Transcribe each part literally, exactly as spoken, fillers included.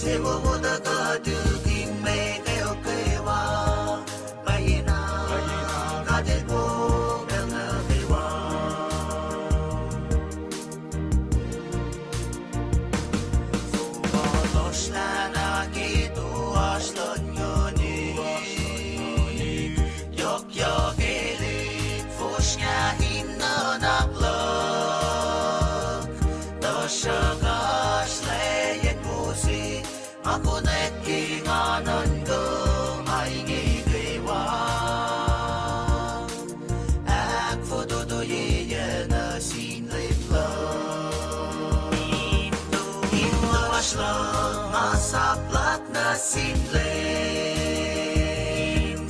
Tiac wowo tuhkuh tukin me kweok kwewa, pwacyena God El wo pacl nuh kwewa. Fong ma lohsrlah na ke toasr luhn nguhn, yohkyohkelihk fosrngah in nuhnak luhk. Tuhsruhk oasr lwacyacn Moses, ma konwacack ke nga nuhnkuh ma inge kwewa. Ahkfototoyeyac nuh sin Leum luhk. In toasr luhk ma sap luhk nuh sin Leum,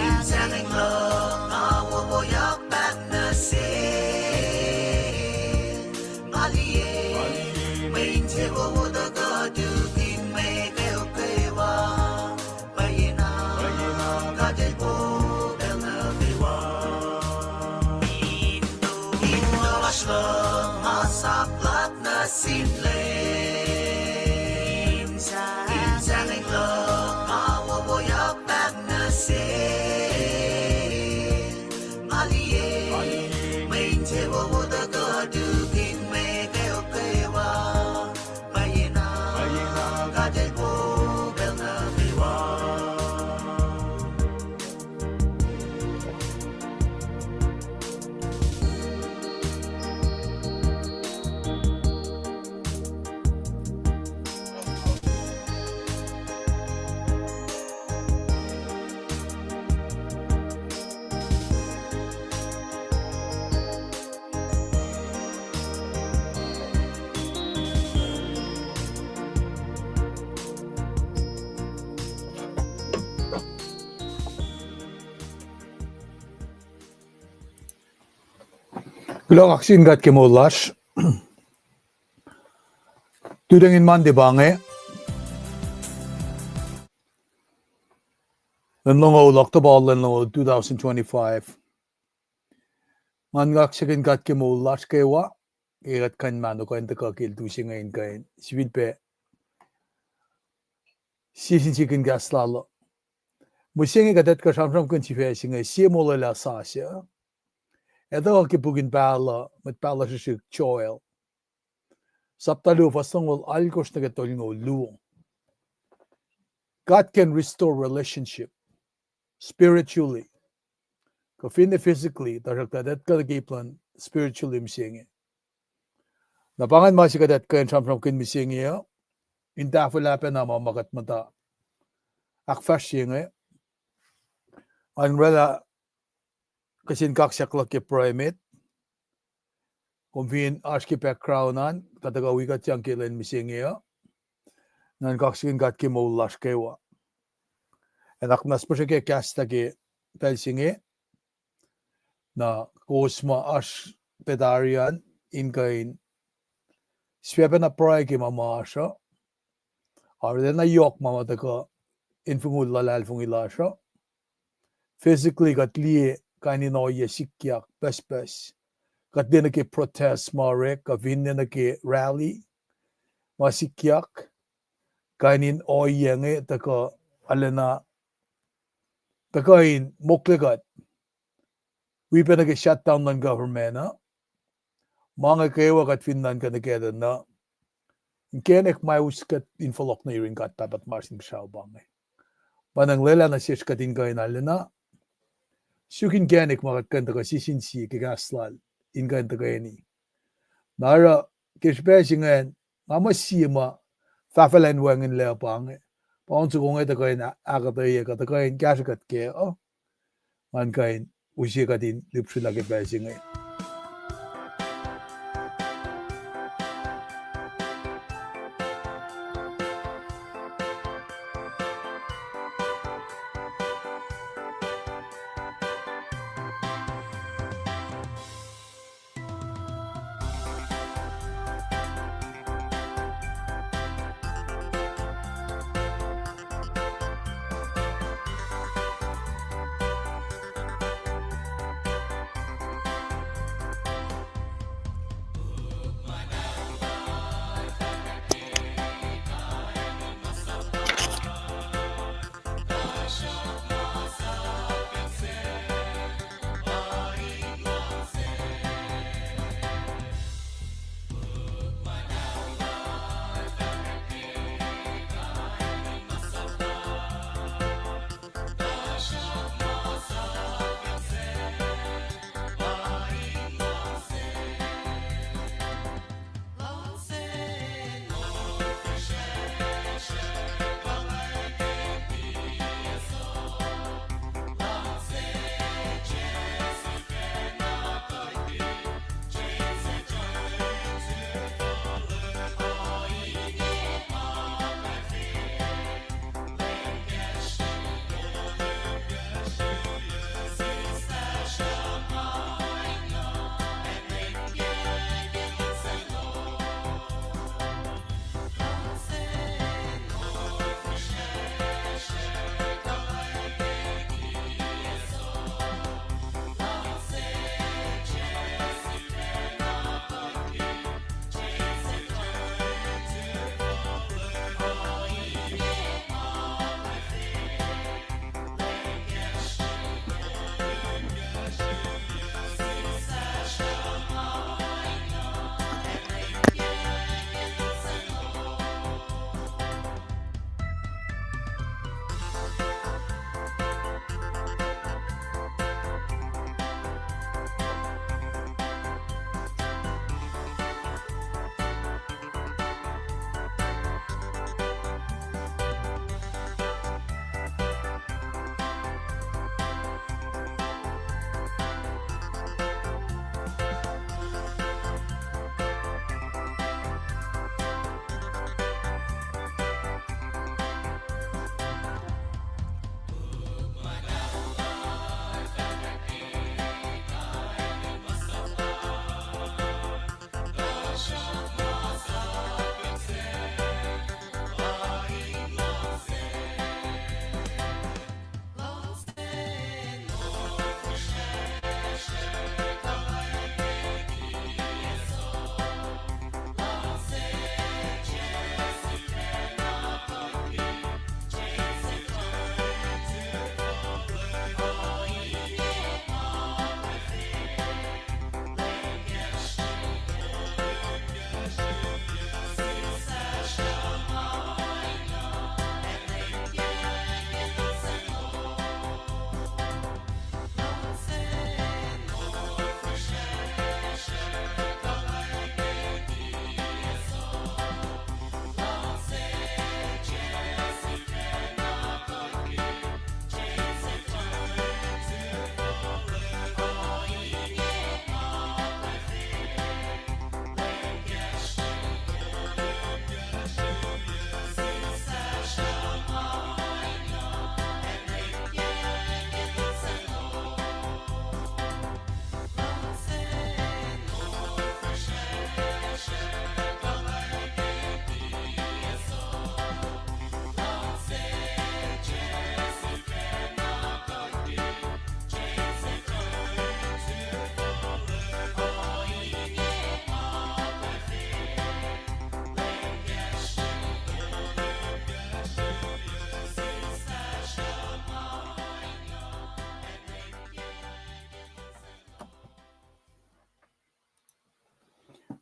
in sahngweng luhk ma wowoyak pac nuh sel. Nga liye mwe insewowo tuhkuh tukin me kweok kwewa, pwacyena God El wo pacl nuh kwewa. In toasr luhk ma sap luhk nuh sin Leum, in sahngweng luhk ma wowoyak pac nuh sel. Nga liye mwe insewowo tuhkuh tukin me kweok kwewa, pwacyena God El wo pacl nuh kwewa. Kuloh, kaksakihn God ke moul lasr. Tuhtacng in Monday pa inge, lwen longoul, October lwen longoul, two thousand twenty-five. Ngan kaksakihn God ke moul lasr kwewa, ke kuht kuh in mahno kuh in tuhkuh ke lwen se inge in kuh in sifilpac sie sin sie kihn kahs lal uh. Mihsenge kuht etuh kuh sramsramkihn sifac se inge, sie molwelah sasuc. Etuh ke puk in pahluh, mwet pahluh srihsrihk Joel, sapta luo, fuhs longoul alkosr nuh ke tolngoul luo. God can restore relationship spiritually. Kuh finne physically, tuhsruhktuh etuh kuh ke ip luhn spiritually mihsenge. Na pa ingacn ma se kuht etuh kuh in sramsramkihn mihsenge uh, in tahfwelah pacna ma ma kuht muhta ahkfahsrye inge. An oraclah kihsen kaksak luhk ke pruhe met. Kom fin oasr ke background an, kuht tuhkuh wi kuht yang ke lwen mihsenge uh. Ngan kaksakihn God ke moul lasr kwewa. Ac nuhnak muhnahs puhsreke kahs tuh ke pacl se inge, na kowos ma oasr pac tari an in kuh in sifacpacna pruhe ke ma ma oasr uh. Arulacna yohk ma ma tuhkuh infongul luhlahlfongi lasr uh. Physically kuht liye kain in ohiyac sikyak pucspucs. Kuht liye nuh ke protest ma orek, kuh finne nuh ke rally ma sikyak. Kain in ohiyac inge tuhkuh arulacna tuhkuh in mokle kuht. Wi pac nuh ke shutdown luhn government uh. Ma inge kwewa kuht fin nuhnkuh nuh kac uh, inkacnek ma us kuht in fohlohk nuh yurin God Pahpah tuhmasr Inkuhsrao pa inge. Pa nga lwelah nuh sesr kuht in kuh in arulacna suk inkacnek ma kuht kuh in tuhkuh sie sin sie ke kahs lal in kuh in tuhkweni. Na oruh ke srihpac se ingacn, nga muh sie ma fahfahlacn wacngihnlac pa inge, pa on soko inge tuhkuh in ahkuhtweyac kuh tuhkuh in kahsrwe kuht kac uh. Ngan kuh in use kuht in lihpsrelah ke pacl se inge.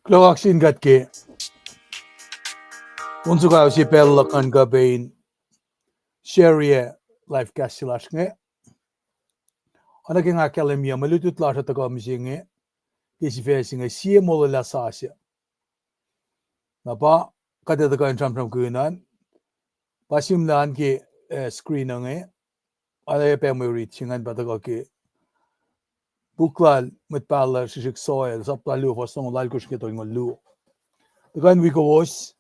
Kuloh kaksin kuht ke on soko ao se pacl luhk an kuh pac in share-ye live cast se lasr inge. Oacna ke nga ahkkahlwemye, mwe lutlut lasr uh tuhkuh mihsenge ke sifac se inge, sie molwelah sasuc. Na pa kuht ac tuhkuh in sramsramkihn an, pa sihmlac an ke, eh, screen inge, oacna pac mwe rit se ingacn pa tuhkuh ke puk lal Mwet Pahluh Srihsrihk Soil, sapta luo, fuhs longoul alkohsr ke tolngoul luo. Tuhkuh in wi kowos,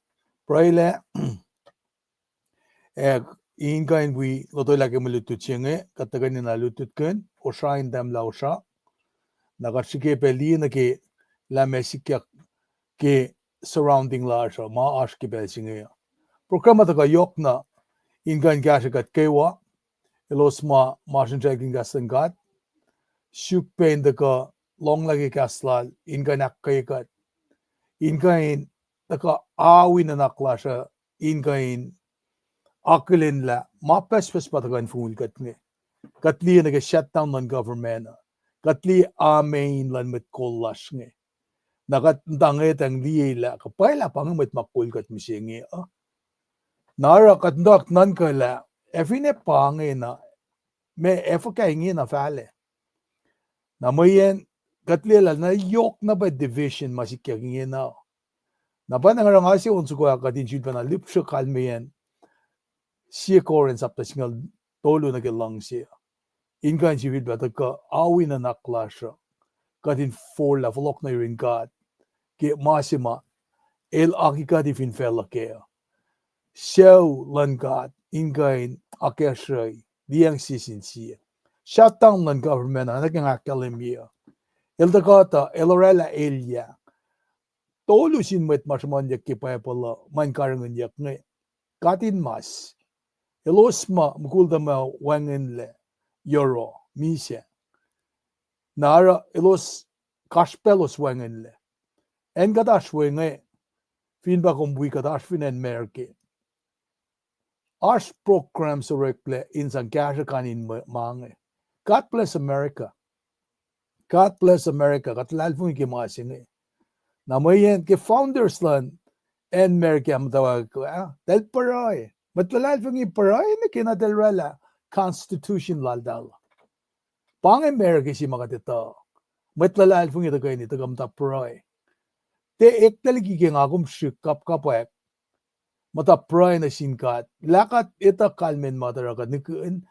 pruhelah, ac in kuh in wi lotwelah ke mwe lutlut se inge, kuht tuhkuh in lutlutkihn, osra in tahmlah osra. Na kuht srihke pac liye nuh ke lah meac sikyak ke surrounding lasr uh, ma oasr ke pacl se inge. Program uh tuhkuh yohk na in kuh in kahsrwe kuht kwewa, elos ma masrinsraclkihn kahs luhn God, suk pac in tuhkuh lohnglah ke kahs lal in kuh in ahkkweye kuht, in kuh in tuhkuh awi nuhnak lasr uh, in kuh in akihlen lah ma pucspucs pa tuhkuh in fongul kuht inge. Kuht liye nuh ke shutdown luhn government uh, kuht liye amein luhn mwet kol lasr inge. Na kuht muhta ngwetacng liye lah kuh pwacye lah pa inge mwet ma kol kuht mihsenge uh. Na oruh kuht muhtwacwacack nuhnkuh lah ac finne pa inge na, meac ac fuhkah ingena fahlac? Na mweyen kuht liye lah na yohk na pac division ma sikyak ingena. Na pa na nga oruh nga se on soko ah kuht in sifilpacna lihpsruh kalmeyacn Sie Korint sapta singucul tolu nuh ke luhngse, in kuh in sifilpac tuhkuh awi nuhnak lasr uh, kuht in forlah fohlohk nuh yurin God ke ma se ma El aki kuht fin facluh kac uh. Sucu luhn God in kuh in akacsruhi, liyacacng sie sin sie. Shutdown luhn government uh, nuh ke nga ahkkahlwemye uh, el tuhkuh tuh el oraclah elyah. Tolu sin mwet ma sruhmuhnyuck ke Bible uh ma in karihngihnyuck inge: katinmas, elos ma mukul tuhma wacngihnlac, yohroh, misac. Na oruh elos, kasrpaclos wacngihnlac. Acn kuht oasr we inge, fin pa kom wi kuht oasr fin acn America, oasr program oreklac in sang kahsruh kain in ma inge. God bless America. God bless America. Kuht luhlahlfongi ke ma se inge. Na mweyen ke founders luhn acn America muhtwacwacack ah, eltahl pruhe. Mwet luhlahlfongi pruhe nuh ke na eltahl oraclah constitution laltahl. Pa inge America se ma kuht etuh. Mwet luhlahlfongi tuhkweni tuhkuh muhta pruhe. Tiac eklac liki ke nga kom srihk kapkapwack muhta pruhe nuh sin God. Lah kuht etuh kalmacn ma oruh kuht nihkihn,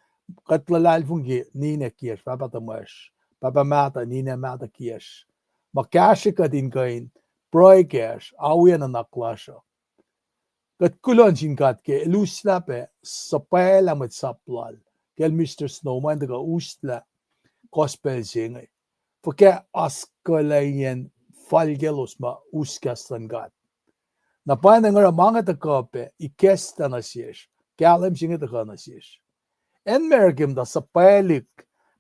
kuht luhlahlfongi ke ninac kiyacsr, pahpah tuhmwacsr, pahpah mahtuh, ninac mahtuh kiyacsr, ma kahsrwe kuht in kuh in pruhe kacsr, awi nuhnak lasr uh. Kuht kuloh nuh sin God ke El uslah pac suhpwaclah mwet sap Lal, kacl Mister Snow ma in tuhkuh uslah gospel se inge. Fuhkah oaskuhlaciyacn fal kaclos ma us kahs luhn God. Na pa inge oruh ma inge tuhkuh pac ikacslah nuh sesr, kahlwem se inge tuhkuh nuh sesr. Acn America muhta suhpwaclihk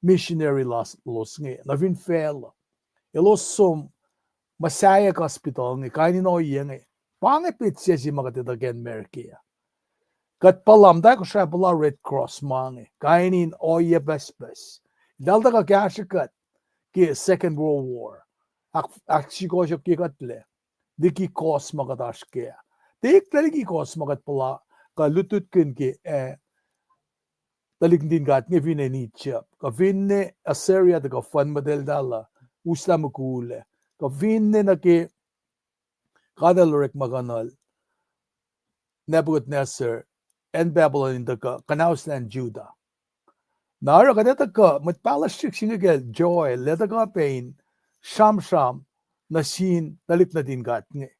missionary lalos inge nuh fin facluh. Elos som Messiah Hospital inge, kain in ohiyac inge. Pa inge petsac se ma kuht etuh ke acn America ah. Kuht puhla, muhtwacwacack Kosrae puhla Red Cross ma inge, kain in ohiyac pucspucs. Eltahl tuhkuh kahsrwe kuht ke Second World War, ahk-, ahksrihkosryuck ke kuhtlac, liki kos ma kuht oasr kac. Tiac eklac liki kos ma kuht puhla kuh lutlutkihn ke, eh, tuhlihk nuhtin God inge finne Egypt, kuh finne Assyria tuhkuh fuhn muhtahltahl uh, uslah mukul ah, kuh finne nuh ke God El orekmakihnel Nebuchadnezzar acn Babylon in tuhkuh kuhnahoslacn Judah. Na oruh kuht etuh kuh mwet pahluh srihsrihk se inge kacl Joel el tuhkuh pac in sramsram nuh sin tuhlihk nuhtin God inge,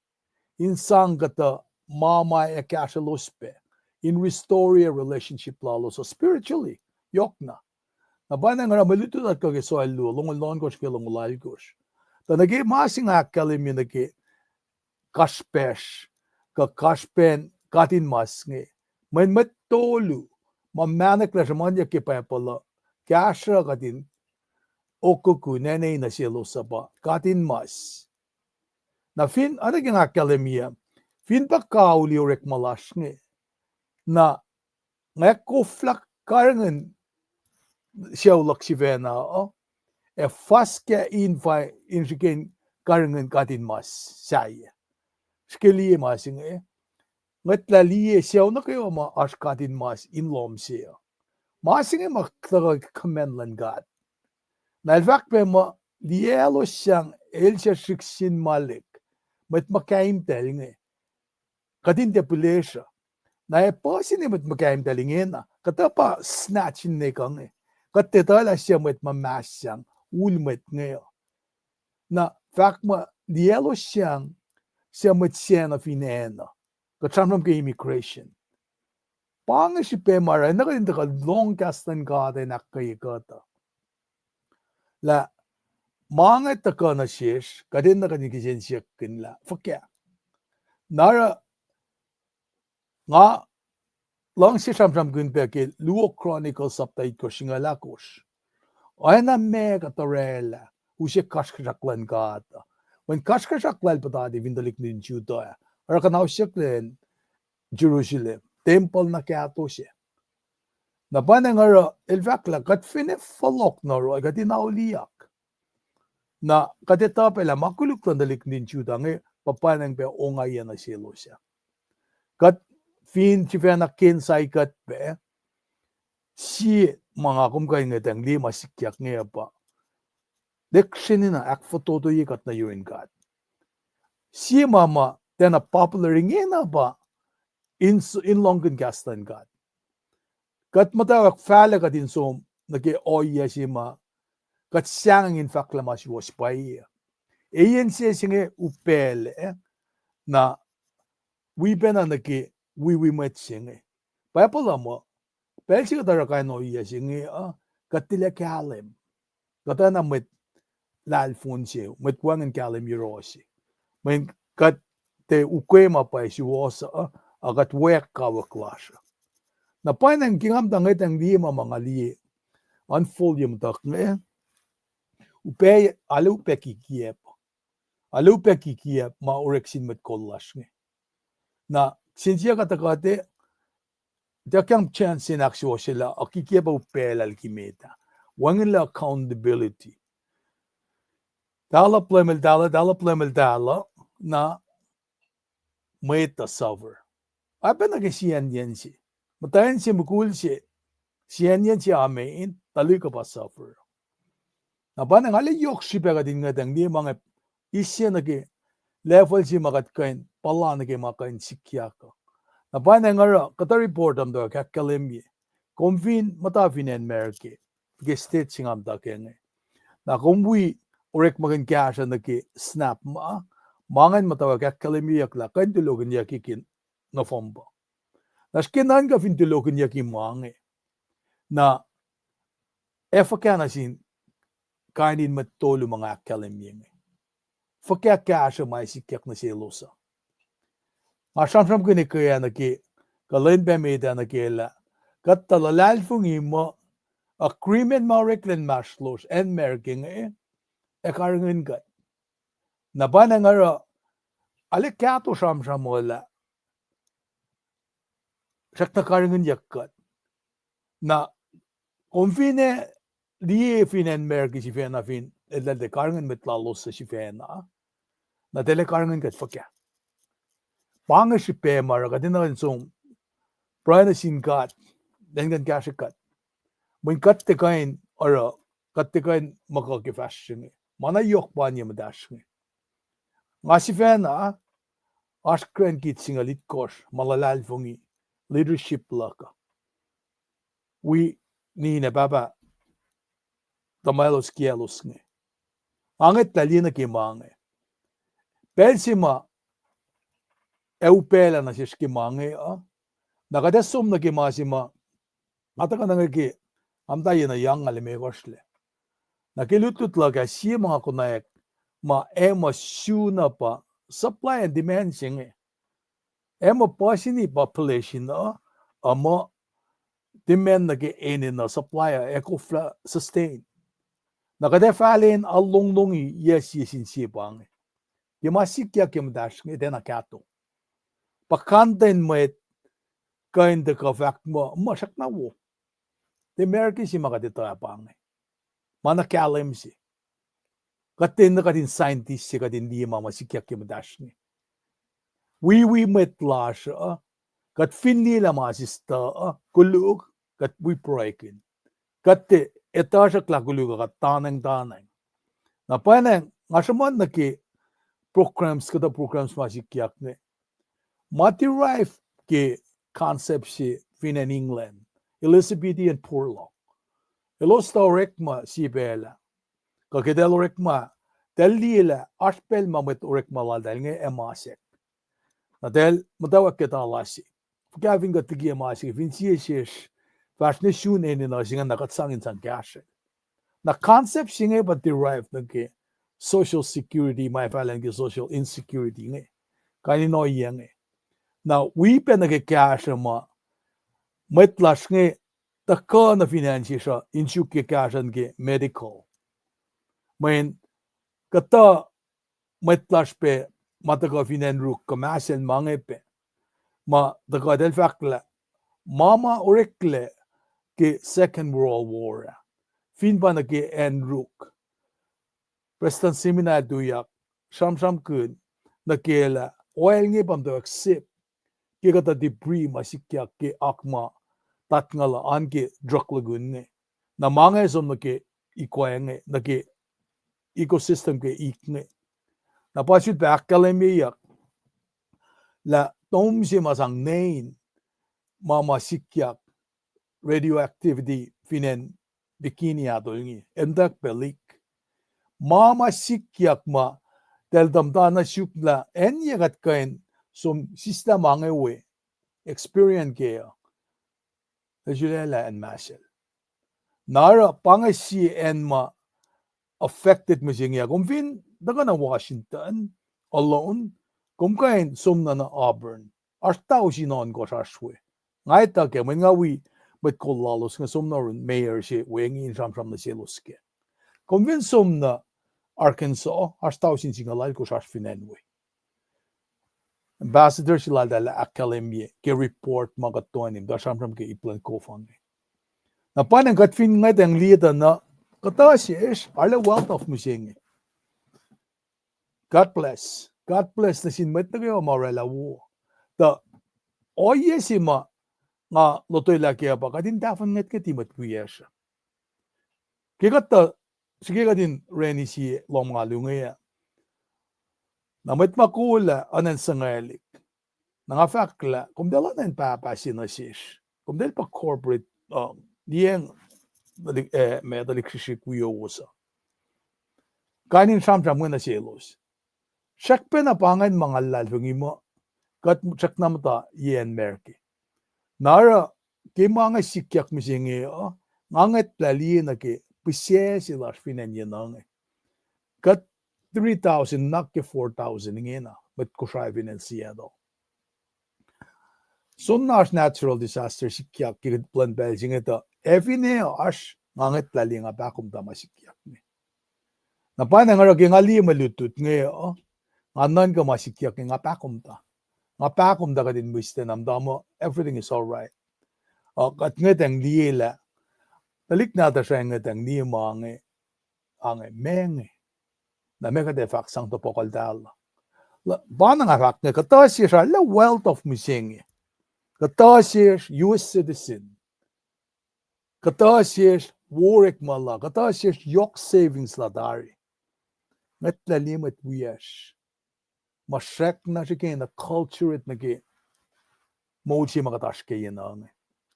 in sang kuhtuh ma ma ac kahsrwelos pac, in restore relationship lalos uh spiritually, yohkna. Na pa inge oruh mwe lutlut uh tuhkuh ke Joel luo, longoul ohnkohsr ke longoul alkohsr. Tuh nuh ke ma se nga ahkkahlwemye nuh ke kasrpacsr, kuh kasrpacn katinmas inge, mwe mwet tolu ma mahneklac sruhmuhnyuck ke Bible uh, kahsruh kuht in okokoi nene nuh selos uh pa katinmas. Na fin, oacna ke nga ahkkahlwemye, fin pa kauli orekma lasr inge, na nga koflah karihngihn sucu luhk sifacna uh, ac fuhskah in fai in srihke in karihngihn God in mas sahyac. Srihke liye ma se inge, ngwetlah liye sucu nuh kwewa ma oasr God in mas in lohm se uh. Ma se inge ma tuhkuh ke command luhn God. Na el fahk pac muh, liyaclos sang el suc srihk sin Molek, mwet muhkaimtacl inge. Kuht in tiac pihlesruh. Na ac puhsine mwet muhkaimtacl ingena, kuhtuh pa snatch in nwe kuh inge. Kuht tiac etuh lah suc mwet ma mas sang, ul mwet inge uh. Na fahk muh liyaclos sang, suc mwet sacna fin acn uh. Kuht sramsram ke immigration. Pa inge srihpac ma oruh, na kuht in tuhkuh lohng kahs luhn God in ahkkweye kuht uh. Lah ma inge tuhkuh nuh sesr, kuht enenuh kuht in kihsen siyuck kihn lah fuhkah. Na oruh nga luhngse sramsramkihn pac ke Luo Chronicles sapta itkohsr singucul ahkosr. Oacna meac kuht orwaclah use kasrkuhsrak luhn God uh. Mweyen kasrkuhsrak lal puhtati fin tuhlihk nuhtin Judah ah, oruh kuhnausyucklac acn Jerusalem, tempuhl na kahto se. Na pa inge oruh el fahk lah kuht finne fohlohk nuh yohrohl, kuht in auliyak. Na kuht etuh pac lah ma koluk luhn tuhlihk nuhtin Judah inge pa pwacnwacng pac ongaiyac nuh selos ah. Kuht fin sifacna ke insight kuht pac, sie ma nga kom kuh in ngwetacng liye ma sikyak inge uh pa, lihksreni na ahkfototoye kuht nuh yurin God. Sie ma ma tiacna popular ingena pa in, in lohngkihn kahs luhn God. Kuht muhtwacwacack fahlac kuht in som nuh ke ohiyac se ma kuht sahngweng in fahklah ma suwohs pwacye. Eyan se se inge upaclac, na wi pacna nuh ke wiwi mwet se inge. Bible uh muh, pacl se kuht oruh kain ohiyac se inge uh, kuht tilac kahlwem. Kuht oacna mwet lahlfon se, mwet wacngihn kahlwem yohrohsr. Mweyen kuht tiac ukwe ma pwacye suwohs uh, a kuht weack kawuck lasr uh. Na pwacnwacng ke nga muhta ngwetacng liye ma ma nga liye, unfold ye muhtuhk inge, upac, arlac upac kikiacp. Arlac upac kikiacp ma orek sin mwet kol lasr inge. Na sin sie kuhtuh kuht, ituckyang chance in ahksuwohsyelah, a kikiacp uh upaclah liki met ah. Wacngihnlah accountability. Talup Leum el taluh, talup Leum el taluh, na mwet uh suffer. Oacyacpac nuh ke siyacnyacn se. Muhtwacn se, mukul se, siyacnyacn se amen, tuhlihk uh pa suffer. Na pa inge arlac yohk srihpac kuht in ngwetacng liye ma inge, eis se nuh ke level se ma kuht kuh in puhla nuh ke ma kuh in sikyak uh. Na pa inge oruh kuhtuh report uh muhtwacwacack ahkkahlwemye. Kom fin muhta fin acn America, ke state se nga muhta ke inge, na kom wi orekmakihn kahsruh nuh ke SNAP ma, ma ingacn muhtwacwacack ahkkahlwemyeyuck lah kuh in tulohkihnyucki ke November. Na srihke nuhnkuh fin tulohkihnyucki ma inge, na ac fuhkah nuh sin kain in mwet tolu ma nga ahkkahlwemye inge? Fuhkah kahsruh ma ac sikyak nuh selos uh? Nga sramsramkihn ekuh nuh ke, kuh lwen pac met ah nuh ke lah, kuht tuh luhlahlfongi muh agreement ma orek lwen inmahsrlosr acn America inge ac karihngihn kuht. Na pa inge oruh, arlac kahto sramsram uh lah srackna karihngihnyuck kuht. Na kom fin liye fin acn America sifacna fin eltahl tiac karihngihn mwet lalos suc sifacna, na tiac karihngihn kuht fuhkah? Pa inge srihpac ma oruh kuht enenuh in som pruhe nuh sin God, enenuh in kahsrwe kuht. Mweyen kuht tiac kuh in oruh, kuht tiac kuh in muhkuh ke fahsr se inge. Ma na yohk pa inge muhtahsr inge. Nga sifacna, oasr grandkids singucul itkohsr ma luhlahlfongi leadership luhk uh. Wi ninac pahpah tuhmwaclos kiyaclos inge. Nga ngwetlah liye nuh ke ma inge. Pacl se ma ac upaclah nuh sesr ke ma inge uh, na kuht ac som nuh ke ma se ma, nga tuhkuh nuh ke, nga muhta yac na yang nga limekohsr lac. Na ke lutlut luhk ah sie ma nga konwacack, ma ac muh suna pa supply and demand se inge. Ac muh puhsini population uh, a muh demand nuh ke enenuh, supply uh ac koflah sustain. Na kuht ac fahlen alonglongi yac sie sin sie pa inge. Ke ma sikyak ke muhtahsr inge tiacna kahto. Puhkantwen mwet kuh in tuhkuh fahk muh, muh srackna wo. Tiac America se ma kuht etuh ah pa inge. Ma na kahlwem se. Kuht tiacna kuht in scientist se kuht in liye ma ma sikyak ke muhtahsr inge. Wi wi mwet lasr uh, kuht fin liyelah ma sister uh, koluk, kuht wi pruhekihn. Kuht tiac etuh sruhk lah koluk uh kuht tanacng tanacng. Na pwacnwacng nga sruhmuhn nuh ke programs, kuhtuh programs ma sikyak inge. Ma derive ke concept se fin acn England, Elizabethan poor law. Elos tuh orekma sie pacl ah. Kuh ke tahl orekma, tahl liyelah oasr pacl ma mwet orekma laltahl inge ac masack. Na tahl muhtwacwacack ke tala se. Fuhkah fin kuht liki ac masack, fin sie sesr fahsr nuh sun enenuh se ingacn na kuht sang in sang kahsrwel. Na concept se inge pa derive nuh ke social security, ma fahlen ke social insecurity inge. Kain in ohiyac inge. Na wi pac nuh ke kahsruh ma mwet lasr inge tuhkuh nuh fin acn sesr uh in suk ke kahsruh nuh ke medical. Mweyen kuhtuh mwet lasr pac ma tuhkuh fin acn Ruk kuh Mahsacl ma inge pac. Ma tuhkuh tahl fahk lah ma ma oreklac ke Second World War ah, fin pa nuh ke acn Ruk, Prestuhn Simina el tuyak sramsramkihn nuh ke lah oil inge pa muhtwacwacack sip ke kuhtuh debris ma sikyak ke akma tatngaluh an ke druk lukun inge. Na ma inge som nuh ke ikoac inge, nuh ke ecosystem ke ik inge. Na pa sulpac ahkkahlwemyeyuck lah tom se ma sang nein ma ma sikyak radioactivity fin acn Bikini Atoll inge, emtak pacl ik. Ma ma sikyak ma tahl tuh muhta nuh suk lah acn yac kuht kuh in som sislah ma inge we experience ke uh, ac sulaclah acn Mahsacl. Na oruh pa inge sie acn ma affected mihsenge ah. Kom fin tuhkuh nuh Washington alone, kom kuh in som nuh nuh Auburn. Oasr tausin ohnkohsr oasr we. Nga etuh kac, mweyen nga wi mwet kol lalos inge som nuh yurin mayor se we inge in sramsram nuh selos kac. Kom fin som nuh Arkansas, oasr tausin singucul alkohsr oasr fin acn we. Ambassador se laltahl ahkkahlwemye ke report ma kuht toeni, tuh sramsram ke ip luhn kof inge. Na pwacnwacng kuht fin ngwetacng liye tuh na, kuhtuh sesr arlac wealth of mihsenge. God bless. God bless nuh sin mwet nuh kwewa ma oraclah wo. Tuh ohiyac se ma nga lotwelah kac uh pa kuht in tahfuhn ngwetngwet mwet wiyacsr. Ke kuht tuh, srihke kuht in reni sie lohm nga luo inge ah, na mwet ma kol ah oacna in suhngwaclihk. Na nga fahk lah komtacl oacna in pahpah se nuh sesr. Komtacl pa corporate, uh, liyacacng, eh, ma tuhlihk srihsrihk wiowos uh. Kain in sramsram inge nuh selos. Srackpacna pa ingacn ma nga luhlahlfongi muh kuht srackna muhta yen America. Na oruh ke ma inge sikyak mihsenge uh, nga ngwetlah liye nuh ke pihsac se lasr fin acn yenuh inge. Kuht three thousand, nuh ke four thousand ingena mwet Kosrae fin acn Seattle. Soenna oasr natural disaster sikyak ke kuht plwacn pacl se inge tuh, ac finne oasr, nga ngwetlah liye nga pahkomuhta ma sikyak inge. Na pwacnwacng oruh ke nga liye mwe lutlut inge uh, nga nuhnkuh ma sikyak inge nga pahkomuhta. Nga pahkomuhta kuht in mihslac na muhta muh everything is all right. Uh, kuht ngwetacng liyelah, tuhlihk nahtuhsr uh ngwetacng liye ma inge, ange, meac inge. Na meac kuht ac fahk sang tohpohkuhltahl uh. Pa na nga fahk inge, kuhtuh sesr arlac wealth of mihsenge. Kuhtuh sesr U S citizen. Kuhtuh sesr wo orekma la, kuhtuh sesr yohk savings la tari. Ngwetlah liye mwet wiyacsr ma srackna srihke na culture nuh ke moul se ma kuht oasr ke yenuh inge.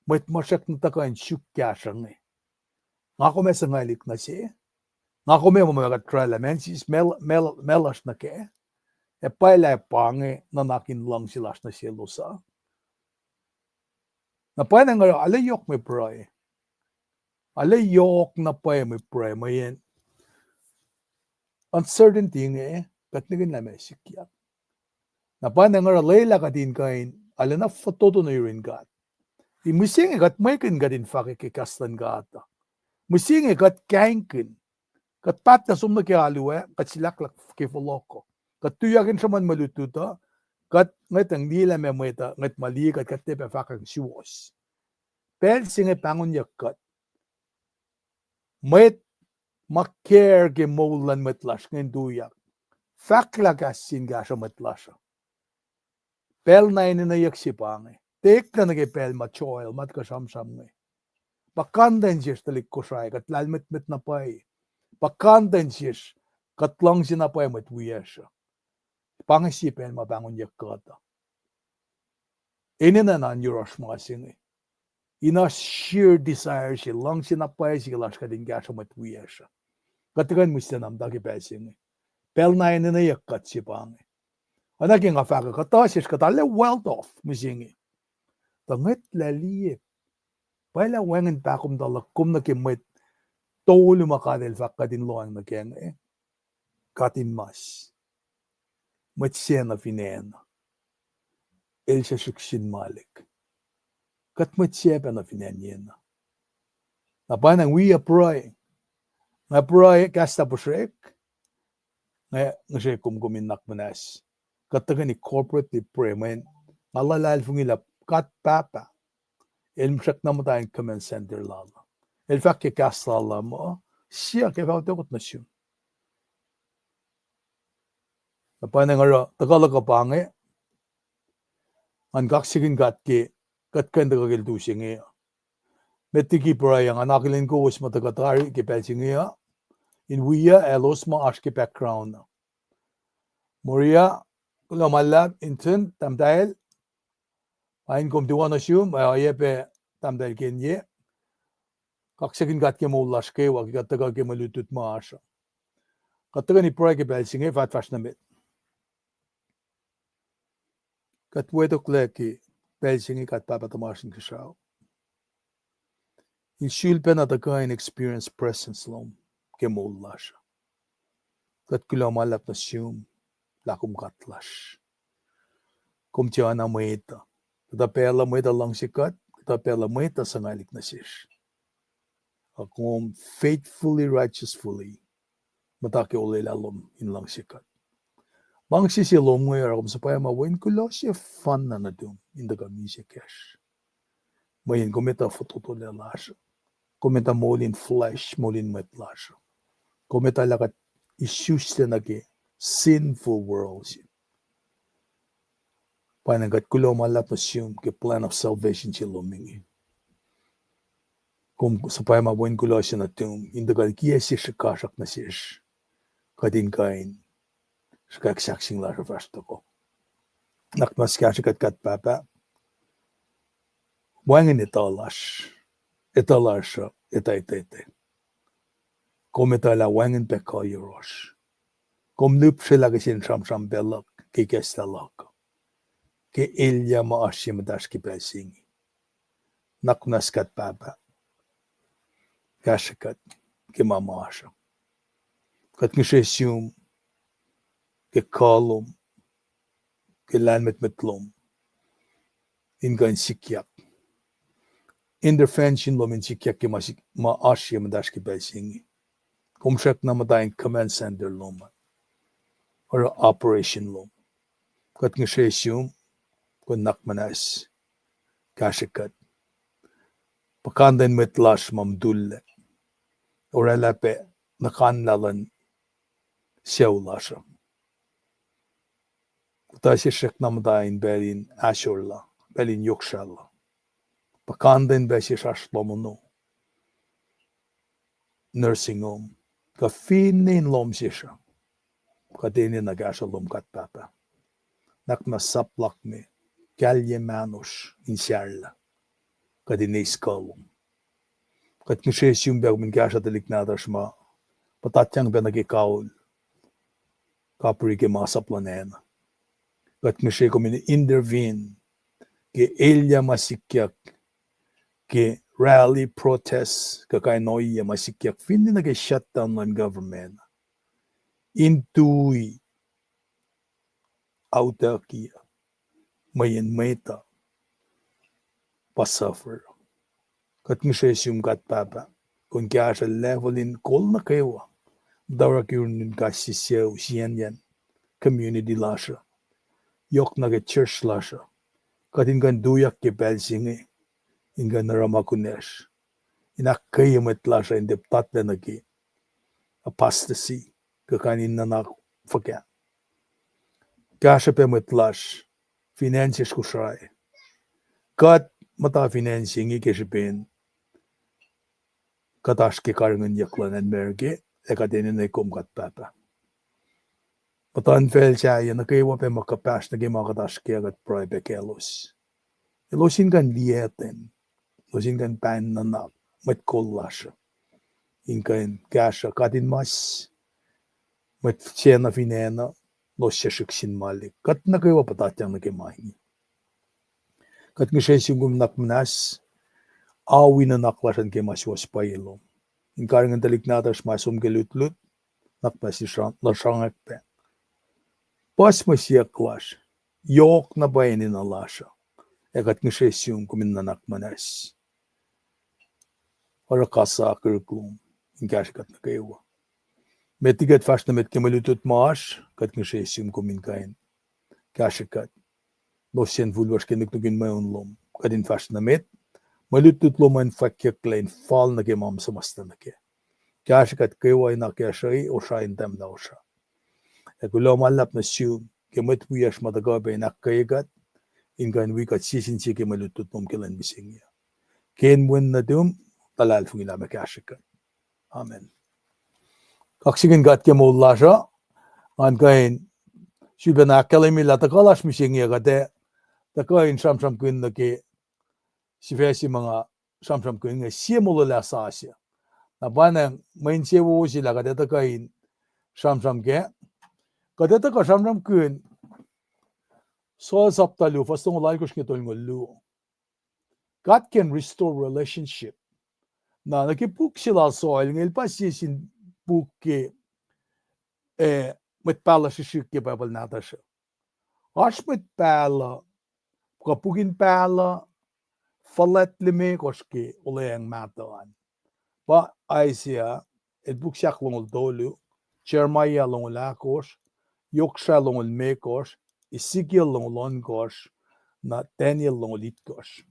Mwet ma srackna tuhkuh in suk kahsruh inge. Nga kom ac suhngwaclihk nuh se. Nga kom ac muh ma kuht oraclah, ma sis, ma lasr nuh kac. Ac pwacye lah pa inge nuhnak in luhngse lasr nuh selos uh. Na pwacnwacng oruh arlac yohk mwe pruhe. Arlac yohk na pwacye mwe pruhe, mweyen uncertainty inge, kuht nihkihn lah meac sikyak. Na pwacnwacng oruh lwelah kuht in kuh in arlacna fototo nuh yurin God. Mihsenge kuht mwekihn kuht in fahkwack ke kahs luhn God uh. Mihsenge kuht kahingkihn. Kuht pahtlac som nuh ke alu ah, kuht silahklahk ke fohlohk uh. Kuht tuyak in sruhmuhn mwe lutlut uh, kuht ngwetacng liyelah ma mwet uh, ngwet ma liye kuht, kuht tiac pac fahkwack suwohs. Pacl se inge pahngonyuck kuht. Mwet Ma care ke moul luhn mwet lasr inge in tuyak. Fahklah kahs sin kahsruh mwet lasr uh. Pacl na enenweyuck se pa inge. Tiac eklac nuh ke pacl ma Joel, ma tuhkuh sramsram inge. Puhkantwen sesr tuhlihk Kosrae, kuht lahlmwetmwet na pwacye. Puhkantwen sesr, kuht luhngse na pwacye mwet wiyacsr uh. Pa inge sie pacl ma pahngonyuck kuht uh. Enenuh na in yohrohsr ma se inge. In oasr sheer desire se, luhngse na pwacye se ke lasr kuht in kahsruh mwet wiyacsr uh. Kuht tuhkuh in mihslac na muhta ke pacl se inge. Pacl na enenweyuck kuht se pa inge. Oacna ke nga fahk uh, kuhtuh sesr kuht arlac well off mihsenge. Tuh ngwet lah liye, pwacye lah wacngihn pahkomuhta luhk kom nuh ke mwet tolu ma God El fahk kuht in lohacng nuh kac inge. God in mas. Mwet se nuh fin acn. El suc srihk sin malik. Kuht mwet se pac nuh fin acn yena. Na pwacnwacng wi uh pruhe. Nga pruhe kahs lah puhsrek. Nga ngihsre kom, kom in nuhnak muhnahs. Kuht tuhkweni corporately pruhe mweyen nga luhlahlfongi lah God Pahpah El srackna muhta in command center lal uh. El fahk ke kahs lal uh muh, siyuck, ac fah tokot nuh sum. Na pwacnwacng oruh tuhkuh luhk uh pa inge, ngan kaksakihn God ke kuht kuh in tuhkuh ke lutu se inge uh. Met liki pruhe uh, ngan akihlen kowos ma tuhkuh tari ke pacl se inge uh, in wi uh, elos ma oasr ke background uh. Moria, kuloh ma luhlahp, Inton, tahmtahel, pa in kom tuh oacna sum, ac oacyacpac tahmtahel Kenye. Kaksakihn God ke moul lasr kwewa ke kuht tuhkuh ke mwe lutlut ma oasr uh. Kuht tuhkweni pruhe ke pacl se inge, faht fahsr nuh met. Kuht wetoklac ke pacl se inge, God Pahpah tuhmasr Inkuhsrao, in sulpacna tuhkuh in experience presence lom ke moul lasr uh. Kuht kuloh ma luhlahp nuh sum lah kom God lasr. Kom tiacna mwet uh. Kuhtuh pacl uh mwet uh luhngse kuht, kuhtuh pacl uh mwet uh suhngahlick nuh sesr. Ac kom faithfully, righteously muhta ke olwelah lom in luhngse kuht. Luhngse se lom inge oruh kom suhpwacma Wen kuloh sefanna nuhtum in tuhkuh misac kacsr. Mweyen kom etuh fototolac lasr uh. Kom etuh moul in flesh, moul in mwet lasr uh. Kom etuh lah kuht isuslac nuh ke sinful world se. Pwacnwacng kuht kuloh ma luhlahp nuh sum ke plan of salvation se lom inge. Kom suhpwacma Wen kuloh se nuhtum in tuhkuh kiyac se srihkasrak nuh sesr, kuht in kuh in srihkwack sahkseng lasr uh fahsr tohkoh. Nuhnak muhnahs kahsrwe kuht, God Pahpah. Wacngihn etuh lasr, etuh lasr uh etuh etuh etuh. Kom etuh lah wacngihn pac kuh yohrohsr. Kom lihpsrelah kihsen sramsram pac luhk ke ikacslah luhk ke elyah ma oasr ye muhtahsr ke pacl se inge. Nuhnak muhnahs God Pahpah, kahsrwe kuht ke ma ma oasr uh. Kuht ngihsre sum ke kuh lom, ke lahlmwetmwet lom in kuh in sikyak, intervention lom in sikyak ke ma sik-, ma oasr ye muhtahsr ke pacl se inge. Kom srackna muhta in command center lom, oruh operation lom. Kuht ngihsre sum, kom nuhnak muhnahs, kahsrwe kuht. Puhkantwen mwet lasr ma mutullac, oraclah pac nuhkanlah luhn sucu lasr uh. Kuhtuh sesr srackna muhta in pacl in ahsorlah, pacl in yohk srahlah. Puhkantwen pac sesr oasr lohm ono, nursing home, kuh finne in lohm sesr uh. Kuht enenuh kahsruh lom, God Pahpah. Nuhnak muhnahs sap luhk me, kahlye mahnosr in sarlah, kuht in eis kuh lom. Kuht ngihsre sum pac kom in kahsruh tuhlihk nahtuhsr ma puhtatyang pac nuh ke kaul, kapihri ke masap luhn acn. Kuht ngihsre kom in intervene ke elyah ma sikyak, ke rally, protest, kuh kain ohiyac ma sikyak, finne nuh ke shutdown luhn government, in tui authority, mweyen mwet uh pa suffer. Kuht ngihsre sum, God Pahpah, kom in kahsruh level in kol nuh kwewa, muhta oruh ke unukase sucu, siyacnyacn community lasr uh, yohk nuh ke church lasr uh. Kuht in kuh in tuyak ke pacl se inge in kuh in oruh ma kunacsr in ahkkweye mwet lasr uh in tiac puhtatlac nuh ke apostasy, kuh kain in nuhnak fuhkah. Kahsruh pac mwet lasr fin acn sesr Kosrae. Kuht muhta fin acn se inge ke srihpen kuht oasr ke karihngihnyuck luhn acn America, ac kuht enenuh kom kuht pahpah. Muhtuhnfacl sahyac nuh kwewa pac ma kuhpahsr nuh ke ma kuht oasr kac, kuht pruhe pac kaclos. Elos in kuh in liyacten, elos in kuh in pahn nuhnak, mwet kol lasr uh, in kuh in kahsruh katinmas, mwet sacna fin acn uh, elos sesrihk sin malik. Kuht nuh kwewa puhtatyang nuh ke ma inge. Kuht ngihsre sum kom nuhnak muhnahs, ao wi nuhnak lasr an ke ma suwohs pwacye lom. In karihngihn tuhlihk nahtuhsr ma som ke lutlut, nuhnak muhnahs in sra-, nuh srangack pac. Puhs mwe siyuck lasr, yohk na pwacye enenuh lasr uh, ac kuht ngihsre sum kom in nuhnak muhnahs. Oruh kasa kihrihk lom in kahsrwe kuht nuh kwewa. Met liki kuht fahsr nuh met ke mwe lutlut ma oasr, kuht ngihsre sum kom in kuh in kahsrwe kuht. Los sacn fuhlwacsr ke nuknuk in mweun lom, kuht in fahsr nuh met. Mwe lutlut lom an fwackyucklac in fal nuh ke ma suhmuhslah nuh kac. Kahsrwe kuht kwewa in akacsruhi, osra in tahmlah osra. Ac kuloh ma luhlahp nuh sum ke mwet wiyacsr ma tuhkuh pac in ahkkweye kuht, in kuh in wi kuht sie sin sie ke mwe lutlut lom ke lwen mihsenge. Ke inen wen nuhtum, luhlahlfongi lah meac kahsrwe kuht. Amen. Kaksakihn God ke moul lasr uh, ngan kuh in sifilpacna ahkkahlwemye lah tuhkuh lasr mihsenge kuht ac tuhkuh in sramsramkihn nuh ke sifac se ma nga sramsramkihn inge, sie molwelah sasuc. Na pa na mwe insewowo se lah kuht ac tuhkuh in sramsram kac. Kuht ac tuhkuh sramsramkihn Soil sapta luo, fuhs longoul alkosr nuh ke tolngoul luo. God can restore relationship. Na nuh ke puk se lal Soil inge, el pa sie sin puk ke, eh, mwet pahluh srihsrihk ke Bible nahtuhsr uh. Oasr mwet pahluh, kuh pukin pahluh, fuhlwact limekohsr ke olweacng mahtuh an. Pa Isaiah, el puk se ahklongoul tolu, Jeremiah longoul ahkosr, Yoksra longoul limekohsr, Ezekiel longoul ohnkohsr, na Daniel longoul itkohsr.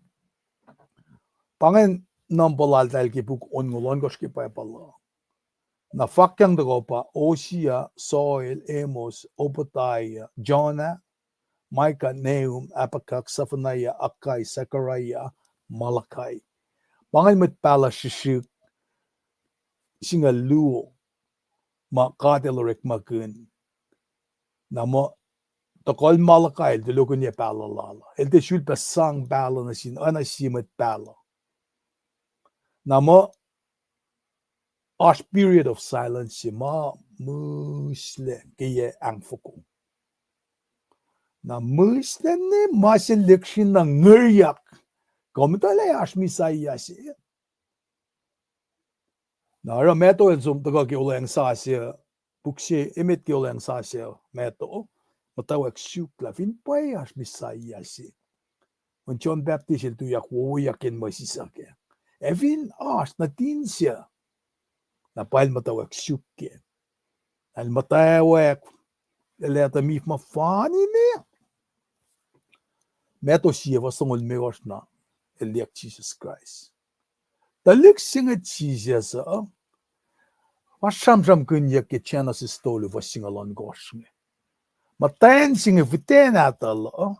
Pa ingacn numpuh laltahl ke puk onngoul ohnkohsr ke Bible uh. Na fakyang tuhkuh pa Hosea, Soil, Amos, Obadiah, Jonah, Micah, Nahum, Habakkuk, Zephaniah, Haggai, Zechariah, Malachi. Pa ingacn mwet pahluh srihsrihk singucul luo ma God el orekmakihn. Na muh tohkohl Malachi el tulokihnyac pahluh lal uh. El tiac sulpac sang pahluh nuh sin oacna sie mwet pahluh. Na muh oasr period of silence se ma mihslac ke yac ahngfoko. Na mihslac ne ma se lihksreni na ngiryak. Kom etuh lah oasr Messiah se. Na oruh Matthew el som tuhkuh ke olweacng sasuc, puk se emet ke olweacng sasuc Matthew, muhtwacwacack suk lah fin pwacye oasr Messiah se, mweyen John Baptist el tuyak wowoyak in mwe sisuc kac. Ac fin oasr nuhtin suc, na pa el muhtwacwacack suk kac. El muhtwacwacack, el etuh mif ma fani ne. Matthew sie fuhs longoul limekohsr na, el liyeyuck Jisus Kraist. Tuhlihk se inge Jisus uh, ma sramsramkihnyuck ke Genesis tolu fuhs singucul ohnkohsr inge. Muhtwacn se inge fihtac nahtuhl uh,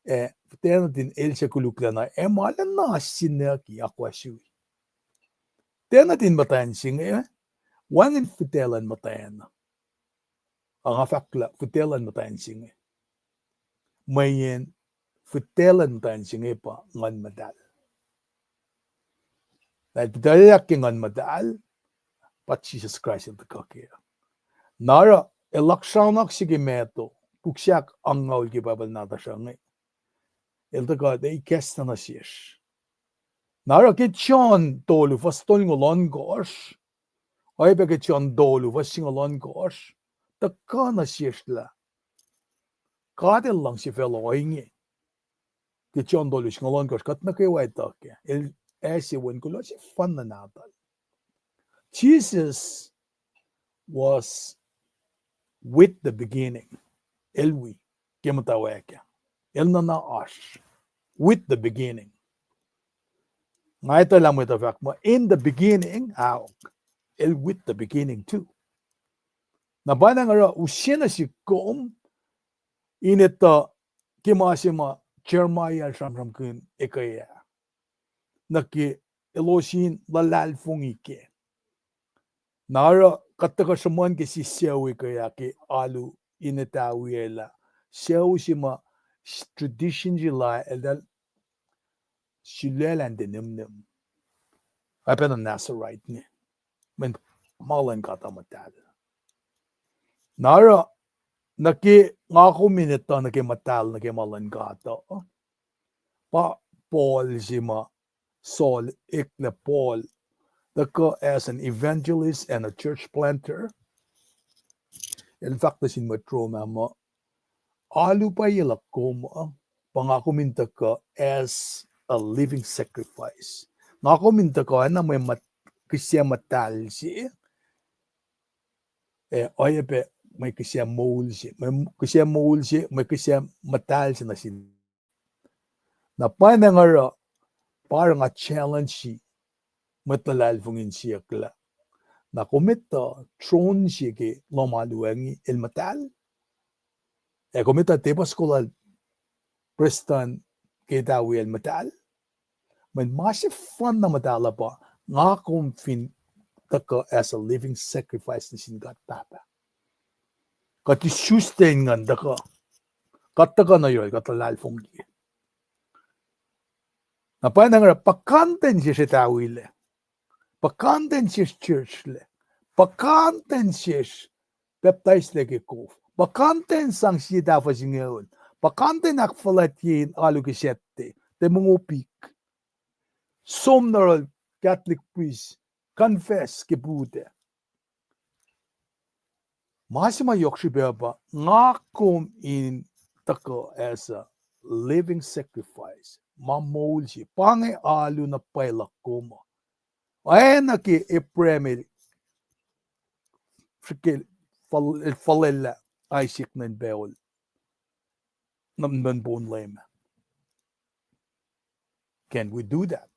ac fihtac nuhtin el suc koluklacna, ac ma lana sinucki akwuck sui. Fihtac nuhtin muhtwacn se inge, wacngihn fihtac luhn muhtwacn. Ac nga fahk lah fihtac luhn muhtwacn se inge. Mweyen fihtac luhn muhtwacn se inge pa Nguhn Muhtahl. Na el fihtac ke Nguhn Muhtahl, pa Jisus Kraist el tuhkuh kac. Na oruh, el laksraonak se ke Matthew, puk se ahkangaul ke Bible nahtuhsr uh inge. El tuhkuh ac ikacslah nuh sesr. Na oruh ke John tolu fuhs tolngoul ohnkohsr, oacyacpac ke John tolu fuhs singucul ohnkohsr, tuhkuh nuh sesr lah God el luhngse facluh ohinge. Ke John tolu singucul ohnkohsr, kuht nuh kwewa etuh kac, el ase Wen kuloh sefanna nahtuhl. Jesus was with the beginning. El wi ke muhtwacwacack ah. El nuhna oasr. With the beginning. Nga etuh lah mwet uh fahk muh in the beginning, ahok. el with the beginning too. Na pwacnwacng oruh use nuh sihk kom in etuh ke ma se ma Jeremiah el sramsramkihn ekuh ah, nuh ke elos in luhlahlfongi kac. Na oruh kuht tuhkuh sruhmuhn ke sie sucu ekuh ah ke alu in etawi lah sucu se ma tradition se la eltahl sulaclah in tiac nihmnihm. Oacpacna Nazarite inge, mweyen ma luhn God uh muhtahl. Na oruh, nuh ke nga kom in etuh nuh ke muhtahl nuh ke ma luhn God uh, pa Paul se ma Saul eklac Paul tuhkuh as an evangelist and a church planter. El fahk nuh sin mwet Rom ah muh, alu pwacye luhk kom uh, pa nga kom in tuhkuh as a living sacrifice. Nga kom in tuhkuh oacna mwe kihsac muhtahl se, ac oacyacpac mwe kihsac moul se, mwe kihsac moul se, mwe kihsac muhtahl se nuh sin Na pwacnwacng oruh, pa oruh nga challenge-i mwet luhlahlfongi in siyuck lah, na kom etuh tron se ke lohm alu inge el muhtahl? Ac kom etuh tepuh soko lal prestuhn ke etawi el muhtahl? Mweyen ma sefanna muhtahl uh pa nga kom fin tuhkuh as a living sacrifice nuh sin God Pahpah. Kuht isusla in nguhn tuhkuh, kuht tuhkuh nuh yohrohl, kuht luhlahlfongi. Na pwacnwacng oruh puhkantwen sesr etawilac, puhkantwen sesr churchlac, puhkantwen sesr pacptaislac ke kof, puhkantwen sang sie tahfuh singucul, puhkantwen ahkfuhlwactye in alu ke Saturday, tiac mongopik, som nuh yohrohl Catholic priest, confess ke put ah. Ma se ma yohk srihpac pa nga kom in tuhkuh as a living sacrifice, ma moul se, pa inge alu na pwacye luhk kom uh. Oacna ke Abraham el, el fuhlwacllah Isaac nuh inpoul, nuh inpoun Leum. Can we do that?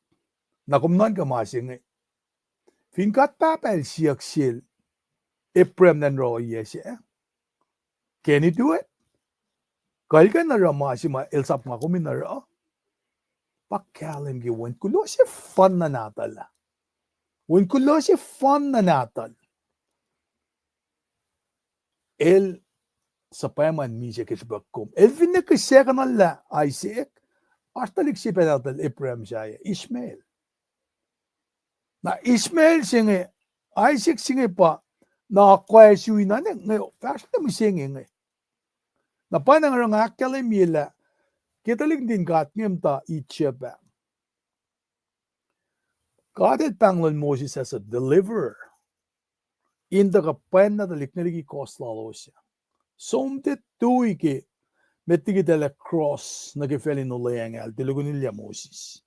Na kom nuhnkuh ma se inge. Fin God Pahpah el siyuck sel Abraham nuh in oruh ohiyac se, can he do it? Kuh el kuh in oruh ma se ma el sap nga kom in oruh? Pa kahlwem ke Wen kuloh sefanna nahtuhl ah. Wen kuloh sefanna nahtuhl. El suhpwacma in misac ke srihpac kom. El finne kihsackuhnlah Isaac, oasr tuhlihk se pacnatacl Abraham sahyac, Ishmael. Na Ishmael se inge, Isaac se inge pa, na akwuck sui na inge, fahsr nuh mihsenge inge. Na pwacnwacng oruh nga ahkkahlwemye lah, ke tuhlihk nuhtin God inge muhta Egypt ah, God el pahnglol Moses as a deliverer in tuhkuh pwacnna tuhlihk nge liki kohs lalos ah. Som tuh tui ke met liki tacl cross nuh ke facl in olweacng ah, el tulokihnilyac Moses.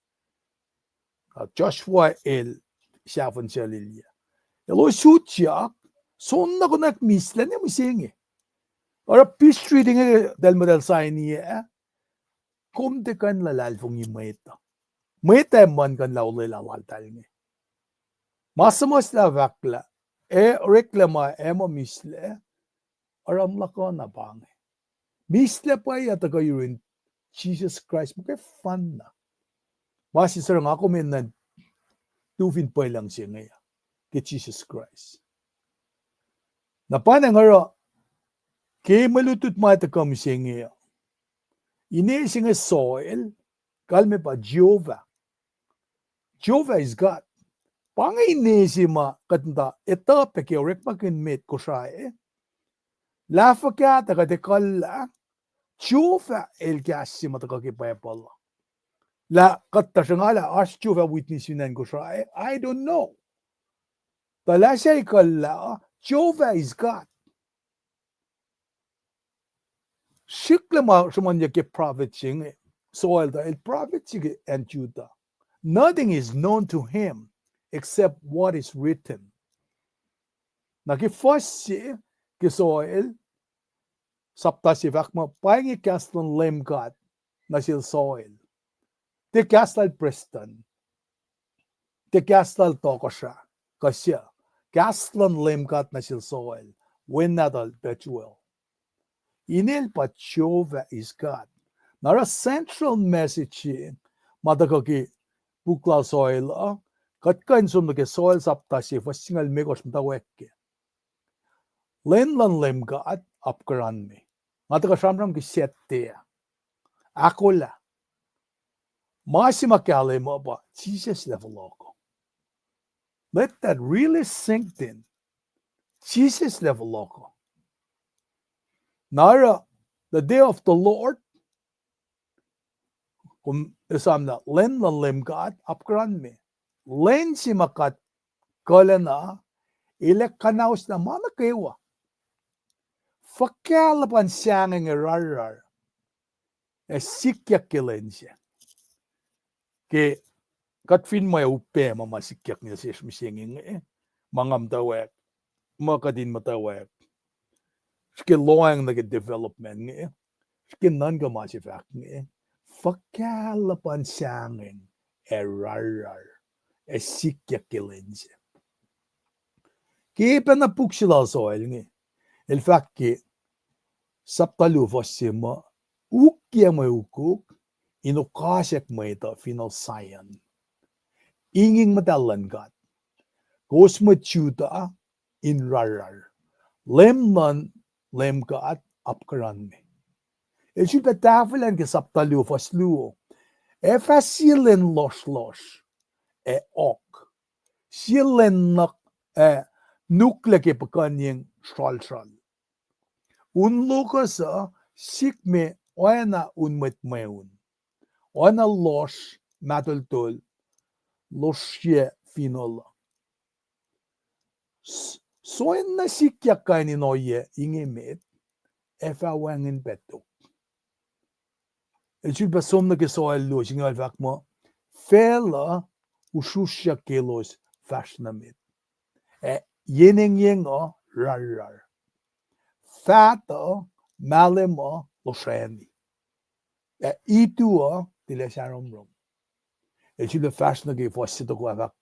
Joshua el sahfuhn sel ilyac. Elos utyak, soenna konwacack mislac nuh mihsenge. Oruh peace treaty inge tacl muhtahl sainiyac ah, kom tiac kuh in luhlahlfongi mwet uh. Mwet uh muhlkuhnlah olwelah laltahl inge. Ma suhmuhslah fahk lah, ac oreklac ma ac muh mislac, oruh luhkuhna pa inge. Mislac pwacye tuhkuh yurin Jisus Kraist muhkwena. Ma se suc oruh nga kom enenuh in tu fin pwelucng se inge ke Jisus Kraist. Na pwacnwacng oruh ke mwe lutlut ma tuhkuh mihsenge uh, ine se inge soil, kalmac pa Jehovah. Jehovah is God. Pa inge ine se ma kuht muhta etuh pac ke orekmakihn met Kosrae, lah fuhkah tuh kuht ekuhllah, Jehovah el kahs se ma tuhkuh ke Bible uh. Lah kuht tuh sruhnga lah oasr Jehovah Witness fin acn Kosrae, I don't know. Tuh lah se ekuhllah, Jehovah is God. Srihklac ma sruhmuhnyuck ke prophet se inge, soil tuh el prophet se ke acn Judah. Nothing is known to him except what is written. Na ke fuhs se ke soil, sapta se fahk muh pa inge kahs luhn Leum God nuh sel soil. Tiac kahs lal prestuhn, tiac kahs lal tohkohsrah, kuh suc, Kahs luhn Leum God nuh sel Saul, wen nahtuhl Petuel. Inel pa Jehovah is God. Na oruh central message ma tuhkuh ke puk lal Saul uh, kuht kuh in som nuh ke Saul sapta se fuhs singucul limekohsr muhtwacwacack ke. Lwen luhn Leum God apkuhranme. Nga tuhkuh sramsram ke Saturday ah, ahkolah. Ma se ma kahlwem uh pa Jisus el ac fohlohkoh. Let that really sink in. Jisus el ac fohlohkoh. Na oruh, the day of the Lord, kom esam lah lwen luhn Leum God apkuhranme. Lwen se ma kuht kuhlacna, el ac kuhnauslah ma nuh kwewa. Fuhkah luhpan sahngweng ac rarrar ac sikyak ke lwen se. Ke kuht fin mwe upac ma ma sikyak nuh sesr mihsenge inge, ma nga muhtwacwacack, ma kuht in muhtwacwacack, srihke lohacng nuh ke development inge, srihke nuhnkuh ma se fahk inge, fuhkah luhpan sahngweng ac rarrar ac sikyak ke lwen se. Ke pacna puk se lal Saul inge, el fahk ke sapta luo fuhs se muh, ukyac mwe ukuk in okasack mwet uh fin acn Zion, inging muhtahl luhn God. Kowos mwet Judah in rarrar. Lwen luhn Leum God apkuhranme. El sulpac tahfwelah ke sapta luo fuhs luo, ac fah sie lwen lohsrlohsr ac ohk, sie lwen nuhk, ah, nuklac ke puhkuhnyeng sralsral. Un lokoh suc sikme oacna un mwet mweun, oacna lohsr matoltol lohsryac finohl uh. S-, soenna sikyak kain in ohiyac inge met, ac fah wacngihn pac tok. El sulpac som nuh ke Saul luo singucul fahk muh, facluh usrusryak ke elos fahsr nuh met, ac yen engyeng uh rarrar. Faht uh, mahlwem uh lohsrani, ac itu uh tilac sahromrom. El sulpac fahsr nuh ke fuhs se toko ah fahk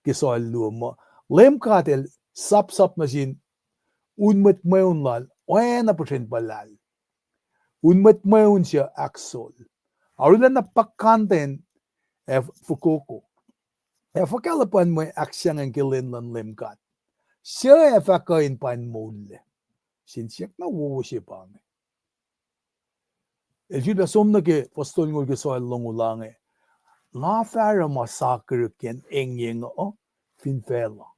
ke Saul luo muh, Leum God el sapsap nuh sin un mwet mweun lal oacna puhsren puhlahl. Un mwet mweun se ahksol. Arulacna puhkantwen ac fokoko. Ac fuhkah luhpan mwe ahksahngweng ke lwen luhn Leum God, suc ac fah kuh in pain moullac? Sin siyuck na wowo se pa inge. El sulpac som nuh ke fuhs tolngoul ke Saul longoul ah inge, nga fah oruh ma sakihrihk yen engyeng uh fin facluh,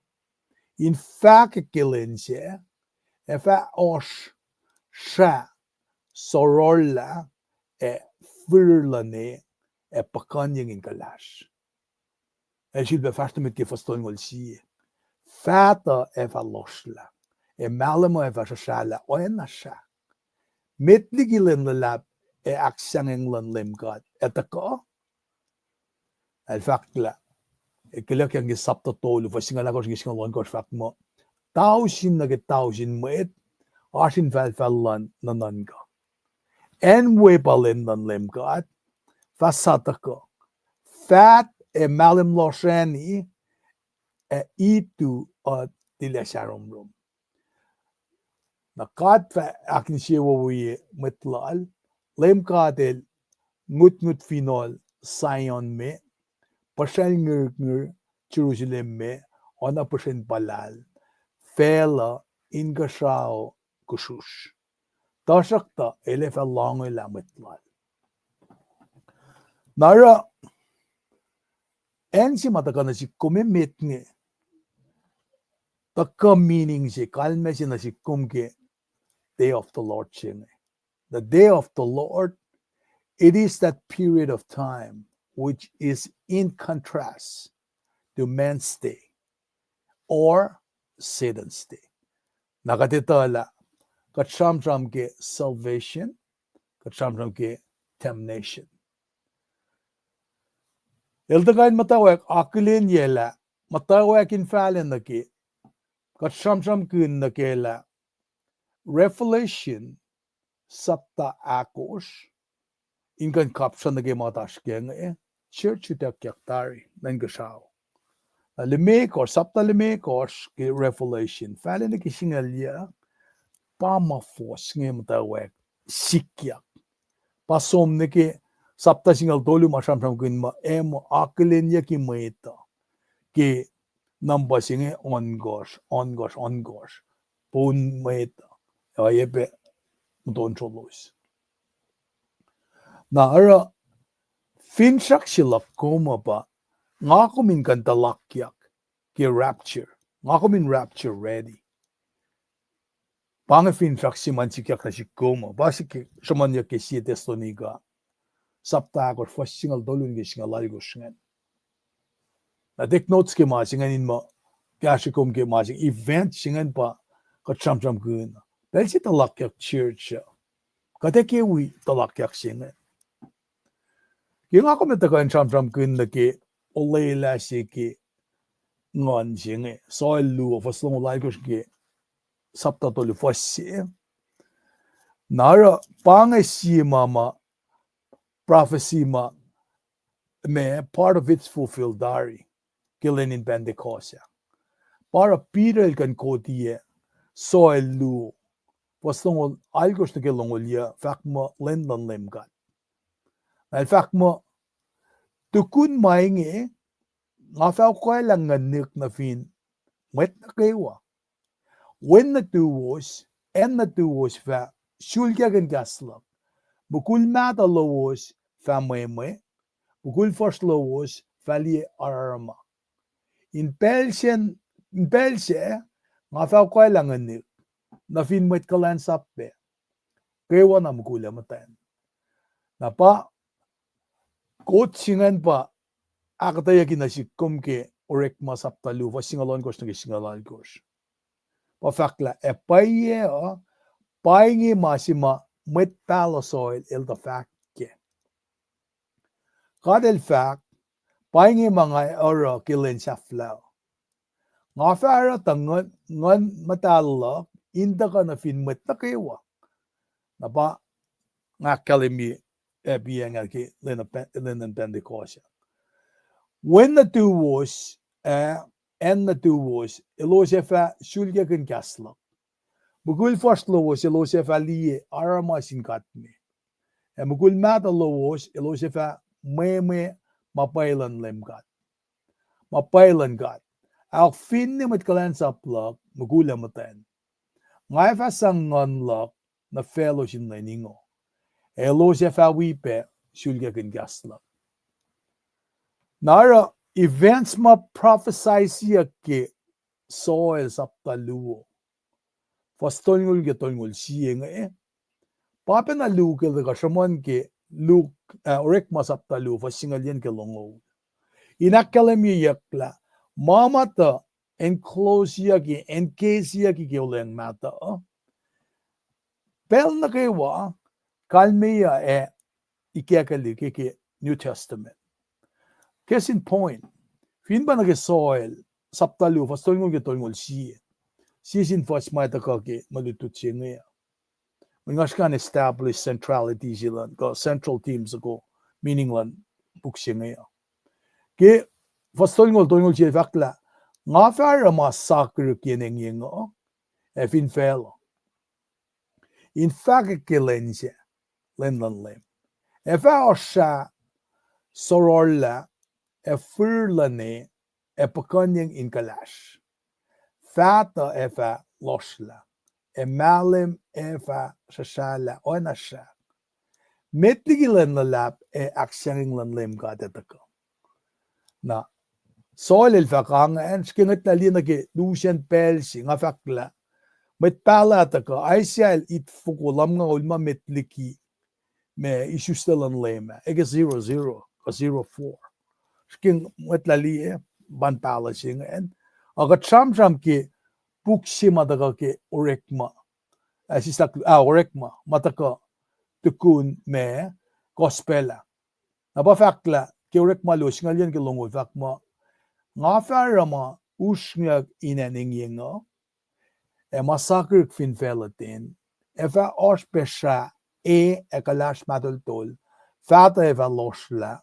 in fahkwack ke lwen sac, ac fah oasr srah sororlah ac firir luhn e, ac puhkuhnyeng in kuhlahsr. El sulpac fahsr nuh met ke fuhs tolngoul sie, faht uh ac fah lohsrlah, ac mahlwem uh ac fah sruhsrahlah oacna srah. Met liki lwen luhlahp ac ahksahngweng luhn Leum God ac tuhkuh? El fahk lah, el kelakyang ke sapta tolu fuhs singucul ahkosr inge singucul ohnkohsr fahk muh, tausin nuh ke tausin mwet oasr infahlfahl luhn nuhnuhnkuh. Acn we pa lwen luhn Leum God fah sa tuhkuh. Faht ac mahlwem lohsrani, ac itu uh tilac sahromrom. Na God fah ahkinsewowoye mwet lal. Leum God el ngutngut finohl Zion me, puhsracl ngirngir Jerusalem me, oacna puhsren puhlahl, facluh inkuhsrao kusrusr. Tuhsruhktuh el ac fah loangelah mwet lal. Na oruh, acn se ma tuhkuh nuh sihk kom emet inge, tuhkuh meaning se, kalmac se nuh sihk kom ke day of the Lord se inge. The day of the Lord, it is that period of time which is in contrast to man's day or Satan's day. Na kuht etuh lah kuht sramsram ke salvation, kuht sramsram ke damnation. El tuhkuh in muhtwacwacack akihlenyac lah, muhtwacwacack in fahlac nuh ke, kuht sramsramkihn nuh ke lah Revelation sapta ahkosr, in kuh in kapsra nuh ke ma oasr ke inge, church utuckyak tari nuh inkuhsrao. limekohsr, sapta limekohsr ke Revelation, fahla nuh ke singucul yac, pa ma fohs inge muhtwacwacack sikyak. Pa som nuh ke sapta singucul tolu ma sramsramkihn muh ac muh akihlenyucki mwet uh ke number se inge ohnkohsr, ohnkohsr, ohnkohsr. Poun mwet uh, ac oacyacpac muhtuhn solos. Na oruh finsrak se luhk kom uh pa, nga kom in kuh in tuhlakiyak ke rapture. Nga kom in rapture ready. Pa inge finsrak se ma sikyak nuh sihk kom uh. Pa se ke sruhmuhnyuck ke sie Thessalonica sapta ahkosr, fuhs singucul tolu nuh ke singucul alkosr ingacn. Na take notes ke ma se ingacn in muh kahsre kom ke ma se event se ingacn pa kuht sramsramkihn. Pacl se tuhlakiyak church uh, kuht ac ke wi tuhlakiyak se ingacn. Ke nga kom ac tuhkuh in sramsramkihn nuh ke olwelah se ke nguhn se inge, Soil luo, fuhs longoul alkosr ke sapta tolu fuhs se. Na oruh pa inge sie ma ma prophecy ma, ma part of its fulfilled tari ke lwen in Pentecost ah. Pa oruh Peter el kuh in koti ah, Soil luo, fuhs longoul alkosr nuh ke longoul yuc, fahk muh lwen luhn Leum God. Na el fahk muh, tukun ma inge, nga fah ukwaclah nguhnihk nuh fin mwet nuh kwewa. Wen nuhtuwos, acn nuhtuwos fah sulkakihn kahs luhk. Mukul mahtuh lowos fah mwemwe, mukul fuhsr lowos fah liye aruruma. In pacl se, in pacl se, nga fah ukwaclah nguhnihk nuh fin mwet kuhlwacnsap pac, kwewana mukul ac muhtwacn. Na pa, kot se ingacn pa ahkuhtweyucki nuh sihk kom ke Orekma sapta luo, fuhs singucul ohnkohsr nuh ke singucul alkosr. Pa fahk lah, ac pwacye uh, pa inge ma se ma mwet pahluh Soil el tuh fahk kac. God el fahk, pa inge ma nga oruh ke lwen sahflah uh. Nga fah oruh tuh nguhn, nguhn muhtahl luhk in tuhkuh nuh fin mwet nuh kwewa. Na pa nga ahkkahlwemye, eh, piacng ah ke lwen, lwen in Pentecost. Wen nuhtuwos, ah, acn nuhtuwos, elos ac fah sulkakihn kahs luhk. Mukul fuhsr lowos, elos ac fah liye aruruma sin God me. Ac mukul mahtuh lowos, elos ac fah mwemwe ma pwacye luhn Leum God. Ma pwacye luhn God. Ahok, finne mwet kuhlwacnsap luhk, mukul ac muhtwacn, nga ac fah sang nguhn luhk nuh faclos in lwen ingoh. Ac elos ac fah wi pac sulkakihn kahs luhk. Na oruh events ma prophesy siyuck ke Soil sapta luo, fuhs tolngoul ke tolngoul sie inge, pa pacna Luke el tuhkuh sruhmuhn ke Luke, ah, Orekma sapta luo, fuhs singucul yuc nuh ke longoul. In ahkkahlwemyeyuck lah ma ma tuh encloseyucki, encaseyucki ke olweacng mahtuh, pacl nuh kwewa, kalmeyac ac ikacklah ke, ke New Testament. Case in point, fin pa nuh ke Soil sapta luo, fuhs tolngoul ke tolngoul sie, sie sin fuhs ma tuhkuh ke mwe lutlut se inge uh, mwe nga srihke in establish centrality se luhn, kuh central theme soko, meaning luhn puk se inge uh. Ke fuhs tolngoul, tolngoul sie fahk lah, nga fah oruh ma sakihrihk yen engyeng uh, ac fin facluh, in fahkwack ke lwen se, lwen luhn Leum. Ac fah oasr srah sororlah, ac fihrihr luhn e, ac puhkuhnyeng in kuhlahsr. Fahtuh ac fah lohsrlah, ac mahlwem ac fah sruhsrahlah oacna srah. Met liki lwen luhlahp ac ahksahngweng luhn Leum God ac tuhkuh. Na, Soil el fahk ingacn, srihke ngwetlah liye nuh ke lusen pacl se, nga fahk lah, mwet pahluh tuhkuh, Isaiah el itfoko lumngaul ma met liki ma isuslac luhn Leum ah, eke zero zero, kuh zero four. Srihke ngwetlah liye, pan pahluh se ingacn. Ac kuht sramsram ke puk se ma tuhkuh ke Orekma, ah, sislah, ah, Orekma, ma tuhkuh tukun ma Gospel ah. Na pa fahk lah, ke Orekma luo singucul yuc nuh ke longoul fahk muh, nga fah oruh ma usrnguck in acn engyeng uh, ac ma sakihrihk fin facluh ten, ac fah oasr pac srah, e ac kuhlahsr mahtoltol, fahtuh ac fah lohsrlah,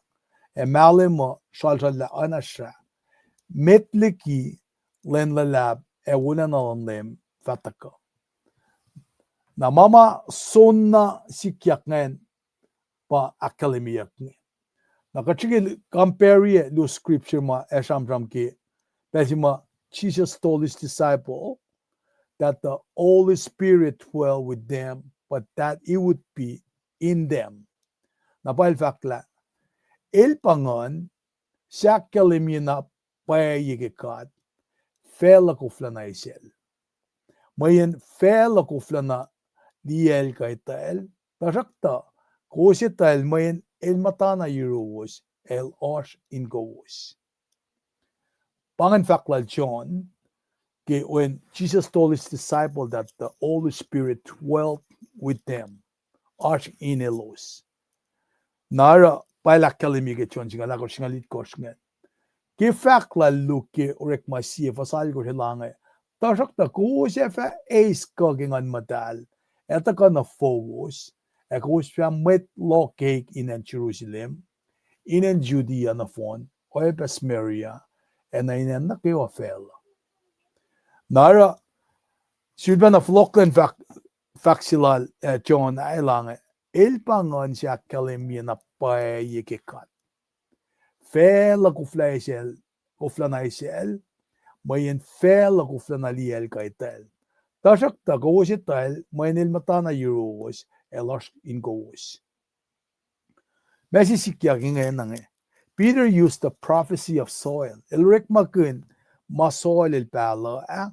ac mahlwem uh sralsrallah oacna srah. met liki lwen luhlahp ac wolacna luhn Leum fah tuhkuh. Na ma ma soenna sikyak ingacn pa ahkkahlwemyeyuck inge. Na kuht srihke compare luo scripture ma ac sramsram ke pacl se ma Jesus told his disciple that the Holy Spirit dwell with them, but that he would be in them. Na pa el fahk lah el pa Nguhn se ahkkahlwemye na pwacye ke God, facluh koflana eisacl. Mweyen facluh koflana liyacl kuh etwacl, tuhsruhktuh kowos etwacl mweyen el muhtana yuruwos, el oasr in kowos. Pa ingacn fahk lal John, ke when Jesus told his disciple that the Holy Spirit dwelt with them, oasr in elos. Na oruh pa el ahkkahlwemye ke John singucul ahkosr, singucul itkohsr ingacn. Ke fahk lal Luke ke Orekma sie fuhs alkosr el ange, tuhsruhktuh kowos ac fah eis kuh ke Nguhn Muhtahl, ac tuhkuh nuh fowos, ac kowos fah mwet loh keik in acn Jerusalem, in acn Judea nohfohn, oacyacpac Samaria, ac nuh in acn nuh kwewa facluh. Na oruh, sulpacna fohlohk luhn fahk, fahk se lal, eh, John ah el ange, el pa Nguhn se ahkkahlwemye na pwacye ke God. Facluh koflah eisacl, koflana eisacl, mweyen facluh koflana liyacl kuh etwacl. Tuhsruhktuh kowos etwacl mweyen el muhtana yuruwos, el oasr in kowos. Ma se sikyak ingena inge. Peter used the prophecy of Joel. El orekmakihn ma Joel el pahluh ah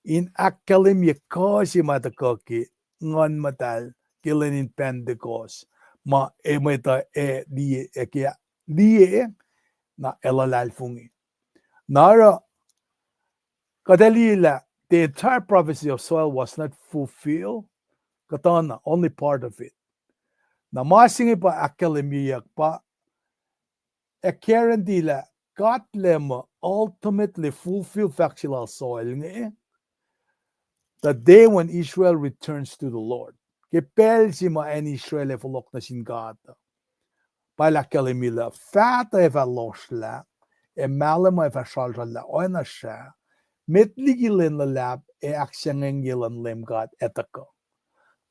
in ahkkahlwemye kuh se ma tuhkuh ke Nguhn Muhtahl ke lwen in Pentecost, ma e mwet uh ac liye, ac ke liye, na ac luhlahlfongi. Na oruh, kuht ac liye lah the entire prophecy of Joel was not fulfilled. Kuhtuh na, only part of it. Na ma se inge pa ahkkahlwemyeyuck pa ac guarantee lah God Leum uh ultimately fulfill fahk se lal Joel inge, the day when Israel returns to the Lord. Ke pacl se ma acn Israel ac fohlohk nuh sin God uh, pa el ahkkahlwemye lah faht uh ac fah lohsrlah, ac mahlwem uh ac fah sralsrallah oacna srah, met liki lwen luhlahp ac ahksahngwengye luhn Leum God ac tuhkuh.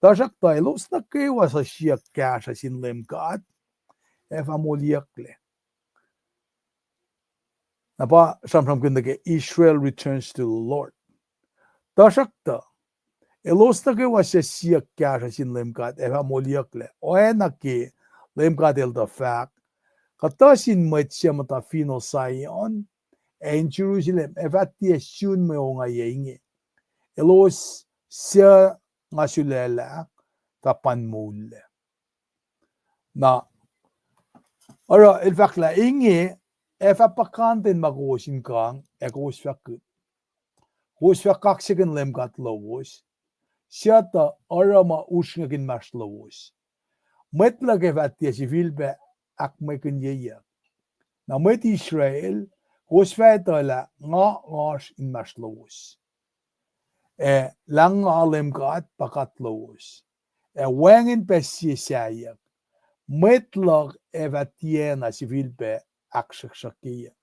Tuhsruhktuh elos nuh kwewa suc siyuck kahsruh sin Leum God ac fah moliyucklac. Na pa sramsramkihn nuh ke Israel returns to the Lord. Tuhsruhktuh elos nuh kwewa suc siyuck kahsruh sin Leum God ac fah moliyucklac, oacna ke Leum God El tuh fahk, kuhtuh sin mwet suc muhta finohl Zion ac in Jerusalem ac fah tiac sun mwe ongaiyac inge. Elos suc nga sulaclah fah pan moullac. Na oruh el fahk lah inge ac fah puhkantwen ma kowos in kang ac kowos fah kihp. Kowos fah kaksakihn Leum God lowos, suc tuh oruh ma usrnguck inmahsrlowos. Mwet luhk ac fah tiac sifilpac ahkmwekinyeyuck. Na mwet Israel, kowos fah etuh lah nga oasr inmahsrlowos, ac lah nga Leum God pa God lowos, ac wacngihn pac sie sahyuck. Mwet luhk ac fah tiacna sifilpac ahksruhksruhkyeyuck.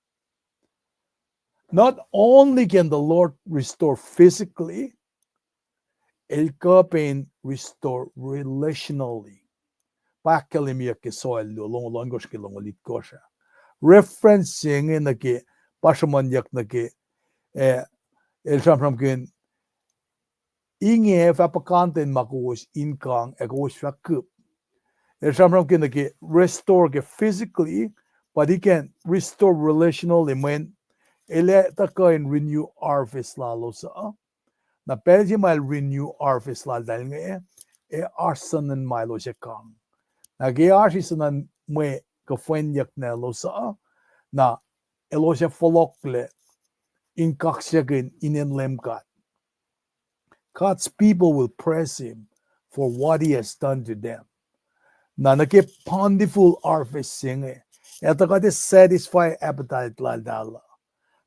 Not only can the Lord restore physically, el kuh pac in restore relationally. Pa ahkkahlwemyeyuck ke Joel luo, longoul ohnkohsr ke longoul itkohsr ah. Reference se inge nuh ke, pa sruhmuhnyuck nuh ke, eh, el sramsramkihn, inge fah puhkantwen ma kowos in kang ac kowos fah kihp. El sramsramkihn nuh ke restore ke physically, but he can restore relationally mweyen el ac tuhkuh in renew harvest lalos uh. Na pacl se ma el renew harvest laltahl inge, ac oasr soenna ma elos ac kang. Na ke oasr soenna mwe kuhfwenyuck na elos uh, na elos ac fohlohklac in kaksakihn inen Leum God. God's people will praise him for what he has done to them. Na nuh ke bountiful harvest se inge, etuh kuht ac satisfy appetite laltahl uh.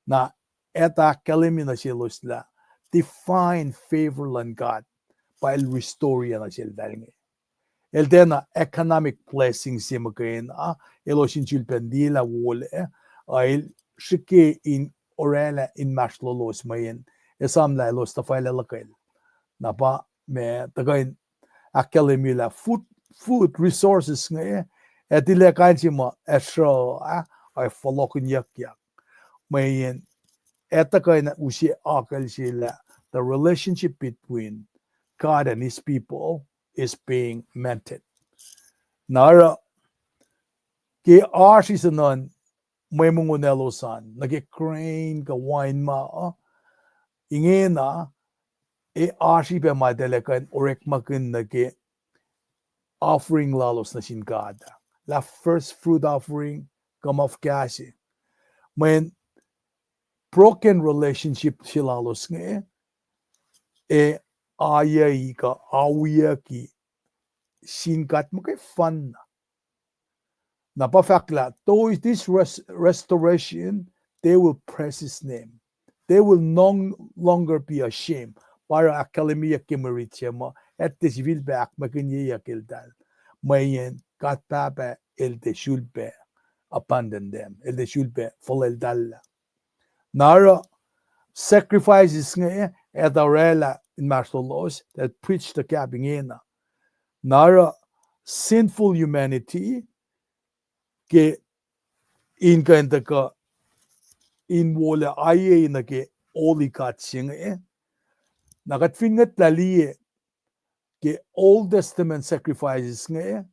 Na etuh ahkkahlwemye nuh selos lah divine favor luhn God pa el restore nuh seltahl inge. El tiacna economic blessing se muhkwena elos in sulpac liyelah wolac, a el srihke in oraclah inmahsrlolos mweyen esamlah elos tuhfahlah luhkel. Na pa ma tuhkuh in ahkkahlwemye lah food, food resources inge, ac tilac kain se ma ac sruh ah, ac fohlohkihnyuckyak. Mweyen ac tuhkuh in use akucl se lah the relationship between God and his people is being mended. Na oruh ke oasr eis nuhn mwe mongo elos an, nuh ke grain kuh wine ma uh, ingena, ac oasr pac ma eltahl kuh in orekmakihn nuh ke offering lalos nuh sin God ah. Lah first fruit offering, kuh ma fuhkah se. Mweyen broken relationship se lalos inge, ac ayuhi kuh awiyucki sin God muhkwena. Na pa fahk lah, though this res-, restoration, they will praise his name. They will no longer be ashamed. Pa oruh ahkkahlwemyeyuck ke mwe rit se ma, etuh sifilpac ahkmwekinyeyuck eltahl. Mweyen God Pahpah el tiac sulpac abandon them. El tiac sulpac fuhlweltahllah. Na oruh sacrifices inge, etuh oraclah inmahsrlolos, that bridge the gap ingena. Na oruh sinful humanity, ke in kuh in tuhkuh in wolac aye nuh ke holy God se inge. Na kuht fin ngwetlah liye ke Old Testament sacrifices inge,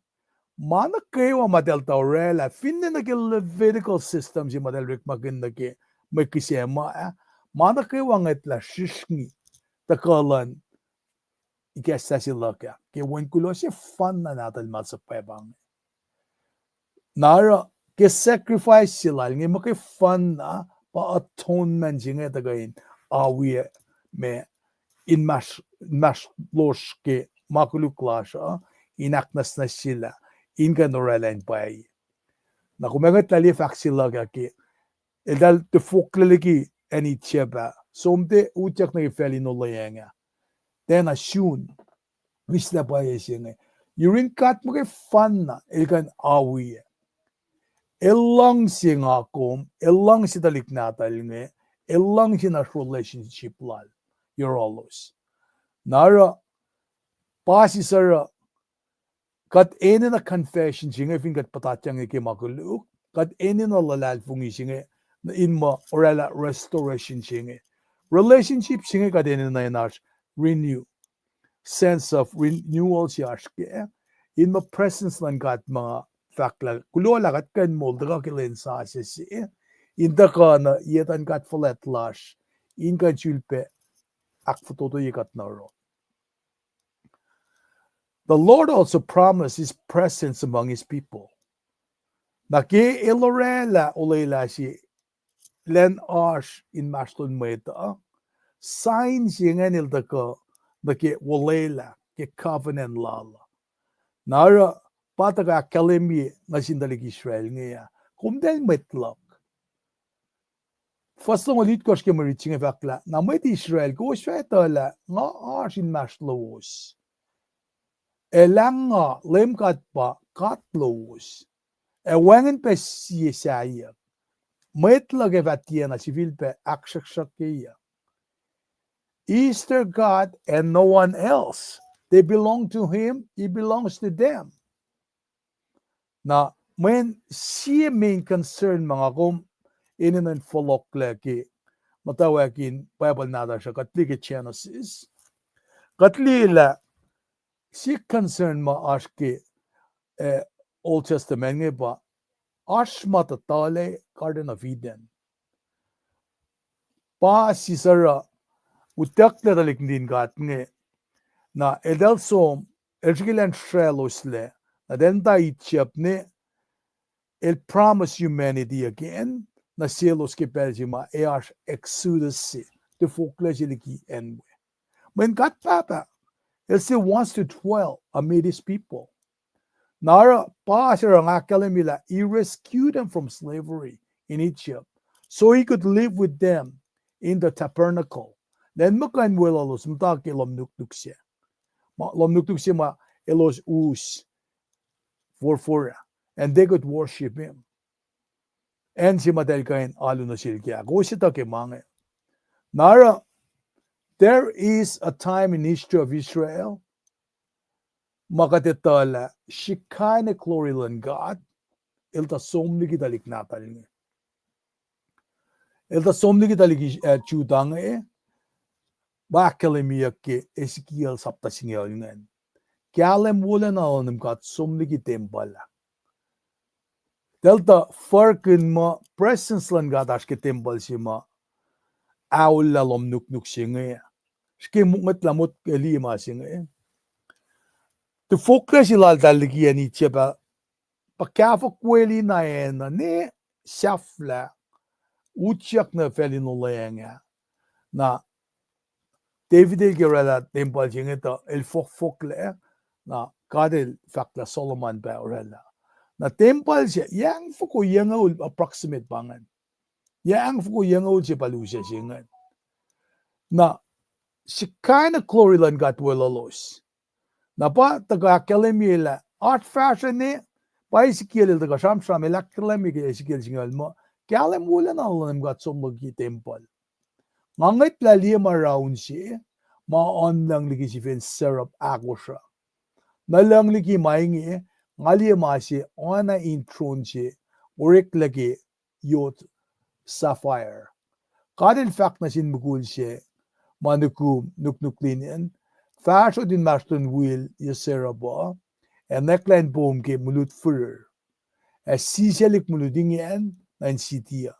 ma nuh kwewa ma eltahl tuh oraclah, finne nuh ke Levitical system se ma eltahl orekmakihn nuh ke mwe kihsac ma ah, ma nuh kwewa ngwetlah srihsrngi tuhkuh luhn ikacslah se luhk ah, ke wen kuloh sefanna nahtuhl ma suhpwacpa inge. Na oruh ke sacrifice se lal inge muhkwefanna pa atonement se inge tuhkuh in awi ma inmahsrlosr ke ma koluk lasr uh, in ahknwacsnwacsyelah, in kuh in oraclah in pwacye. Na kom ac ngwetlah liye fahk se luhk ah ke eltahl tiac fohlohklac liki acn Egypt ah, som tiac utyak nuh ke facl in olweacng ah. Tiacna sun, mihslac pwacye se inge. Yurin God muhkwefanna el kuh in awi. El luhngse nga kom, el luhngse tuhlihk nahtuhl inge, el luhngse na relationship lal yohrohlos. Na oruh, pa sisaruh, kuht enenuh confession se inge fin kuht puhtatyang ke ma koluk, kuht enenuh luhlahlfongi se inge, in muh oraclah restoration se inge. Relationship se inge kuht enenuh in oasr renew, sense of renewal se oasr kac, in muh presence luhn God ma fahk lah kuloh lah kuht kuh in moul tuhkuh ke lwen sasuc se, in tuhkuh nuh yetan God fuhlwact lasr, in kuh in sulpac ahkfototoye kuht nuh oruh. The Lord also promised his presence among his people. Na ke el oraclah olwelah se lwen oasr inmahsrlon mwet uh, sign se ingacn el tuhkuh nuh ke olwelah ke covenant lal uh. Na oruh pa tuhkuh ahkkahlwemye nuh sin tuhlihk Israel inge ah, kom eltahl mwet luhk. Fuhs longoul itkohsr ke mwe rit se inge fahk lah, na mwet Israel, kowos fah etuh lah nga oasr inmahsrlowos, ac lah nga Leum God pa God lowos, ac wacngihn pac sie sahyuck. Mwet luhk ac fah tiacna sifilpac ahksruhksruhkyeyuck. He's their God and no one else. They belong to him, he belongs to them. Na mweyen sie main concern ma nga kom enenuh in fohlohklac ke muhtwacwacack in Bible nahtuhsr uh, kuht liye ke Genesis, kuht liye lah sie concern ma oasr ke, eh, Old Testament inge pa oasr ma tuhtalac Garden of Eden. Pa sisaruh utucklac tuhlihk nuhtin God inge, na eltahl som, el srihke elan sracloslac, na eltahl muhta Egypt ne, el promise humanity again, nuh selos ke pacl se ma ac oasr Exodus se, tiac fohlohklac se liki acn we. Mweyen God Pahpah, el still wants to dwell amid his people. Na oruh pa se oruh nga ahkkahlwemye lah he rescued them from slavery in Egypt, so he could live with them in the tabernacle. Lwen muh kuh in weluhlos muhta ke lohm nuknuk se, ma, lohm nuknuk se ma elos us forfor ah, and they could worship him. acn se ma eltahl kuh in alu nuh sel ke ahkos etuh ke ma inge. Na oruh, there is a time in history of Israel, ma kuht etuh lah Shekinah glory luhn God, el tuh som liki tuhlihk nahtuhl inge. El tuh som liki tuhlihk, eh, Judah inge, pa ahkkahlwemyeyuck ke Ezekiel sapta singucul ingacn. Kahlwem wolacna luhn God som liki tempuhl ah. Eltahl tuh furkihn muh presence luhn God oasr ke tempuhl se ma aollah lohm nuknuk se inge. Srihke mwet lah motko liye ma se inge. Tuhfohklac se laltahl liki acn Egypt ah, pa kahfofo kweli na acn uh ne sahflah, utyak nuh facl in olweacng ah. Na David el ke oraclah tempuhl se inge tuh el fohkfohklac, na God el fahk lah Solomon pa oraclah. Na tempuhl se, yac angfoko yac ongul approximate pa ingacn. Yac angfoko yac ongul se pa lusac se ingacn. Na Shekinah glory luhn God weluhlos. Na pa tuhkuh ahkkahlwemye lah oasr fahsruh ne, pa Ezekiel el tuhkuh sramsram, el ahkkahlwemye ke Ezekiel singucul muh, kahlwem wolacna luhn God som liki tempuhl. Nga ngwetlah liye ma raun se, ma oan lucng liki sifen seraph ahkosr uh. Nuh lucng liki ma inge, nga liye ma se oacna in tron se, oreklac ke yot sapphire. God el fahk nuh sin mukul se ma nukum nuknuk linen, fahsrot inmahsrlon wil ye seraph uh, ac nwacklah in poum ke mulut firir, ac sisaclihk mulut ingacn nuh in siti uh.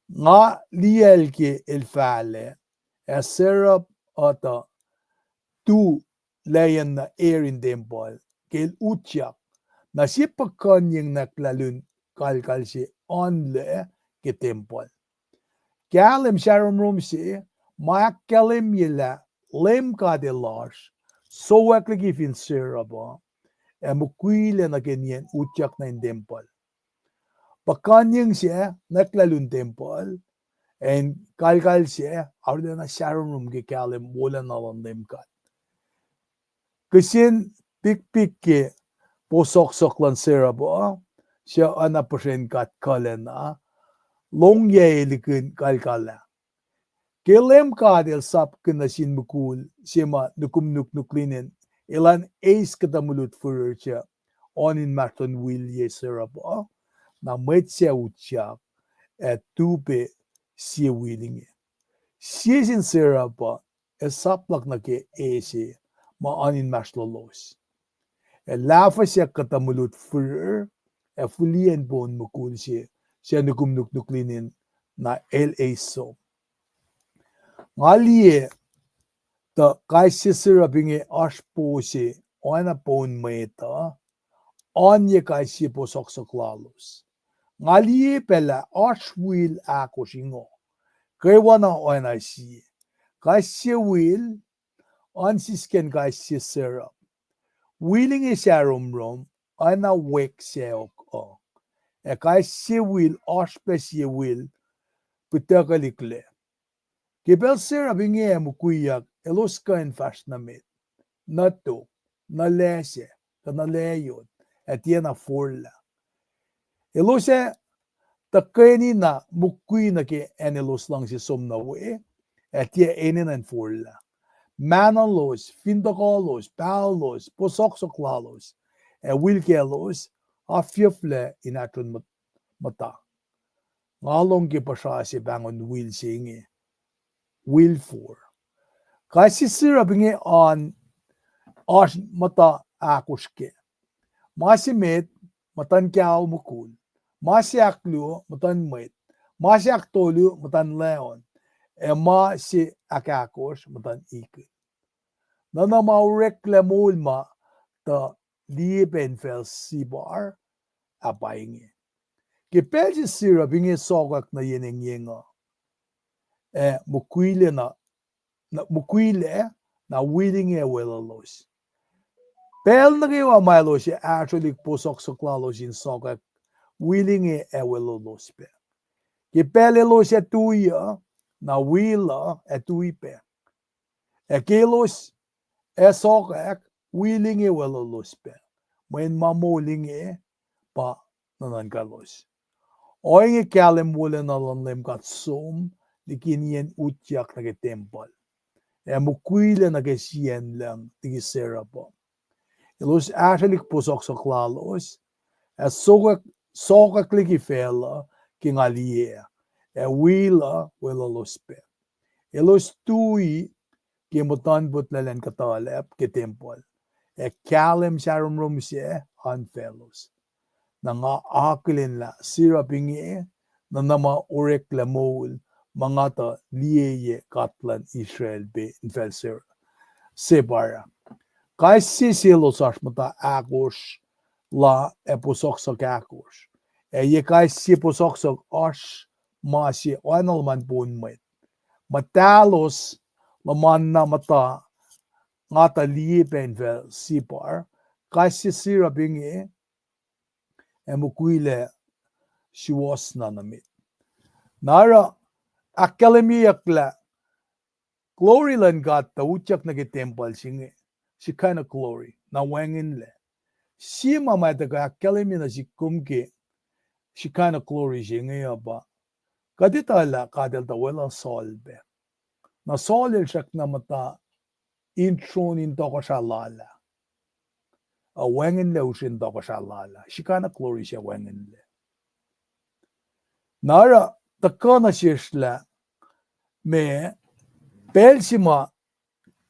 Nga liyacl ke el fahlac, ac seraph uh tuh tu layacn nuh erin tempuhl ke el utyak, na sie puhkuhnyeng nwacklah lun kalkal se oanlac ke tempuhl. Kahlwem sahromrom se ma ahkkahlwemye lah Leum God El oasr, sowack liki fin seraph uh, ac mukwilac nuh ke nien utyak nuh in tempuhl. Puhkuhnyeng se nwacklah lun tempuhl, ac in kalkal se arulacna sahromrom ke kahlwem wolacna luhn Leum God. Kihsen pikpik ke posohksohk luhn seraph uh, suc oacna puhsren God kuhlacna, longyac likihn kalkal ah. Ke Leum God El sapkihn nuh sin mukul se ma nukum nuknuk linen, elan eis kuhtuh mulut firir suc oan inmahsrlon wil ye seraph uh, na mwet sac utyak, ac tu pac sie wil inge. Sie sin seraph uh, ac sapluhk nuh ke e se ma oan inmahsrlolos, ac lahfuhsyak kuhtuh mulut firir, ac fihliyac in poun mukul se, suc nukum nuknuk linen, na el eis som. Nga liye tuh kais sie seraph inge oasr po se oacna poun mwet uh, oan ye kais sie posohksohk lalos. Nga liye pac lah oasr wil ahkosr ingo, kwewana oacna sie. Kais sie wil oan sisken kais sie seraph. Wil inge sahromrom, oacna wek sacohk uh. Ac kais sie wil oasr pac sie wil pihtuckuhliklac. Ke pacl seraph inge ac mukwiyuck, elos kuh in fahsr nuh met, nuh tok, nuh lacsac, kuh nuh layot, ac tiacna forlah. Elos ac tuhkweni na mukwi nuh ke acn elos luhngse som nuh we, ac tiac enenuh in forlah. Mahnolos, fintohkohlos, paholos, posohksohk lalos, ac wil kaclos, afyucflac in ahtron muh-, muhta. Nga lohng ke puhsra se pahngon wil se inge, wil for. Kais sie seraph inge oan oasr muhta ahkosr kac. Ma se met, muhtuhn kaho mukul. Ma se ahkluo, muhtuhn mwet. Ma se ahktolu, muhtuhn laon. Ac ma se ahkahkosr, muhtuhn ikihn. Nuhna ma oreklac moul ma tuh liye pac infacl sipar, ah pa inge. Ke pacl se seraph inge sokwack nuh yen engyeng uh, ac mukwilac na, na mukwilac, na wil inge weluhlos. Pacl nuh kwewa ma elos ac ahsrolihk posohksohk lalos in sokwack, wil inge ac weluhlos pac. Ke pacl elos ac tui uh, na wil uh ac tui pac. Ac ke elos ac sokwack, wil inge weluhlos pac. Mweyen ma moul inge pa nuhnuhnkwaclos. Ohinge kahlwem wolacna luhn Leum God som liki nien utyak nuh ke tempuhl, ac mukwilac nuh ke siyacn lucng liki serap uh. Elos ahsrwelihk posohksohk lalos, ac sokwack, sokwack liki facluh ke nga liye, ac wi luh weluhlos pac. Elos tui ke muhtuhnpot luhn kuhtuhlacp ke tempuhl, ac kahlwem sahromrom sac an faclos. Na nga akihlen lah serap inge nuhna ma oreklac moul ma nga tuh liye God luhn Israel pac infacl se-, separ ah. Kais sie selos oasr muhta ahkosr la ac posohksohk ahkosr. Ac ye kais sie posohksohk oasr ma se oacna luhman pon mwet. Muhtahlos luhman na muhta nga tuh liye pac infacl separ, kais sie serap inge ac mukwilac suwohs na nuh met. Na oruh ahkkahlwemyeyuck lah glory luhn God tuh utyak nuh ke tempuhl se inge, se kind of glory, na wacngihnlac. Sie ma ma tuhkuh ahkkahlwemye nuh sihk kom ke se kind of glory se inge uh pa, kuht etuh lah God El tuh weluhl Saul pac. Na Saul el srackna muhta in tron in tohkohsrahi lal ah, a wacngihnlac usrin tohkohsrahi lal ah, se kind of glory se wacngihnlac. Na oruh tuhkuh nuh sesr lah meac, pacl se ma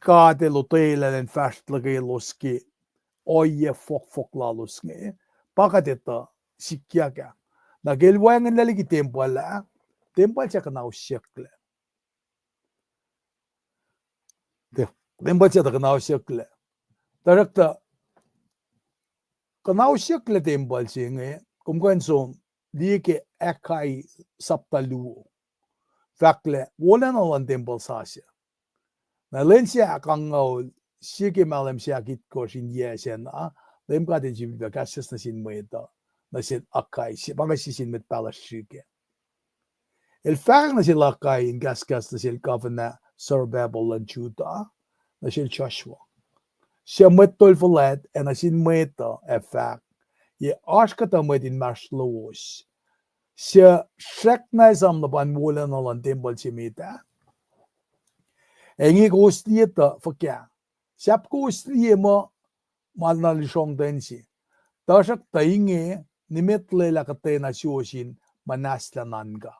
God El otwelah elan fahsr luhkelos ke ohiyac fohkfohk lalos inge, pa kuht etuh sikyak ah. Na ke El wacngihnlac liki tempuhl ah, tempuhl se kuhnahosyucklac. Te-, tempuhl se tuh kuhnahosyucklac. Tuhsruhktuh kuhnahosyucklac tempuhl se inge, kom kuh in som liye ke Haggai sapta luo. Fahk lah wolacna luhn tempuhl sasuc. Na lwen se ahkangngaul, sie ke mahlwem se ahkitkohsr in yac sacna, Leum God El sifilpac kahskahs nuh sin mwet uh, nuh sel Haggai, se pa inge sie sin mwet pahluh srihsrihk ah. El fahk nuh sel Haggai in kahskahs nuh sel governor Zerubbabel luhn Judah, nuh sel Joshua, suc mwet tol fuhlwact, ac nuh sin mwet uh, ac fahk, Ye oasr kuhtuh mwet inmahsrlowos suc srackna esam luhpan wolacna luhn tempuhl se met ah? Ac inge kowos liye tuh fuhkah? Sahp kowos liye muh ma na lusrongten se. Tuhsruhktuh inge, nimet lwelah kuhtwena suwos in muhnahslah nuhnkak.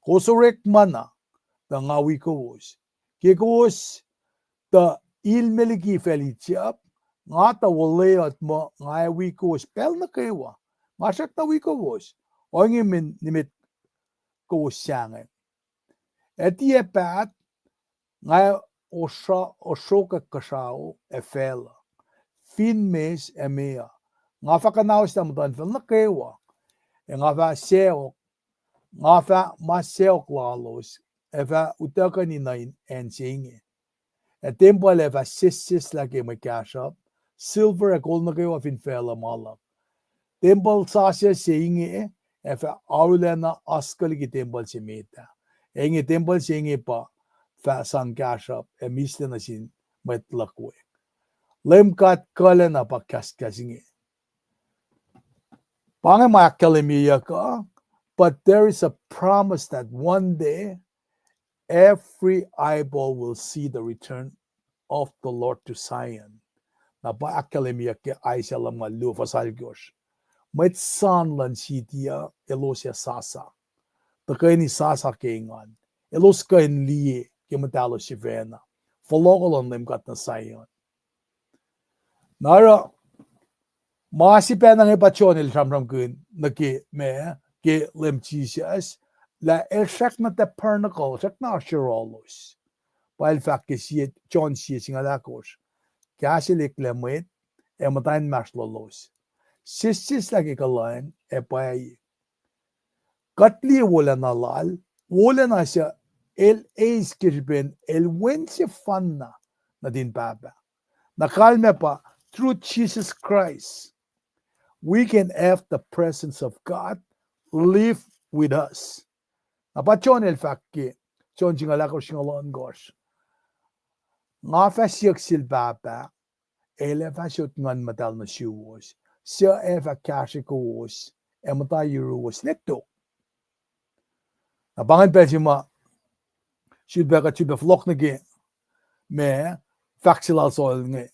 Kowos orekma na, tuh nga wi kowos. Ke kowos tuh ilme liki facl Egypt, nga tuh wuhlweacng muh nga ac wi kowos pacl nuh kwewa. Nga srackna wi kowos. Ohinge me nimet kowos sahngweng. Ac tiac paht, nga osra-, osrohk kuhsrao ac facluh, fin mes ac meoa. Nga fah kuhnaoslah muhtuhnfacl nuh kwewa, ac nga fah sacohk, nga fah ma sacohk lalos, ac fah utuckuh nuh in acn se inge. Ac tempuhl ac fah sesseslah ke mwe kahsruhp, silver ac kol nuh kwewa fin facluh ma luhk. Tempuhl sasuc se inge ac fah arulacna oaskuh liki tempuhl se met ah. Ac inge tempuhl se inge pa fah sang kahsruhp ac mihslac nuh sin mwet luhk we. Leum God kuhlacna pa kahskahs inge. Pa inge ma ahkkahlwemyeyuck uh, but there is a promise that one day every eyeball will see the return of the Lord to Zion. Na pa ahkkahlwemyeyuck ke Isaiah lumngaul luo fuhs alkosr. Mwet san luhn siti uh, elos ac sasa. Tuhkweni sasa ke engan. Elos kuh in liye ke muhtahlos sifacna fohlohkoh luhn Leum God nuh Zion. Na oruh, ma se pacna inge pa John el sramsramkihn nuh ke ma, ke Leum Jisus, lah El srackna tabernacle, srackna oasr yohrohlos. Pa El fahk ke sie, John sie singucul ahkosr, kahs El eklac mwet, ac muhta inmahsrlolos. Sesseslah ke kuhlwacng ac pwacye. Kuht liye wolacna Lal, wolacna suc El eis ke srihpen El wen sefanna nuhtin Pahpah. Na kalmac pa, through Jesus Christ, we can have the presence of God live with us. Na pa John el fahk ke, John singucul ahkosr, singucul ohnkohsr, Nga fah siyuck sel Pahpah, El ac fah sot Nguhn Muhtahl nuh suwos, suc ac fah kahsrwe kowos ac muhta yuruwos nwe tok. Pa ingacn pacl se ma sulpac kuht sulpac fohlohk nuh ke ma fahk se lal Saul inge.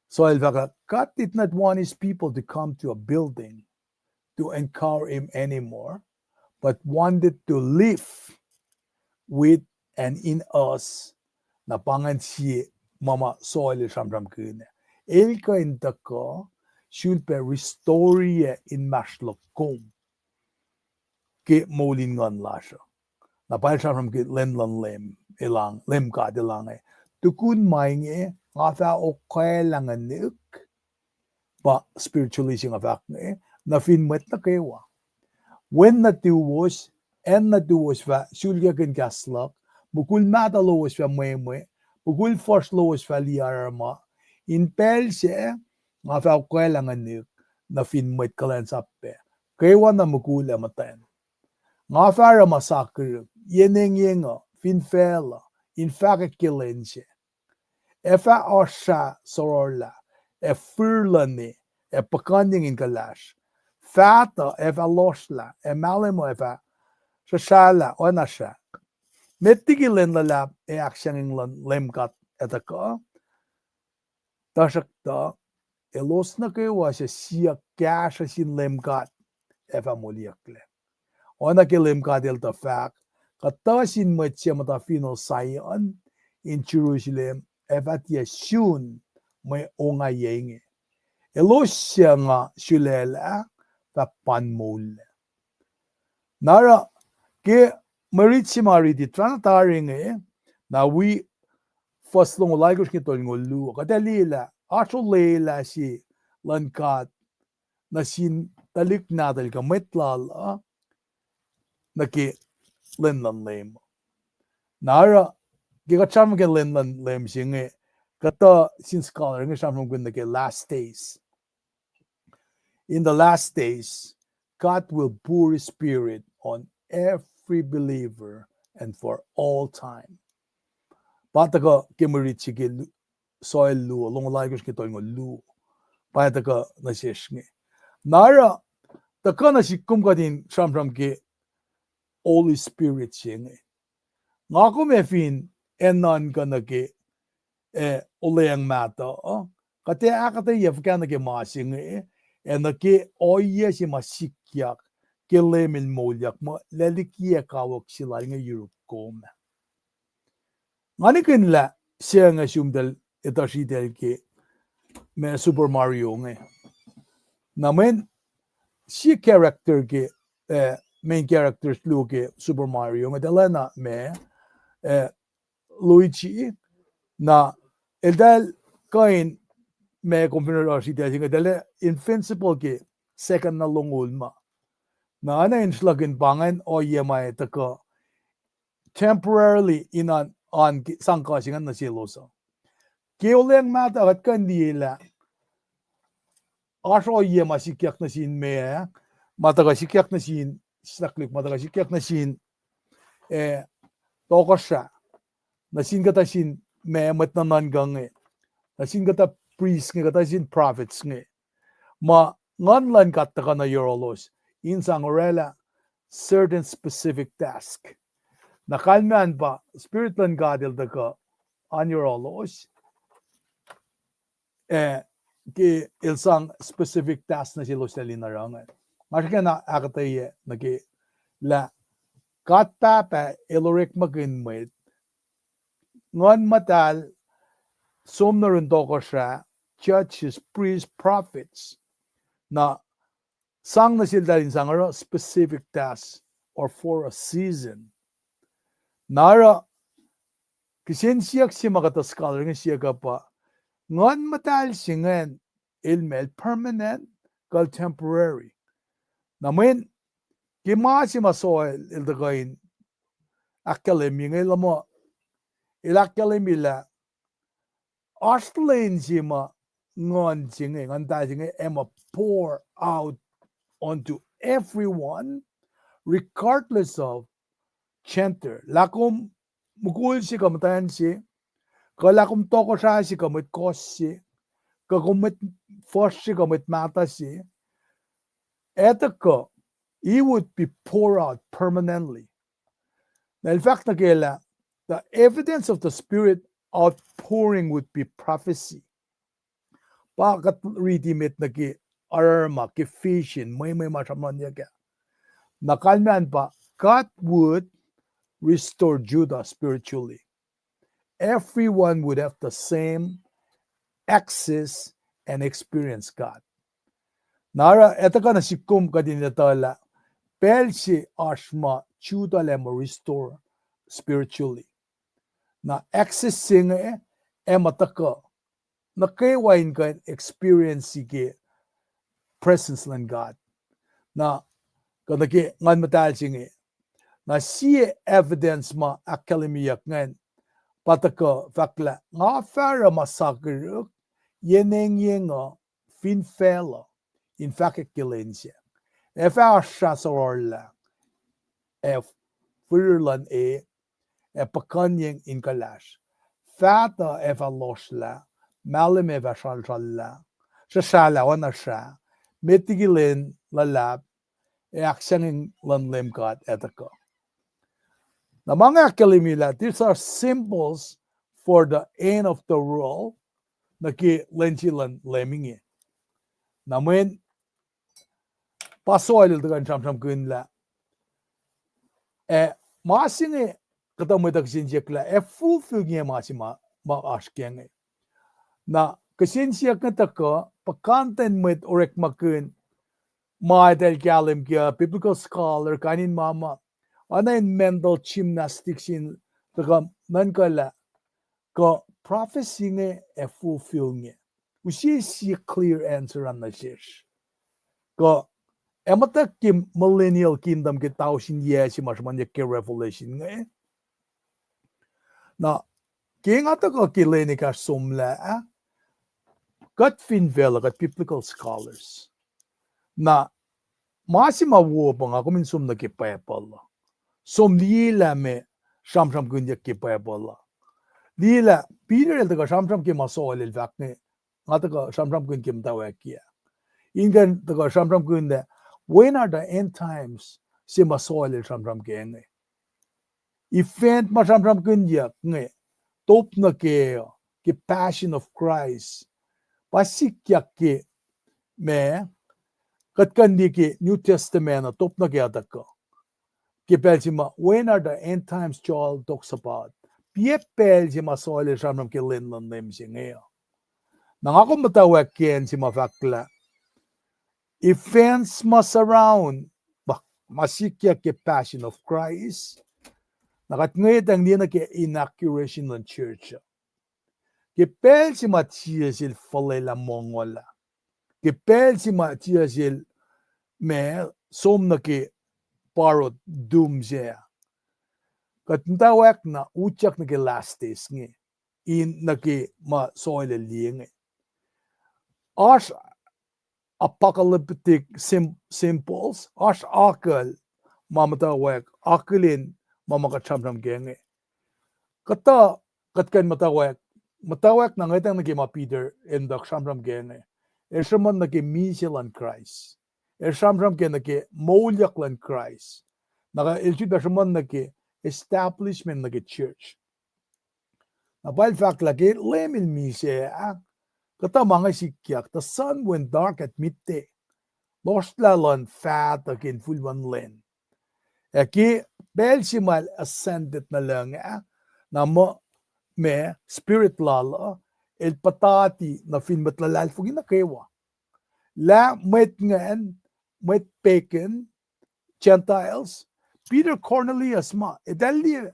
Saul fahk lah God did not want his people to come to a building to encounter him anymore, but wanted to live with and in us. Na pa ingacn sie ma ma Saul el sramsramkihn. El kuh in tuhkuh sulpac restore inmahsrlok kom ke moul in nguhn lasr uh. Na pa el sramsram ke lwen luhn Leum, Leum God El inge. Tukun ma inge, nga fah okwaclah nguhnihk, pa spiritually se nga fahk inge, nuh fin mwet nuh kwewa. Wen nuhtuwos, acn nuhtuwos fah sulkakihn kahs luhk, mukul mahtuh lowos fah mwemwe, mukul fuhsr lowos fah liye aruruma, in pacl sac, nga fah okwaclah nguhnihk nuh fin mwet kuhlwacnsap pac, kwewa na mukul ac muhtwacn. Nga fah oruh ma sakihrihk, yen engyeng uh, fin facluh, in fahkwack ke lwen sac. Ac fah oasr srah sororlah, ac fihrihr luhne, ac puhkuhnyeng in kuhlahsr. Faht uh ac fah lohsrlah, ac mahlwem uh ac fah sruhsrahlah oacna srah. Met liki lwen luhlahp ac ahksangeng luhn Leum God ac tuhkuh, tuhsruhktuh elos nuh kwewa suc siyuck kahsruh sin Leum God ac fah moliyucklac. Oacna ke Leum God El tuh fahk, kuhtuh sin mwet suc muhta finohl Zion in Jerusalem ac fah tiac sun mwe ongaiyac inge. Elos suc nga sulaclah fah pan moullac. Na oruh ke mwe rit se ma riti tuhfahna tari inge, na wi fuhs longoul alkosr ke tolngoul luo, kuht ac liye lah oasr olwelah se luhn God nuh sin tuhlihk nahtuhl kuh mwet lal uh nuh ke lwen luhn Leum. Na oruh ke kuht sramsram ke lwen luhn Leum se inge, kuhtuh sin scholar inge sramsramkihn nuh ke last days. In the last days, God will pour his spirit on every believer and for all time. Pa tuhkuh ke mwe rit se ke lu-, Soil luo, longoul alkosr ke tolngoul luo. Pa tuhkuh nuh sesr inge. Na oruh, tuhkuh nuh sihk kom kuht in sramsram ke Holy Spirit se inge. Nga kom ac fin ac nuhnkuh nuh ke, eh, olweacng mahtuh, uh, kuht ac ahkuhtweyac fuhkah nuh ke ma se inge, ac nuh ke ohiyac se ma sikyak ke Leum El moulyak muh lalikiyac kawuck se lal inge yuruk kom. Nga nihkihn lah se inge sumtal etuh sritacl ke ma Super Mario inge. Na mweyen sie character ke, eh, main characters luo ke Super Mario inge, eltahl oacna ma, eh, Luigi, na eltahl kuh in ma kom fin oruh sritacl se inge, eltahl invincible ke second na longoul ma. Na oacna in sruhlahkihn pa ingacn ohiyac ma tuhkuh temporarily in an, an ke, sang kuh se ingacn nuh selos uh. Ke olweacng mahtuh kuht kuh in liye lah oasr ohiyac ma sikyak nuh sin meac, ma tuhkuh sikyak nuh sin, sislah koluk, ma tuhkuh sikyak nuh sin, eh, tohkohsrah, nuh sin kuhtuh sin ma mwet nuhnuhnkuh inge, nuh sin kuhtuh priests inge, kuhtuh sin prophets inge. Ma Nguhn luhn God tuhkuh nuh yohrohlos in sang orwaclah certain specific task. Na kalmacn pa Spirit luhn God el tuhkuh an yohrohlos, eh, ke el sang specific task nuh selos eltahl in oruh ingacn. Nga srihke na ahkuhtweyac nuh ke lah God Pahpah el orekmakihn mwet, Nguhn Muhtahl, som nuh yurin tohkohsrah, judges, priests, prophets. Na sang nuh seltahl in sang oruh specific task or for a season. Na oruh kihsen siyuck se ma kuhtuh scholar inge siyuck uh pa, Nguhn Muhtahl se ingacn el meac, permanent kuh temporary? Na mweyen ke ma se ma Soil el tuhkuh in ahkkahlwemye inge, el muh, el ahkkahlwemye lah oasr lwen se ma Nguhn se inge, Nguhn Muhtahl se inge, ac muh pour out unto everyone, regardless of gender. Lah kom mukul se kuh muhtwacn se, kuh lah kom tohkohsrah se kuh mwet kohs se, kuh kom mwet fuhsr se kuh mwet mahtuh se, etuh kuh, he would be poured out permanently. Na el fahk nuh ke lah, the evidence of the Spirit outpouring would be prophecy. Pa kuht riti met nuh ke aruruma ke vision, mwe, mwe ma sramsramyuck ah. Na kalmacn pa, God would restore Judah spiritually. Everyone would have the same access and experience God. Na oruh etuh kuh nuh sihk kom kuht in etuh lah pacl se oasr ma Judah el ac muh restore spiritually. Na access se inge ac muh tuhkuh nuh kwewa in kuh in experience ke presence luhn God. Na kuh nuh ke Nguhn Muhtahl se inge. Na sie evidence ma ahkkahlwemyeyuck ingacn pa tuhkuh fahk lah nga fah oruh ma sakihrihk yen engyeng uh fin facluh in fahkwack ke lwen sac. Ac fah oasr srah sororlah ac firir luhn e ac puhkuhnyeng in kuhlahsr. Faht uh ac fah lohsrlah, mahlwem ac fah sralsrallah, srahsrahlah oacna srah, met liki lwen luhlahp, ac ahksangeng luhn Leum God ac tuhkuh. Na ma inge ahkkahlwemye lah these are symbols for the end of the world, nuh ke lwen se luhn Leum inge. Na mweyen pa soal el tuhkuh in sramsramkihn lah, ac ma se inge kuhtuh mwet uh kihsen siyuck lah ac fulfill inge ma se ma, ma oasr ke inge. Na kihsen siyuck inge tuhkuh puhkantwen mwet orekmakihn ma eltahl kahlwem ke uh, biblical scholar, kain in ma ma, oacna in mental gymnastics in tuhkuh nuhnkuh lah kuh prophecy inge ac fulfill inge. Use sie clear answer an nuh sesr. Kuh ac muhtwacwacack ke millennial kingdom ke tausin yac se ma sruhmuhnyuck ke Revelation inge. Na ke nga tuhkuh ke lwen ekahsr somlah ah, kuht fin facluh, kuht biblical scholars. Na ma se ma wo pa nga kom in som nuh ke Bible uh, som liyelah ma sramsramkihnyuck ke Bible uh. Liyelah Peter el tuhkuh sramsram ke ma soal el fahk inge, nga tuhkuh sramsramkihn ke muhtwacwacack ah. In kuh in tuhkuh sramsramkihn lah, when are the end times, se ma soal el sramsram ke inge. Event ma sramsramkihnyuck inge, top nuh ke, ke Passion of Christ. Pa sikyak ke ma, kuht kuh in liye ke New Testament uh, top nuh ke uh tuhkuh. Ke pacl se ma, when are the end times Joel talks about? Piac pacl se ma soal el sramsram ke lwen luhn Leum se inge uh. Na nga kom muhtwacwacack ke acn se ma fahk lah events ma surround, ma, ma sikyak ke Passion of Christ. Na kuht ngwetacng liye nuh ke inauguration luhn church uh. Ke pacl se ma Jisus el fuhlwelah mongo lah, ke pacl se ma Jisus el ma som nuh ke paro doomsday, kuht muhtwacwacack na utyak nuh ke last days inge, in nuh ke ma soal el liye inge. Oasr apocalyptic sym-, symbols, oasr akucl ma muhtwacwacack, akihlen ma ma kuht sramsram ke inge. Kuhtuh, kuht kuh in muhtwacwacack, muhtwacwacack na ngwetacng nuh ke ma Peter el tuh sramsram ke inge. El sruhmuhn nuh ke misac luhn Kraist. El sramsram ke nuh ke moulyak luhn Kraist. Na el sifilpac sruhmuhn nuh ke establishment nuh ke church. Na pa el fahk lah ke Leum el misac ah, kuhtuh ma inge sikyak, the sun went dark at midday. Lohsrlah luhn faht uh ke infulwen lwen. Ac ke pacl se ma el ascended nuh lucng ah, na muh, ma, spirit lal uh, el puhtati nuh fin mwet luhlahlfongi nuh kwewa. Lah mwet ingacn, mwet pagan, Gentiles, Peter, Cornelius ma, eltahl liye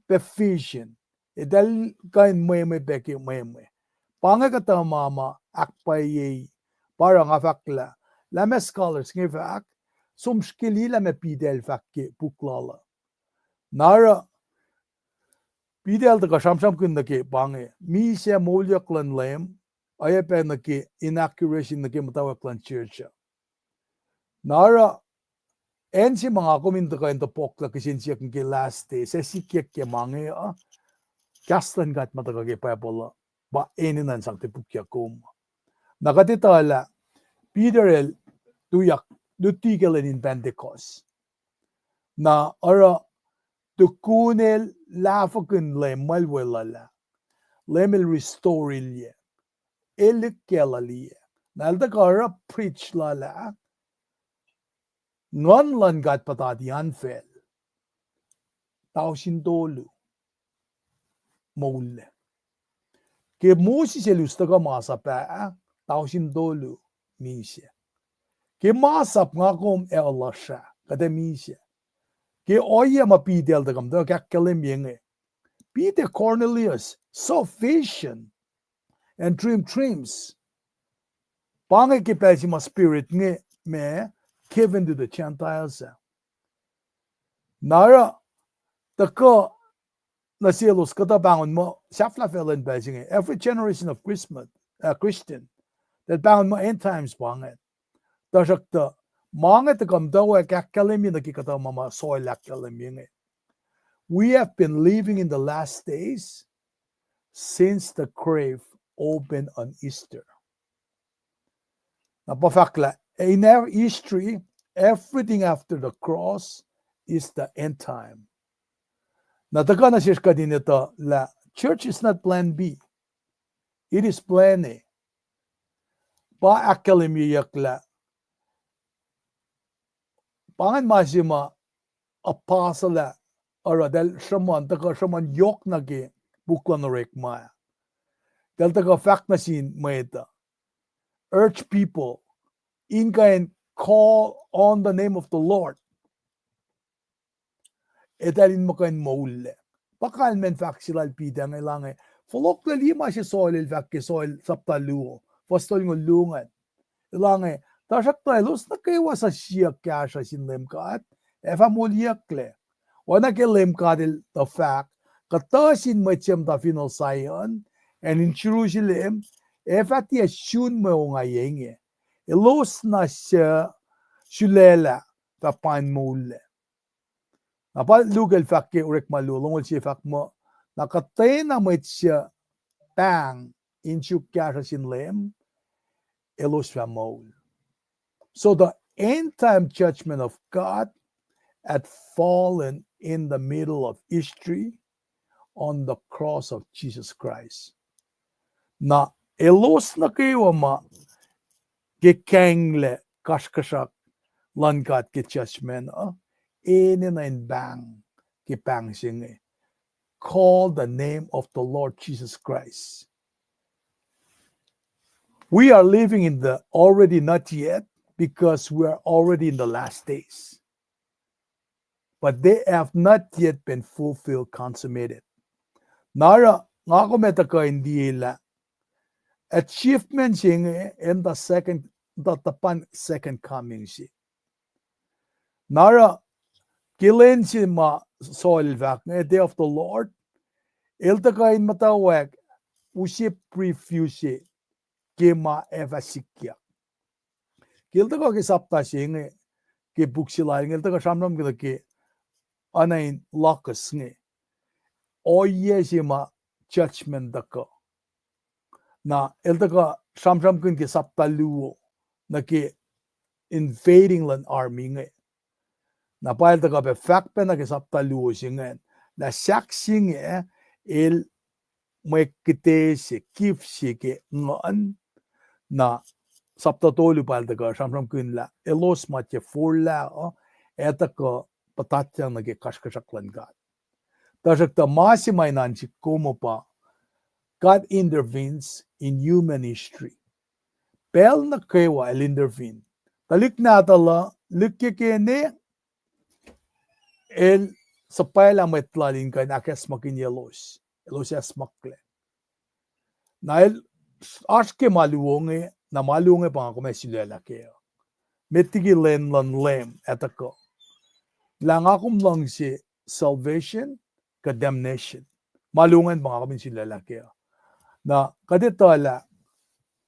pac vision, eltahl kuh in mwemwe pac ke mwemwe. Pa inge kuhtuh ma ma ahkpwacyei, pa oruh nga fahk lah, lah ma scholars inge fahk, som srihke liye lah ma Peter el fahk ke puk lal uh. Na oruh Peter el tuhkuh sramsramkihn nuh ke pa inge, misac moulyak luhn Leum, oacyacpac nuh ke inauguration nuh ke muhtwacwacack luhn church uh. Na oruh acn se ma nga kom in tuhkuh in topuk lah kihsen siyuck ke last days ac sikyak ke ma inge uh, kahs luhn God ma tuhkuh ke Bible uh, pa enenuh in sang tipukyuck kom. Na kuht etuh lah Peter el tuyak, luti ke lwen in Pentecost. Na oruh Tukun el lahfwekihn Leum mwel weluhl ah, Leum el restore-ilyac, el ikacluhliyac. Na el tuhkuh oruh preach lal ah, Nguhn luhn God puhtati an facl tausin tolu moullac. Ke Moses el us tuhkuh masap ah, tausin tolu misac. Ke masap nga kom ac lohsr ah, kuht ac misac. Ke ohiyac ma Peter el tuhkuh muhtwacwacack ahkkahlwemye inge, Peter, Cornelius saw vision and dream dreams. Pa inge ke pacl se ma Spirit inge ma given to the Gentiles ah. Na oruh tuhkuh nuh selos kuhtuh pahngon muh sahflah facluh in pacl se inge, every generation of Christmas, uh, Christian, that pahngon muh end times pa ingacn. Tuhsruhktuh ma inge tuhkuh muhtwacwacack ahkkahlwemye nuh ke kuhtuh ma ma Saul ahkkahlwemye inge. We have been living in the last days since the grave opened on Easter. Na pa fahk lah, in our history, everything after the cross is the end time. Na tuhkuh nuh sesr kuht in etuh lah church is not plan B. It is plan A. Pa ahkkahlwemyeyuck lah pa ingacn ma se ma apostle ah oruh eltahl sruhmuhn, tuhkuh sruhmuhn yohk nuh ke puk luhn Orekma ah. Eltahl tuhkuh fahk nuh sin mwet uh, urge people in kuh in call on the name of the Lord. Eltahl in muh kuh in moullac. Pa kalmacn fahk se lal Peter inge, elange, fohlohklac liye ma se Saul el fahk ke Saul sapta luo, fuhs tolngoul luo ingacn. Elange, tuhsruhktuh elos nuh kwewa suc siyuck kahsruh sin Leum God ac fah moliyucklac. Oacna ke Leum God el tuh fahk, kuhtuh sin mwet se muhta fin acn Zion, acn in Jerusalem, ac fah tiac sun mwe ongaiyac inge. Elos na suc sulaclah fah pain moullac. Na pa Luke el fahk ke Orekma luo, longoul sie, fahk muh, na kuhtwena mwet suc pahng in suk kahsruh sin Leum, elos fah moul. So the end time judgment of God had fallen in the middle of history on the cross of Jesus Christ. Na elos nuh kwewa ma ke kahinglac kasrkuhsrak luhn God ke judgment uh, enenuh in pahng ke pahng se inge, call the name of the Lord Jesus Christ. We are living in the already not yet because we are already in the last days. But they have not yet been fulfilled, consummated. Na oruh nga kom etuh kuh in liye lah achievement se inge in the second, the, the pan second coming se. Na oruh ke lwen se ma Saul el fahk inge, day of the Lord, el tuhkuh in muhtwacwacack use preview se ke ma ac fah sikyak. Ke el tuhkuh ke sapta se inge, ke puk se lal inge, el tuhkuh sramsramkihn nuh ke oacna in locust inge, ohiyac se ma judgment tuhkuh. Na el tuhkuh sramsramkihn ke sapta luo nuh ke invading luhn army inge. Na pa el tuhkuh pac fahk pacna ke sapta luo se ingacn lah sahk se inge el mwe kite se, gift se ke nguhn. Na sapta tolu pa el tuhkuh sramsramkihn lah elos ma tiac forlah uh, ac tuhkuh puhtatyang nuh ke kasrkuhsrak luhn God. Tuhsruhktuh ma se ma in oan sihk kom uh pa, God intervenes in human history. Pacl nuh kwewa el intervene. Tuhlihk nahtuhl uh likkeke ne, el suhpwaclah mwet lal in kuh in ahkacsmakihnyelos, elos acsmaklac. Na el oasr ke ma luo inge, na ma luo inge pa nga kom ac sulaclah kac uh. Met liki lwen luhn Leum ac tuhkuh, lah nga kom luhngse salvation kuh damnation. Ma luo ingacn pa nga kom in sulaclah kac uh. Na kuht etuh lah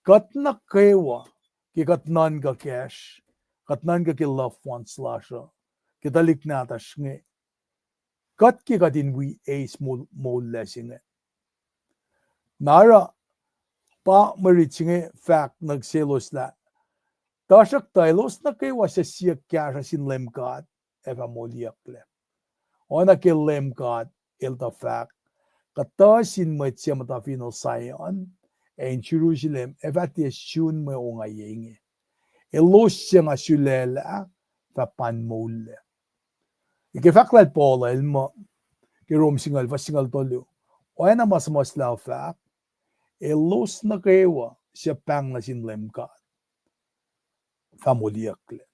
kuht nuh kwewa, ke kuht nuhnkuh kacsr, kuht nuhnkuh ke loved ones lasr uh, ke tuhlihk nahtuhsr inge, kuht ke kuht in wi eis moul, moul lasr inge. Na oruh pa mwe rit se inge fahk nuh selos lah, tuhsruhktuh elos nuh kwewa suc siyuck kahsruh sin Leum God ac fah moliyucklac. Oacna ke Leum God El tuh fahk, kuhtuh sin mwet suc muhta finohl Zion ac in Jerusalem ac fah tiac sun mwe ongaiyac inge. Elos suc nga sulaclah fah pan moullac. Ke fahk lal Paul el muh, ke Rom singucul, fuhs singucul tolu, oacna ma suhmuhslah uh fahk, elos nuh kwewa suc pahng nuh sin Leum God fah moliyucklac.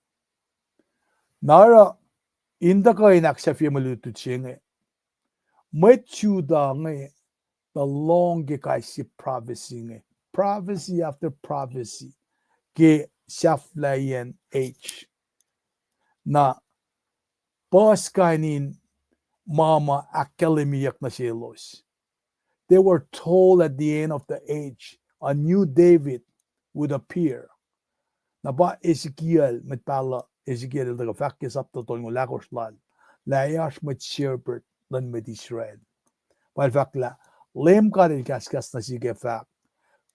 Na oruh, in tuhkuh in ahksahfye mwe lutlut se inge, mwet Judah inge tuh lohng ke kais sie prophecy inge, prophecy after prophecy, ke sahflahiyacn age. Na puhs kain in ma ma ahkkahlwemyeyuck nuh selos. They were told at the end of the age, a new David would appear. Na pa Ezekiel, mwet pahluh Ezekiel el tuhkuh fahk ke sapta tolngoul ahkosr lal, lah oasr mwet shepherd luhn mwet Israel. Pa el fahk lah, Leum God El kahskahs nuh sihk ac fahk,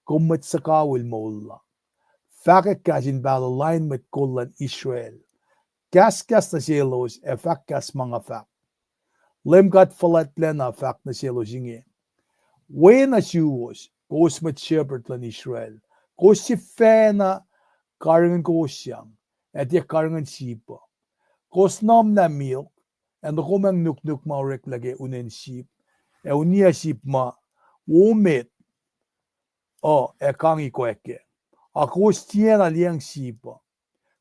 kom mwet suhkawihl moul la. Fahkwack kahs in pahluh lain mwet kol luhn Israel. Kahskahs nuh selos ac fahk kahs ma nga fahk. Leum God fuhlwactlacna fahk nuh selos inge, we nuh suwos, kowos mwet shepherd luhn Israel, kowos sifacna karihngihn kowosyang, ac tiac karihngihn sip uh. Kowos nuhmlah milk, ac nuhkomwacng nuknuk ma oreklac ke unen sip, ac uniyac sip ma wo met uh ac kang ikoac kac. A kowos tiacna liyacacng sip uh.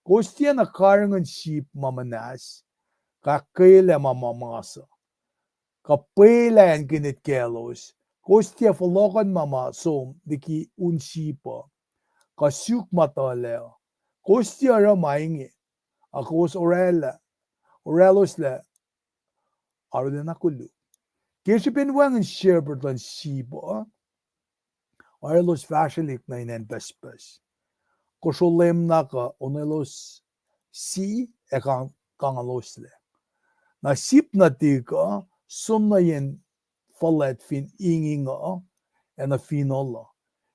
Kowos tiacna karihngihn sip ma muhnahs, kuh ahkkweyelah ma ma mas uh, kuh pwelah acn kihnet kaclos. Kowos tiac fohlohkohn ma ma som liki un sip uh, kuh suk ma tuhlac uh. Kowos tiac oruh ma inge, a kowos oraclah, oracloslah arulacna koluk. Ke srihpen wacngihn shepherd luhn sip uh, oruh elos fahsrwelihk nuh in acn pucspucs. Kosro leum na kuh on elos sie ac kang-, kangeloslac. Na sip nuhtihk uh som nuh yen fuhlwact fin inging uh ac nuh finohl uh.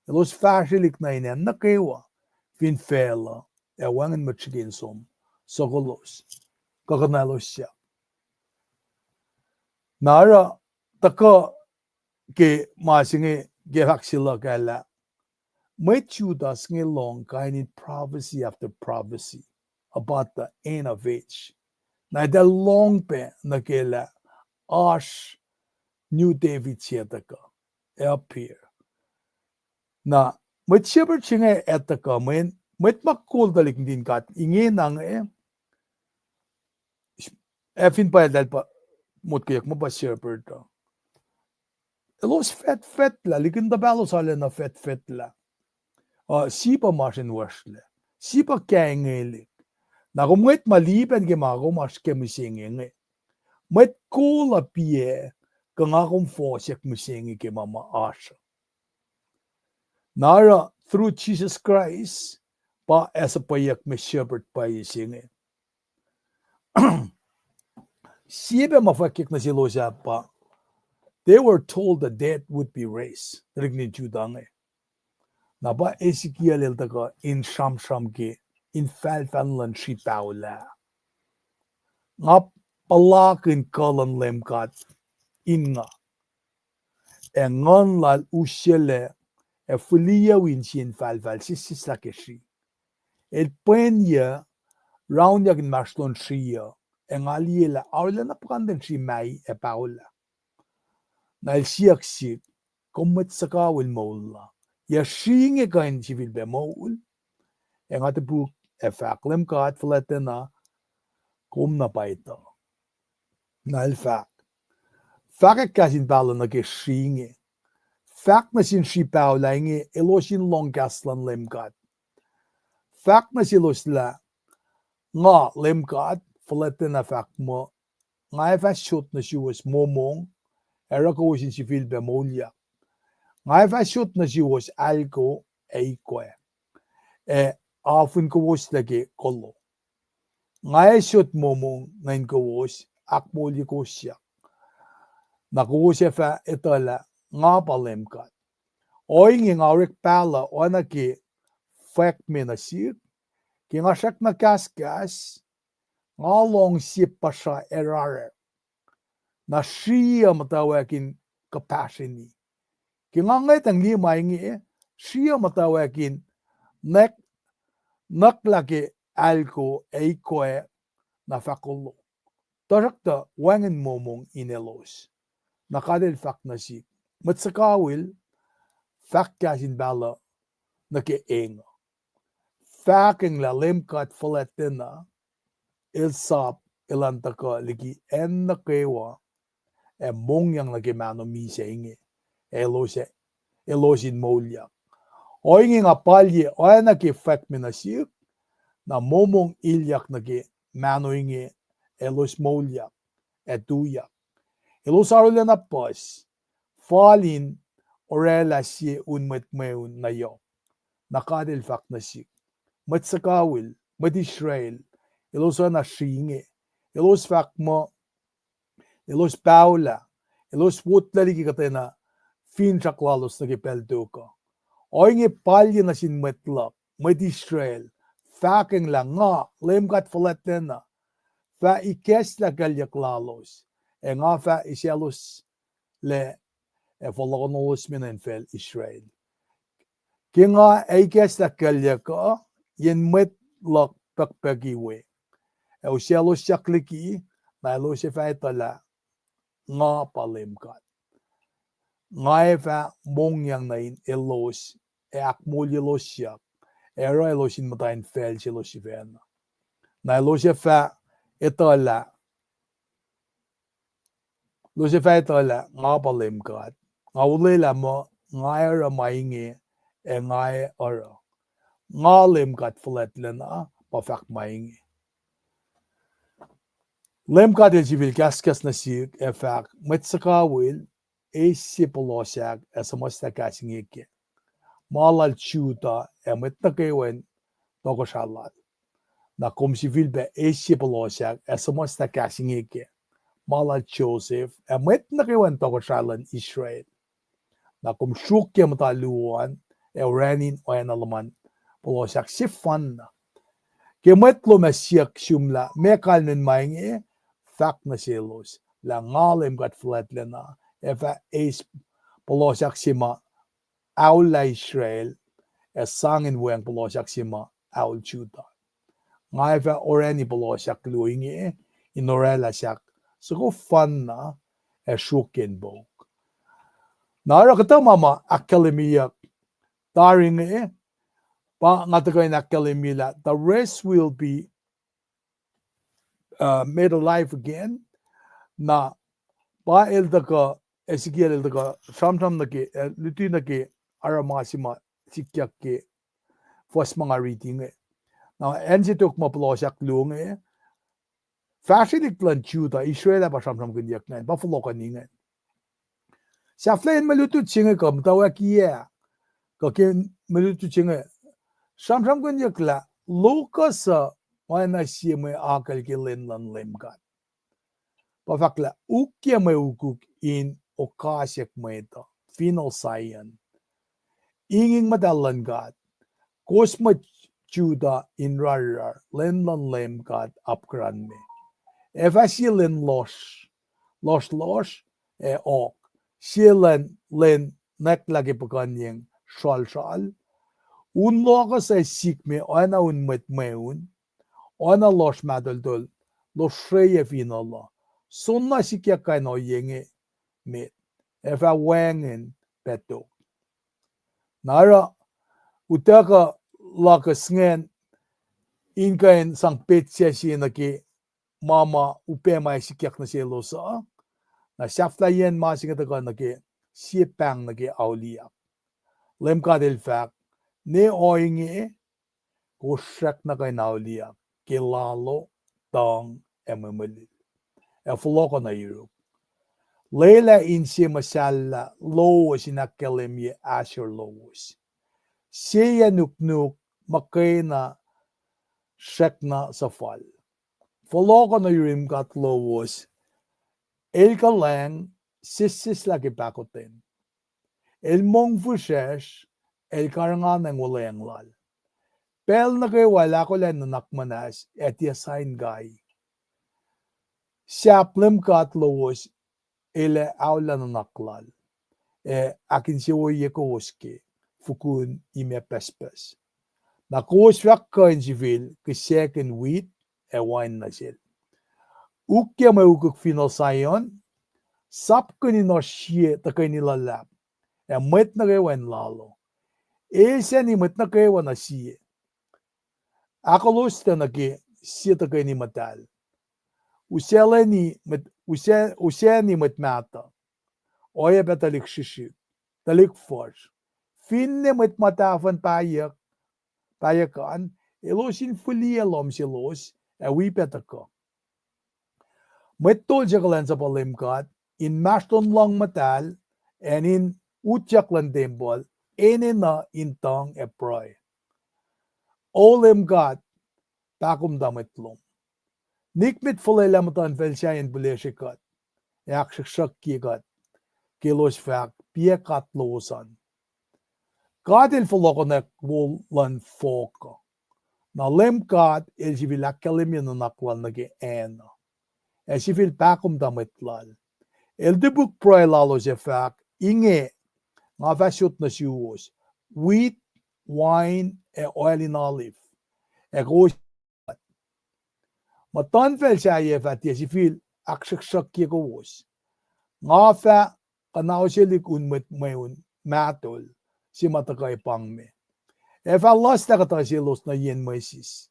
Elos fahsrwelihk nuh in acn nuh kwewa fin facluh ac wacngihn mwet srihke in som, sokoloslac, kuh kuhnahoslah. Na oruh tuhkuh ke ma se inge ke fahk se luhk ah lah mwet Judah inge lohng kain in prophecy after prophecy about the end of age. Na eltahl lohng pac nuh ke lah oasr New David se tuhkuh appear. Na mwet shepherd se inge ac tuhkuh, mweyen mwet ma kol tuhlihk nuhtin God ingena inge, ac fin pwacye eltahl pa motkweyuck muh pa shepherd uh, elos fetfetlah, likin tuh pahlos arulacna fetfetlah. Uh, sip uh masr in wosrlac. Sip uh kaingwelihk. Na kom ngwet ma lipan ke ma kom oasr ke mihsenge inge, mwet kol uh piac, kuh nga kom fohsack mihsenge ke ma ma oasr uh. Na oruh through Jesus Christ, pa ac suhpweyuck mwe shepherd pwacye se inge. Sie pac ma fwackyuck nuh selos ah pa, they were told the dead would be raised. Tuhlihk nuhtin Judah inge. Na pa Ezekiel el tuhkuh in sramsram ke infahlfahl luhn srihpac lah, nga puhlakihn kuh luhn Leum God in nga, ac nguhn lal usyuclac, ac fihliyuc wi sie infahlfahl sesseslah ke sri. El pwenyuc, raunyak inmahsrlon sri uh, ac nga liye lah arulacna puhkantwen sri mai ac paolah. Na el siyuck sihk, kom mwet suhkawihl moul la, yac sri inge kuh in sifilpac moul? Ac nga topuk ac fahk, Leum God fuhlwactlacna, kom na paituh. Na el fahk, fahkwack kahs in pahluh nuh ke sri inge. Fahk nuh sin sri paolah inge elos in lohng kahs luhn Leum God. Fahk nuh selos lah, nga Leum God fuhlwactlacna fahk muh, nga ac fah sot nuh suwos momong, ac oruh kowos in sifilpac moulyak. Nga ac fah sot nuh suwos alko ac ikwac, ac afin kowoslac ke kolo. Nga ac sot momong nuh in kowos, ahkmoulye kowosyak. Na kowos ac fah etuh lah nga pa Leum God. Ohinge nga orek pahluh oacna ke fwackme nuh sihk, ke nga srackna kahskahs, nga lohng sie puhsra ac rarek. Na sriya muhtwacwacack in kuhpahsrweni. Ke nga ngwetacng liye ma inge, sriya muhtwacwacack in nuhk, nuhklah ke ahlko ac ikwac na fahko lo. Tuhsruhktuh wacngihn momong in elos. Na God El fahk nuh sihk, mwet suhkawihl, fahk kahs in pahluh nuh ke eng uh. Fahkwacng lah Leum God fuhlwactlacna, El sap elan tuhkuh liki acn nuh kwewa, ac mongyang nuh ke mahno misac inge, ac elos, elos in moulyak. Ohinge nga palye oacna ke fwackme nuh sihk, na momong ilyak nuh ke mahno inge, elos moulyak, ac tuyak. Elos arulacna puhs, fal in oraclah sie un mwet mweun na yohk. Na God El fahk nuh sihk, mwet suhkawihl, mwet Israel, elos oacna sri inge, elos fahk muh, elos paholah, elos wotlah liki kuhtwena finsrak lalos nuh ke pacl tok uh. Ohinge palye nuh sin mwet luhk, mwet Israel, fahkwacng lah nga, Leum God fuhlwactlacna, fah ikacslah kuclyuck lalos, ac nga fah isacloslac ac fohlohkohnolos me nuh infacl Israel. Ke nga ac ikacslah kuclyuck uh, yen mwet luhk pukpuki we, ac usaclosyak liki, na elos ac fah etuh lah nga pa Leum God. Nga ac fah mongyang nuh in elos, ac ahkmoulyelosyak, ac oruh elos in muhta infacl selos sifacna. Na elos ac fah etuhlah, elos ac fah etuhlah nga pa Leum God. Nga olwelah muh nga ac oruh ma inge, ac nga ac oruh. Nga Leum God fuhlwactlacna pa fahk ma inge. Leum God El sifil kahskahs nuh sihk ac fahk, mwet suhkawihl, eis sie puhlohsahk ac suhmuhslah kahs inge ke ma lal Judah ac mwet nuh kwewa in tohkohsrah lal. Na kom sifilpac eis sie puhlohsahk ac suhmuhslah kahs inge ke ma lal Joseph ac mwet nuh kwewa in tohkohsrah luhn Israel. Na kom sruokyac muhta luo an ac orani in oacna luhman puhlohsahk sefanna. Ke mwet lom ac siyuck sum lah meac kalmacn ma inge, fahk nuh selos lah nga Leum God fuhlwactlacna ac fah eis puhlohsahk se ma aullah Israel ac sang in weacng puhlohsahk se ma aul Judah. Nga ac fah orani puhlohsahk luo inge in oraclah sahk soko fanna ac sruokyac in pouk. Na oruh kuhtuh ma ma ahkkahlwemyeyuck tari inge, pa nga tuhkuh in ahkkahlwemye lah the rest will be uh, made alive again. Na pa el tuhkuh, Ezekiel el tuhkuh sramsram nuh ke, uh, luti nuh ke oruh ma se ma sikyak ke fuhs ma nga riti inge. Na acn se tok ma puhlohsahk luo inge, fahsrwelihk luhn Judah, Israel ah pa sramsramkihnyuck ingacn, pa fohlohkohni ingacn. Sahflahiyacn mwe lutlut se inge kuh muhtwacwackiyac, kuh ke mwe lutlut se inge, sramsramkihnyuck lah locust uh oacna sie mwe akucl ke lwen luhn Leum God. Pa fahk lah ukyac mwe ukuk in okasack mwet uh, finohl Zion. Inging muhtahl luhn God, kowos mwet Judah in rarrar, lwen luhn Leum God apkuhran me. Ac fah sie lwen lohsr, lohsrlohsr ac ohk, sie lwen, lwen nwacklah ke puhkuhnyeng sralsral. Un locust ac sikme oacna un mwet mweun, oacna lohsr mahtuhltuhl, lohsr sreyuc finohl uh. Soenna sikyak kain ohiyac inge met, ac fah wacngihn pac tok. Na oruh utuckuh locust ingacn in kuh in sang petsac se nuh ke ma ma upac ma ac sikyak nuh selos uh. Na sahflahiyacn ma se inge tuhkuh nuh ke sie pahng nuh ke auliyak. Leum God El fahk, ne ohinge, kowos srackna kuh in auliyak ke lalo, tuhng, ac mwemwelil, ac fohlohkoh nuh yuruk. Lwelah inse muhsahllah lowos in ahkkahlwemye ahsor lowos. Seyacn nuknuk muhkwena srackna suhfal. Fohlohkoh nuh yurin God lowos, El kuhlwacng sesseslah ke pahkotwen. El mongfihsrwacsr, El karihnganacng wuhlweacng Lal. Pacl nuh kwewa El ahkolah in nuhnak muhnahs ac tiac sa in kai. Sahp Leum God lowos el ac aolah nuhnak lal, ac ahkinsewowoye kowos ke fukun imac pucspucs. Na kowos fah kuh in sifil kihsackin wheat ac wain nuh sel. Ukwe mwe ukuk fin Zion, sapkihn in oasr sie tuhkweni luhlahp, ac mwet nuh kwewa in lalo. Esacni mwet nuh kwewa nuh sie. Ahkoloslac nuh ke sie tuhkweni muhtahl. Usaclacni mwet, usac-, usacni mwet mahtuh. Oacyacpac tuhlihk srihsrihk, tuhlihk fuhsr. Finne mwet ma tahfuhn pahyuck, pahyuck an, elos in fihliyac lohm selos, ac wi pac tuhkuh. Mwet tol se kuhlwacnsapuh Leum God, inmahsrlon luhng muhtahl, acn in utyak luhn tempuhl, enenuh in tuhng ac pruhe. O Leum God, pahkomuhta mwet lom. Nikmet fuhlwelah muhtuhnfacl sahyacn pihlesre kuht, ac ahksruhksruhkye kuht, ke elos fahk, piac God lowos an? God el fohlohkohnwack wo luhn fohk uh. Na Leum God el sifil ahkkahlwemye nuhnak lal nuh ke acn uh, ac sifil pahkomuhta mwet lal. El topuk pruhe lalos ac fahk, inge, nga fah sot nuh suwos, wheat, wain, ac oil in olive, ac kowos Muhtuhnfacl sahyac fah tiac sifil ahksruhksruhkye kowos. Nga fah kuhnahoselihk un mwet mweun mahtol se ma tuhkuh epangme, ac fah luhslah kuhtuh selos nuh yen mwesis.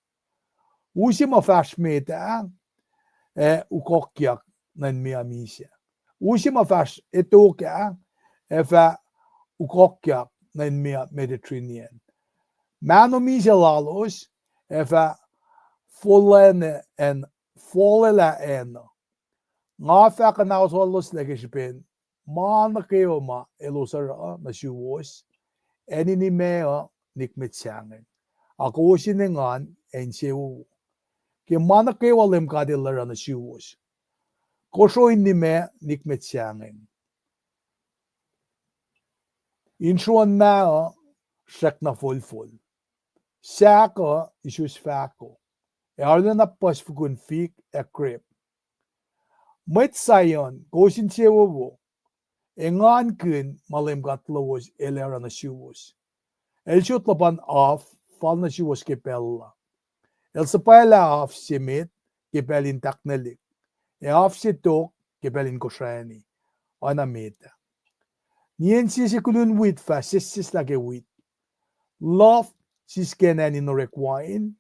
U se ma fahsr met ah, ac ukohkyak nuh in meoa misac. U se ma fahsr etok ah, ac fah ukohkyak nuh in meoa Mediterranean. Mahno misac lalos ac fah fohlohlah acn, fohlohlah acn uh. Nga fah kuhnahosoloslac ke srihpen ma nuh kwewa ma elos oruh nuh suwos, acn in imac uh nikmet sahngweng, a kowos in engan ac insewowo. Ke ma nuh kwewa Leum God El oruh nuh suwos, kosro in imac nikmet sahngweng. Insroacn mah uh srackna folfol. Sahk uh isus fahko, ac arulacna puhs fukun fik ac krep. Mwet Zion, kowos insewowo, engankihn ma Leum God lowos El ac oruh nuh suwos. El sot luhpan af fal nuh suwos ke pacl la. El suhpwaclah af se met ke pacl in tahknwelihk, ac af se tok ke pacl in kosrani, oacna met ah. Nien sese kulun wheat fah sesseslah ke wheat. Luhf siskacn acn in orek wain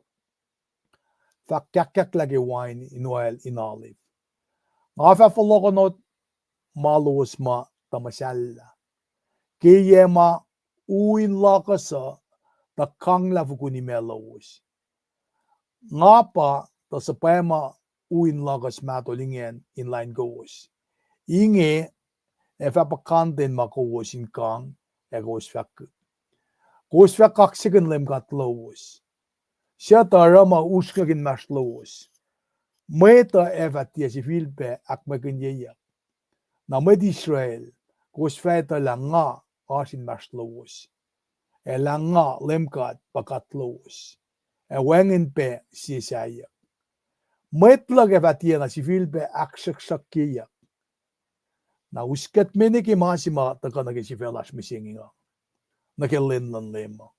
fah kahkkahklah ke wain in oil in olive. Nga fah fohlohkohnot ma lowos ma tuh muhsahllah, ke yac ma u in luhkuhs uh tuh kanglah fukun imac lowos. Nga pa tuh suhpwacma u in luhkuhs mahtol ingacn in lain kowos. Inge ac fah puhkantwen ma kowos in kang ac kowos fah kihk. Kowos fah kaksakihn Leum God lowos, suc tuh oruh ma usrnguck inmahsrlowos. Mwet uh ac fah tiac sifilpac ahkmwekinyeyuck. Na mwet Israel, kowos fah etuh lah nga oasr inmahsrlowos, ac lah nga Leum God pa God lowos, ac wacngihn pac sie sahyac. Mwet luhk ac fah tiacna sifilpac ahksruhksruhkyeyuck. Na us kuht mene ke ma se ma tuhkuh nuh ke sifac lasr mihsenge uh, nuh ke lwen luhn Leum uh.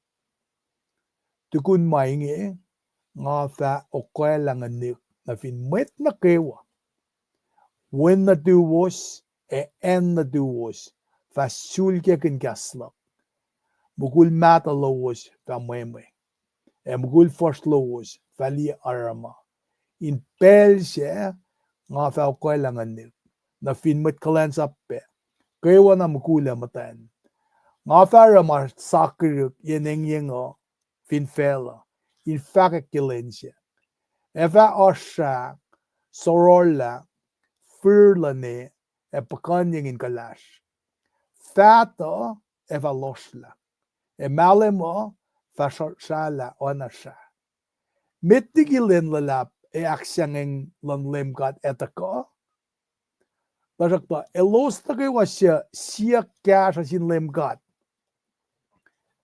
Tukun ma inge, nga fah okoaclah nguhnihk nuh fin mwet nuh kwewa. Wen nuhtuwos ac acn nuhtuwos fah sulkakihn kahs luhk. Mukul mahtuh lowos fah mwemwe, ac mukul fuhsr lowos fah liye aruruma. In pacl sac nga fah okoaclah nguhnihk nuh fin mwet kuhlwacnsap pac, kwewana mukul ac muhtwacn. Nga fah oruh ma sakirihk yen engyeng uh fin facluh, in fahkwack ke lwen sac. Ac fah oasr srah, sororlah, fir luhne, ac puhkuhnyeng in kuhlahsr. Faht uh ac fah lohsrlah, ac mahlwem uh fah sr-, srahlah oacna srah. Met liki lwen luhlahp ac ahksahngweng luhn Leum God ac tuhkuh, tuhsruhktuh elos nuh kwewa suc siyuck kahsruh sin Leum God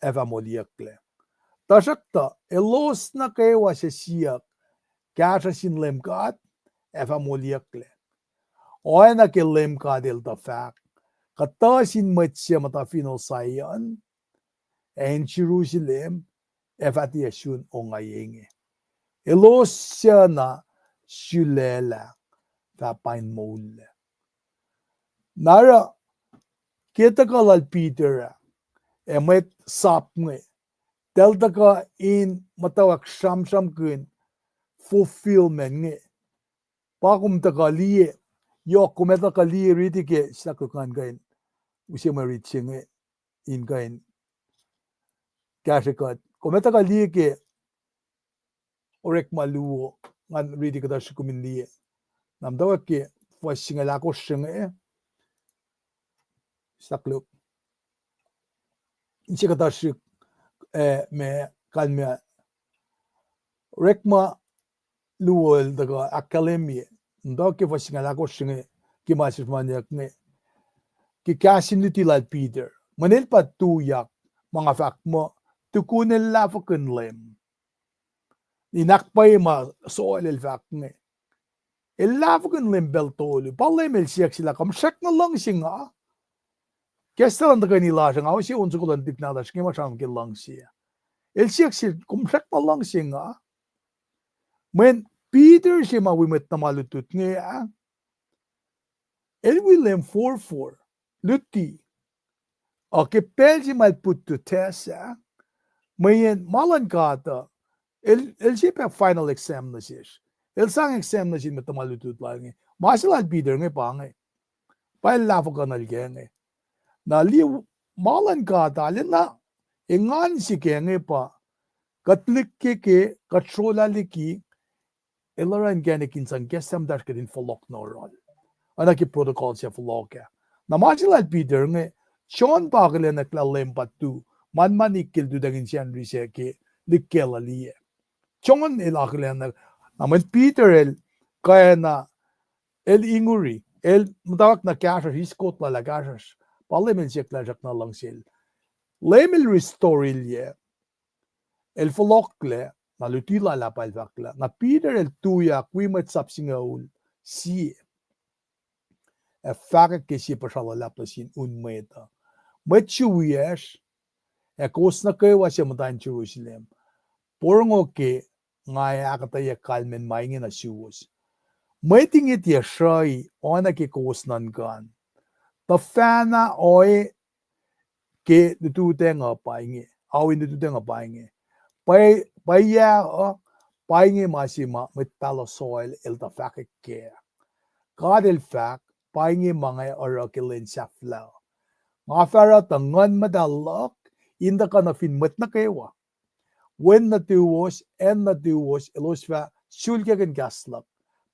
ac fah moliyucklac. Tuhsruhktuh elos nuh kwewa suc siyuck kahsruh sin Leum God ac fah moliyucklac. Oacna ke Leum God El tuh fahk, kuhtuh sin mwet suc muhta fin Zion, ac in Jerusalem, ac fah tiac sun ongaiyac inge. Elos suc na sulaclah fah pain moullac. Na oruh, ke tuhkuh lal Peter ah, ac mwet sap inge, eltahl tuhkuh in muhtwacwacack sramsramkihn fulfillment inge. Pa kom tuhkuh liye, yohk kom ac tuhkuh liye riti ke sahk luk ngan kuh in use mwe rit se inge in kuh in kahsrwe kuht. Kom ac tuhkuh liye ke Orekma luo, ngan riti kuhtuh srihk kom in liye. Na muhtwacwacack ke fuhs singucul ahkosr se inge, sahk luk. Inse kuhtuh srihk, eh, ma kalmac Orekma luo el tuhkuh ahkkahlwemye, muhtwacwacack ke fuhs singucul ahkosr se inge, ke ma sesr manyak inge, ke kahs in luti lal Peter. Mweyen el pa tuyak, ma nga fahk muh, tukun el lahfwekihn Leum. In ahkpwacye ma Saul el fahk inge. El lahfwekihn Leum pacl tolu. Pa Leum el siyuck sel lah, kom srackna luhngse nga? Kahs se luhn tuhkweni lasr uh, nga use on soko luhn tuhlihk nahtuhsr inge ma sramsram ke luhngse. El siyuck sel, kom srackna luhngse nga? Mweyen Peter se ma wi mwet tuhma lutlut inge ah, el wi Leum forfor, luti. Ac ke pacl se ma el put to test ah, mweyen ma luhn God uh, el, el se pac final exam nuh sesr. El sang exam nuh sin mwet tuhma lutlut lal inge. Ma se lal Peter inge pa inge. Pa el lahfwekihnuhl kac inge. Na liye, ma luhn God arulacna engan se kac inge pa, kuht lihkeke, kuht srolah liki, el oruh inkacnek in sang kahs muhtacsr kuht in fohlohk nuh yohrohl. Oacna ke protocol se fohlohk ah. Na ma se lal Peter inge, John pa akihlenwack lah Leum pa tu, manmanik ke el lututacng in Sacnri sac ke lihkkacluh liye. John el akihlenwack, na mweyen Peter el, kwacna, el inguri, el muhtwacwacack na kahsruhsr, iskot lal ah kahsruhsr, pa Leum el siyuck lah srackna luhngse el. Leum el restore-ilyac, el fohlohklac, na luti lal ah pa el fahk lah, na Peter el tuyak wi mwet sap singucul sie. Ac fahkwack ke sie puhsra luhlahp nuh sin un mwet uh, mwet Jewish, ac kowos nuh kwewa suc muhta in Jerusalem, porongo ke nga ac ahkuhtweyac kalmacn ma inge nuh suwos. Mwet inge tiac sruhi oacna ke kowos nuhnkuh an. Tuhfahna oe ke lututacng uh pa inge, ao in lututacng uh pa inge. Pwacye, pwacye uh, pa inge ma se ma mwet pahluh Saul el tuh fahkwack kac. God el fahk, pa inge ma nga oruh ke lwen sahflah uh. Nga fah oruh tuh Nguhn Muhtahl luhk in tuhkuh nuh fin mwet nuh kwewa. Wen nuhtuwos, acn nuhtuwos, elos fah sulkakihn kahs luhk.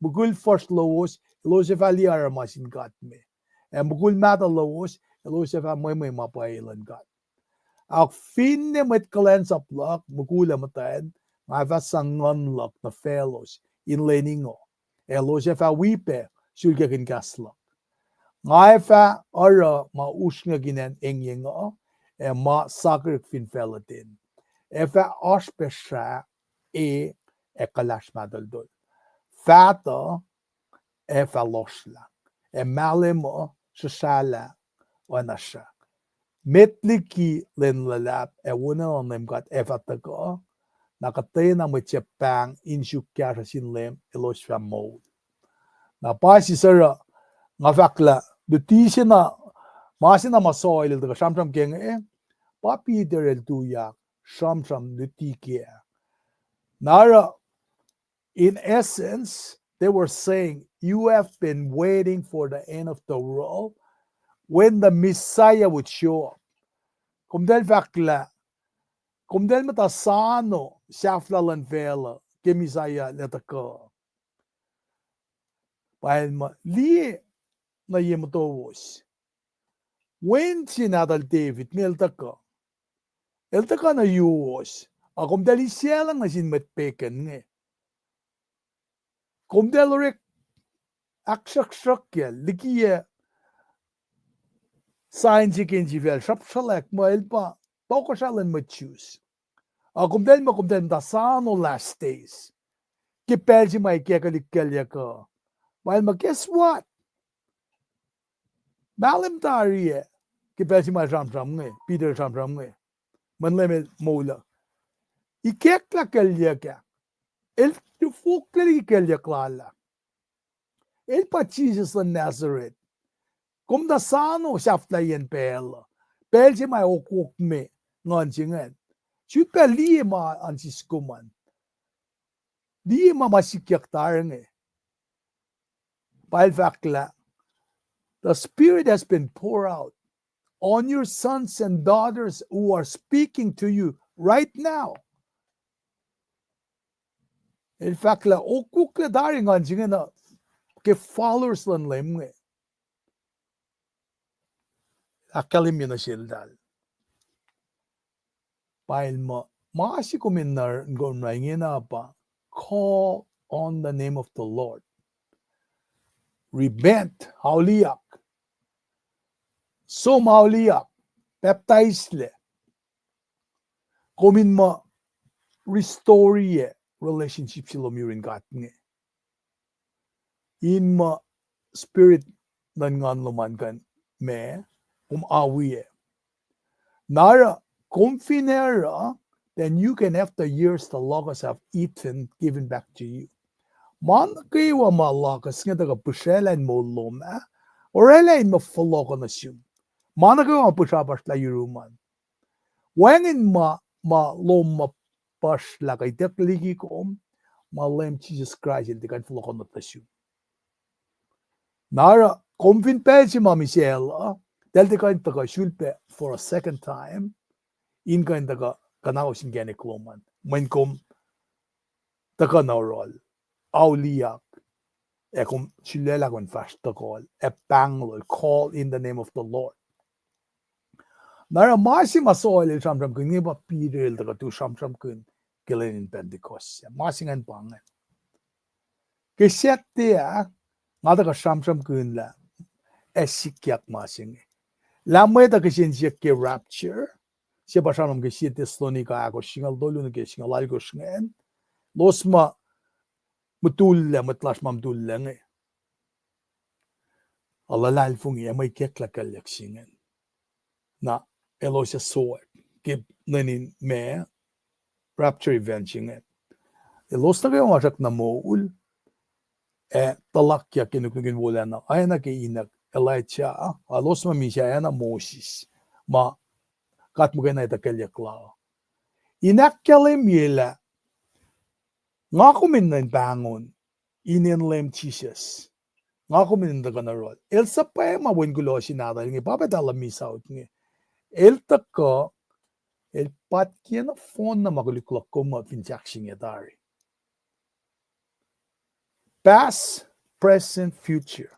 Mukul fuhsr lowos, elos ac fah liye aruruma sin God me. Ac mukul mahtuh lowos, elos ac fah mwemwe ma pwacye luhn God. Ahok, finne mwet kuhlwacnsap luhk, mukul ac muhtwacn, nga fah sang Nguhn luhk nuh faclos in lwen ingoh. Elos ac fah wi pac sulkakihn kahs luhk. Nga ac fah oruh ma usrnguck in acn engyeng uh, ac ma sakihrihk fin facluh ten. Ac fah oasr pac srah, e, ac kuhlahsr mahtuhltuhl. Faht uh ac fah lohsrlah, ac mahlwem uh sruhsrahlah oacna srah. Met liki lwen luhlahp ac wolacna luhn Leum God ac fah tuhkuh, na kuhtwena mwet suc pahng in suk kahsruh sin Leum elos fah moul. Na pa sie oruh nga fahk lah luti se na, ma se na ma Saul el tuhkuh sramsram ke inge, pa Peter el tuyak sramsram luti kac. Na oruh, in essence, they were saying, you have been waiting for the end of the world when the Messiah would show up. Komtacl fahk lah, komtacl muhta sano sahflah luhn facluh ke Messiah el ac tuhkuh. Pa el muh, liye nuh ye motowos. Wen se nahtuhl David inge el tuhkuh. El tuhkuh nuh yuruwos. Ac komtacl isaclacng nuh sin mwet pagan inge. Komtacl orek ahksruhksruhkyacl, likiyac sign se ke insifacl, srapsralack muh el pa tohkohsrah luhn mwet Jews. Ac komtacl muh komtacl muhta sano last days. Ke pacl se ma ikackihn lihkkaclyac uh. Pa el muh, guess what? Mahlwem tari ah, ke pacl se ma el sramsram inge, Peter el sramsram inge, mweyen Leum el moul uh, ikacklah kuclyuck ah. El fohlohk liki kuclyuck lal ah. El pa Jisus luhn Nazareth. Kom tuh soano sahflahiyacn pacl uh. Pacl se ma okwokme nguhn se ingacn. Sulpac liye ma an siskom an. Liye ma ma sikyak tari inge. Pa el fahk lah, The Spirit has been poured out on your sons and daughters who are speaking to you right now. El fahk lah okwoklah tari nguhn se inge na ke followers luhn Leum inge. Ahkkahlwemye nuh seltahl. Pa el muh, ma se kom enenuh in kom na ingena pa, call on the name of the Lord. Repent, auliyak. Som auliyak, pacptaislac. Kom in muh restore-ye relationship se lom yurin God inge. In muh spirit luhn nguhn lom an kuh in ma, kom awiye. Na oruh, kom fin oruh, then you can have the years the locusts have eaten given back to you. Ma nuh kwewa ma locusts inge tuhkuh pihsraclah in moul lom ah, oraclah in muh fohlohkoh nuh sum. Ma nuh kwewa ma pihsrapasrlah yurum an. Wacngihn ma, ma lom ma puhsrlah kuh ituck liki kom, ma Leum Jisus Kraist el tiac kuh in fohlohkohnot nuh sum. Na oruh, kom fin pacl se ma misacl uh, eltahl tiac kuh in tuhkuh sulpac for a second time, in kuh in tuhkuh kuhnaus inkacnek lom an. Mweyen kom tuhkuh nuh yohrohl, auliyak, ac kom sulaclah kom in fahsr tohkohl, ac pahnglol, call in the name of the Lord. Na oruh ma se ma Saul el sramsramkihn inge pa Peter el tuhkuh tu sramsramkihn ke lwen in Pentecost. Ma se ingacn pa ingacn. Ke Saturday ah, nga tuhkuh sramsramkihn lah ac sikyak ma se inge. Lah mwet uh kihsen siyuck ke rapture, se pa sramsram ke sie Thessalonica ahkosr singucul tolu nuh ke singucul alkosr ingacn. Elos ma mutullac, mwet lasr ma mutullac inge, a luhlahlfongi, ac mwe ikacklah kuclyuck se ingacn. Na elos ac sohwack ke lwen in ma rapture event se ingacn. Elos nuh kwewa ma srackna moul, ac tuhlakyak ke nuknuk in wolacna, oacna ke inuck Elijah, elos ma misac oacna Moses, ma God muhkwena etuh kuclyuck la. In ahkkahlwemye lah nga kom in nuh in pahngon inen Leum Jisus. Nga kom in tuhkuh nuh yohrohl. El suhpwacma wen kuloh se nahtuhl inge, pa pacl tuh misaut inge. El tuhkuh, el patke nohfohn na ma koluk luhk kom uh fin sahk se inge tari. Past, present, future.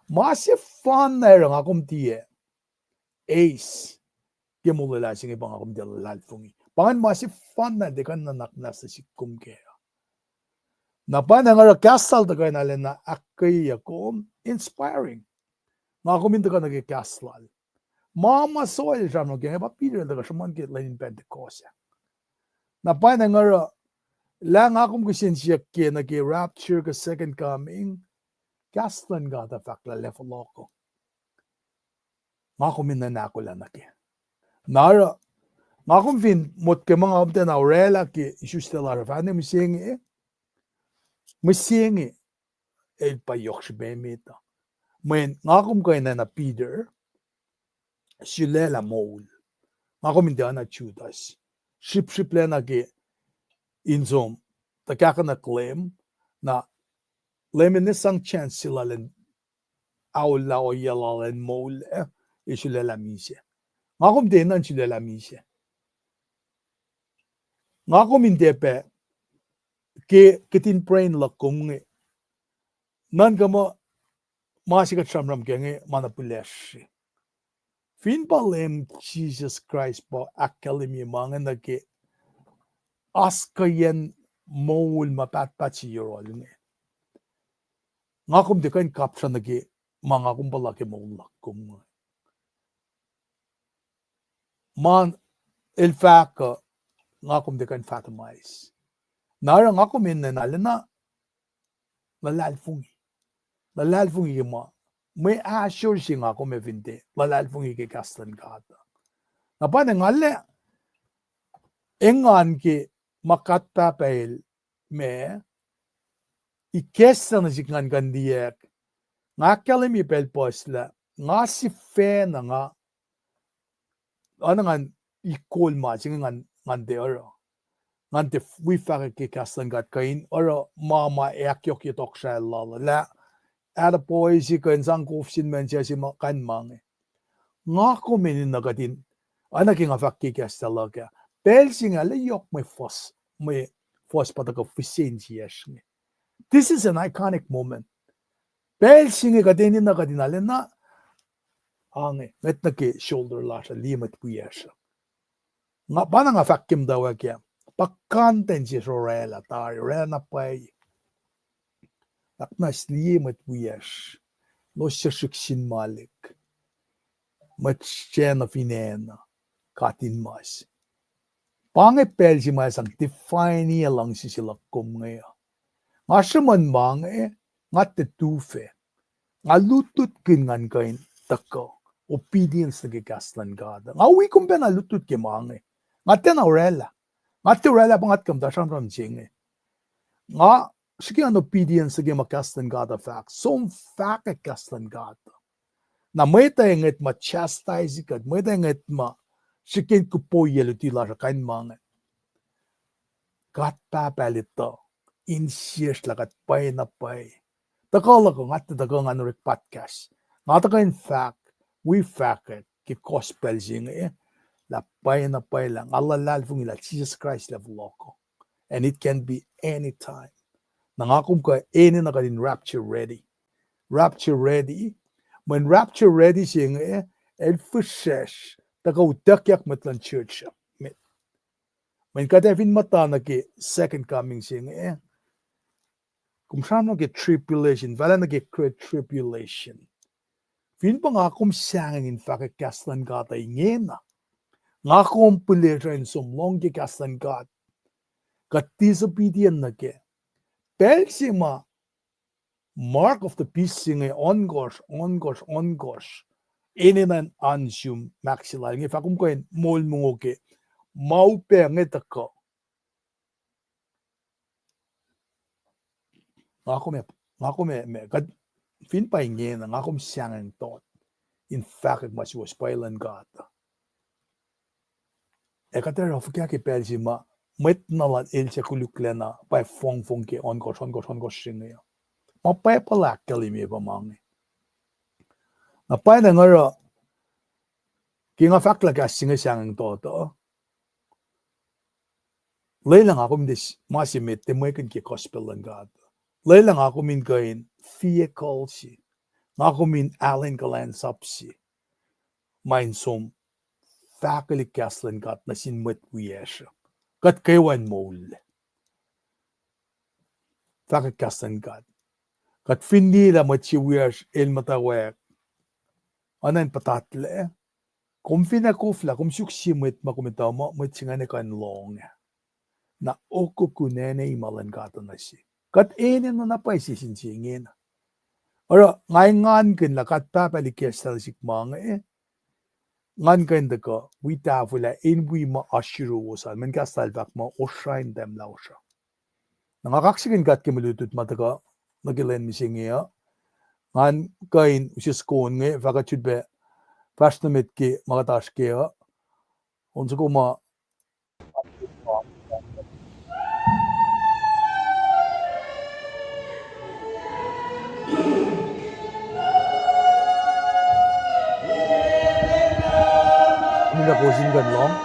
Ma sefanna oruh nga kom tiac eis ke molwelah se inge pa nga kom tiac luhlahlfongi. Pa ingacn ma sefanna tiac kuh in nuhnak muhnahs nuh sihk kom kac. Na pa na nga oruh kahs lal tuhkuh in arulacna ahkkweyeyuck kom, inspiring. Nga kom in tuhkuh nuh ke kahs lal. Ma ma Saul el sramsram ke inge pa Peter el tuhkuh sruhmuhn ke lwen in Pentecost ah. Na pa na nga oruh, lah nga kom kihsen siyuck ke nuh ke rapture kuh second coming, kahs luhn God uh fahk lah el ac fohlohkoh. Nga kom in nuh in ahkolah nuh kac. Na oruh, nga kom fin motko muh nga kom tiacna orwaclah ke isuslac lasr uh fahne mihsenge, mihsenge, el pa yohk srihpac emet uh. Mweyen nga kom kuh in oacna Peter, sulaclah moul. Nga kom in tiac oacna Judas, srihpsrihplacna ke in som, tuhkahkuhnuhk Leum, na Leum el sang chance se lal in aolah ohiyac lal in moul, ac sulaclah misac. Nga kom tiac enenuh in sulaclah misac. Nga kom in tiac pac, ke kihtin brain luhk kom inge, nuhnkuh muh ma se kuht sramsram ke inge ma na pihlesr. Fin pa Leum Jisus Kraist pa ahkkahlwemye ma inge nuh ke oasr kuhiyacn moul ma pahtpaht se yohrohl inge, nga kom tiac kuh in kapsra nuh ke ma nga kom puhla ke moul luhk kom inge. Ma el fahk uh, nga kom tiac kuh in fathomais. Na oruh nga kom enenuh in arulacna luhlahlfongi. Luhlahlfongi ke ma mwe ahsor se nga kom ac fin tiac luhlahlfongi ke kahs luhn God. Na pa na nga lah engan ke ma God Pahpah El ma ikacslah nuh sihk ngan kuh in liyacack. Nga ahkkahlwemye pacl puhslah, nga sifacna nga, oacna ngan ikol ma se inge ngan, ngan tiac oruh. Ngan tiac wi fahkwack ke kahs luhn God kuh in oruh ma ma ac ahkyohkye tohkohsrahi lal uh lah, ahtapoi se kuh in sang kof sin mwet se ma kain ma inge. Nga kom enenuh kuht in, oacna ke nga fahk ke kahs luhk ah, pacl se inge arlac yohk mwe fuhs, mwe fuhs pa tuhkuh fihsen siyacsr inge. This is an iconic moment. Pacl se inge kuht enenuh kuht in arlacna, ange, ngwet nuh ke shoulder lasr uh, liye mwet wiyacsr uh. Nga, pa na nga fahk ke muhtwacwacack ah, pa content se orwaclah tari, orwaclah na pwacye. Ahknwacsnwacs liye mwet wiyacsr, elos suc srihk sin malik, mwet sacna fin acn uh, katinmas. Pa inge pacl se ma sang define luhngse se luhk kom inge uh. Nga sruhmuhn ma inge, nga tiac tufac. Nga lutlutkihn ngan kuh in tuhkuh obedience nuh ke kahs luhn God. Nga wi kom pac na lutlut ke ma inge. Nga tiacna orwaclah. Nga tiac orwaclah pa nga tiac kuh muhta sramsram se inge. Nga srihke ngan obedience nuh ke ma kahs luhn God uh fahk. Som fahkwack kahs luhn God. Na mwet uh ngwet ma chastise kuht, mwet uh ngwet ma srihke in kuhpoiyac luti lasr uh, kain ma inge. God Pahpah El etuh insiyacsr lah kuht pwacyena pwacye. Tuhkuh luhk uh, nga tiac tuhkuh ngan orek podcast. Nga tuhkuh in fahk, wi fahkwack ke gospel se inge, lah pwacyena pwacye lah nga luhlahlfongi lah Jisus Kraist El ac fohlohkoh. And it can be any time. Na nga kom kuh enenuh kuht in rapture ready. Rapture ready. Mweyen rapture ready se inge, el fihsracsr, tuhkuh utuckyak mwet luhn church uh. Mweyen kuht ac fin muhta nuh ke second coming se inge, kom sramsram ke tribulation, fahla nuh ke great tribulation. Fin pa nga kom sahngweng in fahkwack kahs luhn God uh ingena, nga kom pihlesruh in som lohng ke kahs luhn God, kuht disobedient nuh kac. Pacl se ma mark of the beast se inge ohnkohsr, ohnkohsr, ohnkohsr, enenuh in oan sum, maxillal inge fah kom kuh in moul mongo ke ma upac inge tuhkuh. Nga kom, nga kom, kuht fin pa ingena, nga kom sahngweng tot in fahkwack ma suwohs pwacye luhn God. Ac kuht ac oruh fuhkah ke pacl se ma mwet na lal el suc koluklacna pa fongfong ke ohnkohsr, ohnkohsr, ohnkohsr se inge uh. Ma Bible ahkkahlwemye pa ma inge. Na pwacye na nga oruh, ke nga fahk lah kahs se inge sahngweng tot uh, lwelah nga kom in tiac, ma se met tiac mwekihn ke gospel luhn God. Lwelah nga kom in kuh in vehicle se, nga kom in alu in kuhlwacnsap se ma in som fahkwelihk kahs luhn God nuh sin mwet wiyacsr uh. Kuht kwewa in moul. Fahkwelihk kahs luhn God. Kuht fin liye lah mwet se wiyacsr el muhtwacwacack, oacna in puhtatlac, kom fin ac koflah, kom suk sie mwet ma kom etuh muh mwet se ingacn ac kuh in lohng ah. Na okokun ane ma luhn God uh nuh se. Kuht enenuh na pwacye sin se ingena. Oruh nga engankihn lah God Pahpah El ikacslah nuh sihk ma inge, ngan kuh in tuhkuh wi tahfwelah in wi ma oasr yuruwos an, mweyen kahs lal fahk muh osra in tahmlah osra. Na nga kaksakihn God ke mwe lutlut ma tuhkuh nuh ke lwen mihsenge uh. Ngan kuh in use soko inge fahkwack sulpac fahsr nuh met ke ma kuht oasr kac uh. On soko ma Nina kosin kuh in lohng.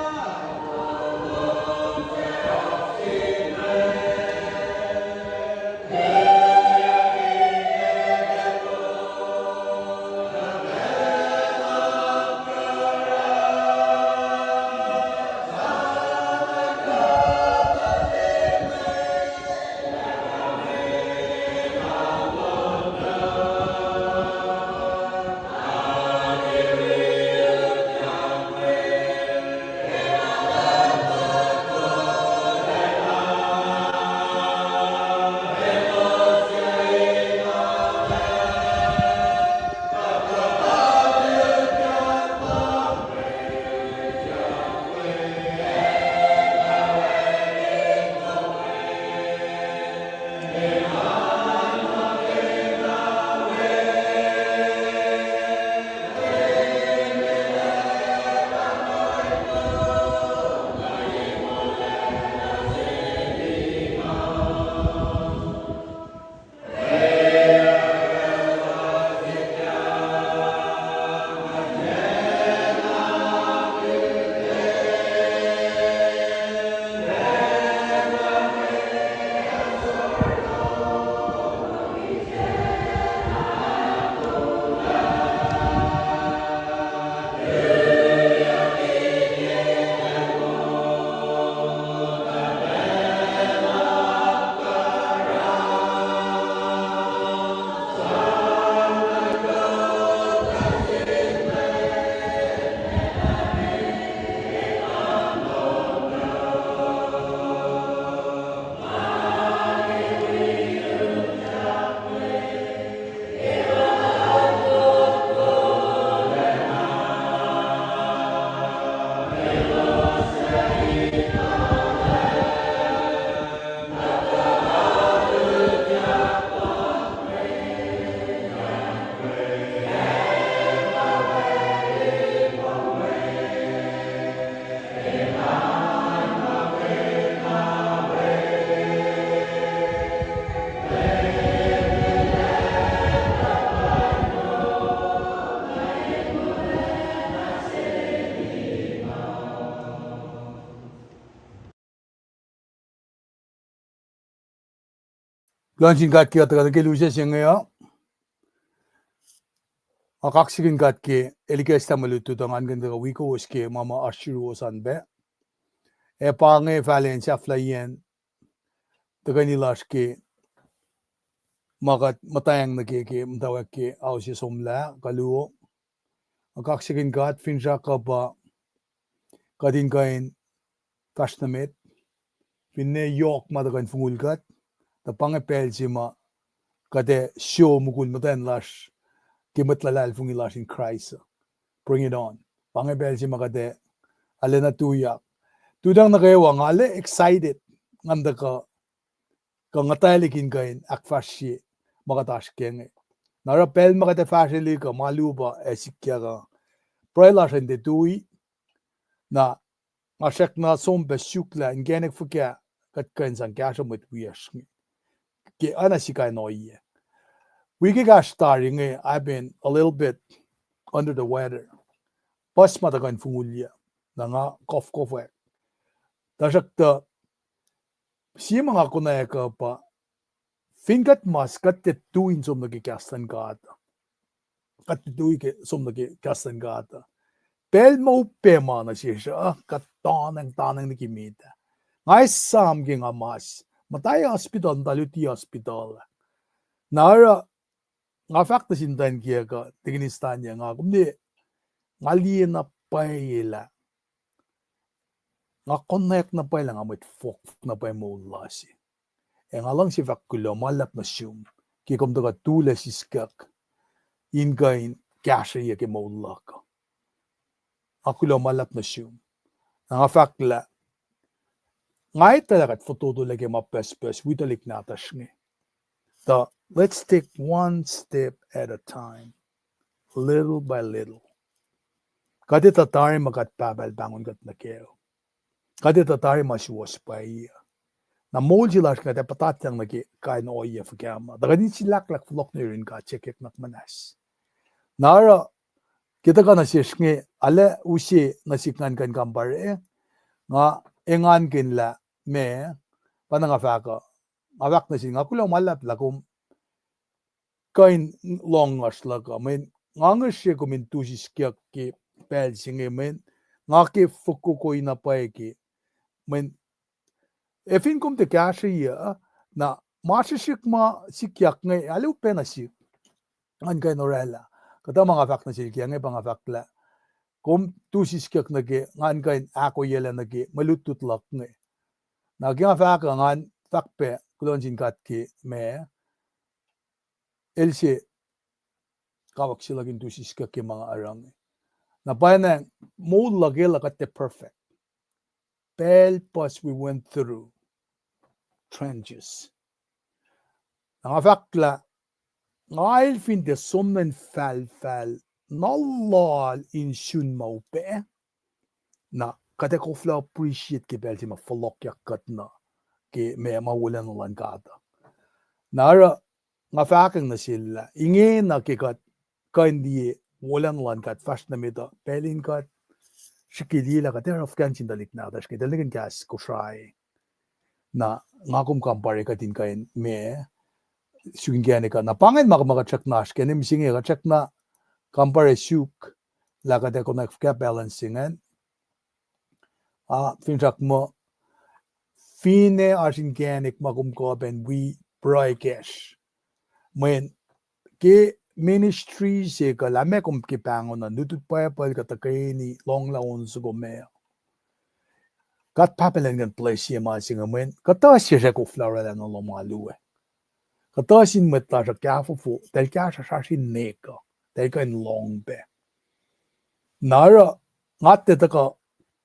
Kuloh nuh sin God ke kuht tuhkuh nuh ke lusac se inge uh. Nga kaksakihn God ke El ikacslah mwe lutlut uh, ngan kuh in tuhkuh wi kowos ke ma ma oasr yuruwos an pac. Ac pa inge fahlen sahflahiyacn tuhkweni lasr ke ma kuht muhtwacng nuh ke, ke muhtwacwacack ke ao se somlah kuh luo. Nga kaksakihn God, finsrak uh pa kuht in kuh in fahsr nuh met, finne yohk ma tuhkuh in fongul kuht, tuh pa inge pacl se ma kuht ac show mukul muhtwacn lasr ke mwet luhlahlfongi lasr in Kraist uh. Bring it on. Pa inge pacl se ma kuht ac arulacna tuyak. Tutacng nuh kwewa nga arlac excited ngan tuhkuh kuh nguhtwaclihk in kuh in ahkfahsrye ma kuht oasr ke inge. Na oruh pacl ma kuht ac fahsrwelihk uh ma luo pa ac sikyak uh. Pruhe lasr an tiac tui, na nga srackna som pac suk lah inkacnek fuhkah kuht kuh in sang kahsruh mwet wiyacsr inge ke oacna sikain ohiyac. Wi ke kahsruh tari inge, I've been a little bit under the weather. Puhs ma tuhkuh in fongulyac, na nga kofkofwack. Tuhsruhktuh sie ma nga konwacack uh pa, fin kuht mas, kuht tiac tui in som nuh ke kahs luhn God. Kuht tiac tui ke som nuh ke kahs luhn God uh, pacl ma upac ma nuh sesr uh, kuht tanacng, tanacng liki met ah. Nga esam ke nga mas, muhta hospital, muhta luti hospital ah. Na oruh nga fahk nuh sin muhtwacn kiyuck uh, Tikinis Tanya, nga kom ne, nga liye na pwacye lah nga konwacack na pwacye lah nga mwet fohkfohk na pwacye moul lasr. Ac nga luhngse fahk kuloh ma luhlahp nuh sum ke kom tuhkuh tulac siskyak in kuh in kahsrweyuc ke moul luhk uh. Nga kuloh ma luhlahp nuh sum. Na nga fahk lah nga etuh lah kuht fototolac ke ma pucspucs wi tuhlihk nahtuhsr inge. Tuh let's take one step at a time, little by little. Kuht etuh tari ma kuht Pahpah El pahngon kuht nuh kac. Kuht etuh tari ma suwohs pwacye. Na moul se lasr inge kuht ac puhtatyang nuh ke kain ohiyac fuhkah ma tuh kuht in silahklahk fohlohk nuh yurin God siyuckyuck nuhnak muhnahs. Na oruh ke tuhkuh nuh sesr inge, arlac use nuh sihk ngan kuh in kampare, nga engankihn lah meac, pa na nga fahk uh, nga fahk nuh sin, nga kuloh ma luhlahp lah kom kuh in lohng ngihsre luhk uh, mweyen nga ngihsre kom in tu siskyak ke pacl se inge, mweyen nga ke fokoko na pwacye ke, mweyen ac fin kom tiac kahsrweyuc, na ma srihsrihk ma sikyak inge, arlac upac nuh sihk ngan kuh in orwaclah. Kuhtuh ma nga fahk nuh sel ke inge pa nga fahk lah kom tu siskyak nuh ke ngan kuh in ahkoeyaclah nuh ke mwe lutlut luhk inge. Na ke nga fahk uh, ngan fahk pac kuloh nuh sin God ke ma El se kawuck se luhk in tu siskyak ke ma nga oruh inge. Na pwacnwacng moul luhk el uh kuht tiac perfect. Pacl puhs we went through trenches. Na nga fahk lah nga el fin tiac som nuh infahlfahl na loal in sun ma upac, na kuht ac koflah appreciate ke pacl se ma fohlohkyak kuht nuh ke ma, ma wolacna luhn God uh. Na oruh nga fahkwacng nuh sel lah ingena ke kuht kuh in liye wolacna luhn God fahsr nuh met uh, pacl in kuht srihke liye lah kuht ac oruh fuhkah nuh sin tuhlihk nahtuhsr inge, tuhlihk in kahs Kosrae. Na nga kom kampare kuht in kuh in ma suk inkacnek uh. Na pa ingacn ma kuht srackna oasr ke, ne mihsenge kuht srackna kampare suk lah kuht ac konwacack fuhkah balance se ingacn. A finsrak muh finne oasr inkacnek ma kom kuh pac in wi pruhe kacsr, mweyen ke ministry se kuh lah meac kom ke pahngon uh, lutlut Bible kuh tuhkweni, lohnglah on soko ma, God Pahpah El in kuh in bless-ye ma se inge, mweyen kuhtuh se srack koflah orwaclah nuh lohm alu ah. Kuhtuh sin mwet lasr uh kahfofo, tahl kahsruh srasr in nek uh, tahl kuh in lohng pac. Na oruh nga tiac tuhkuh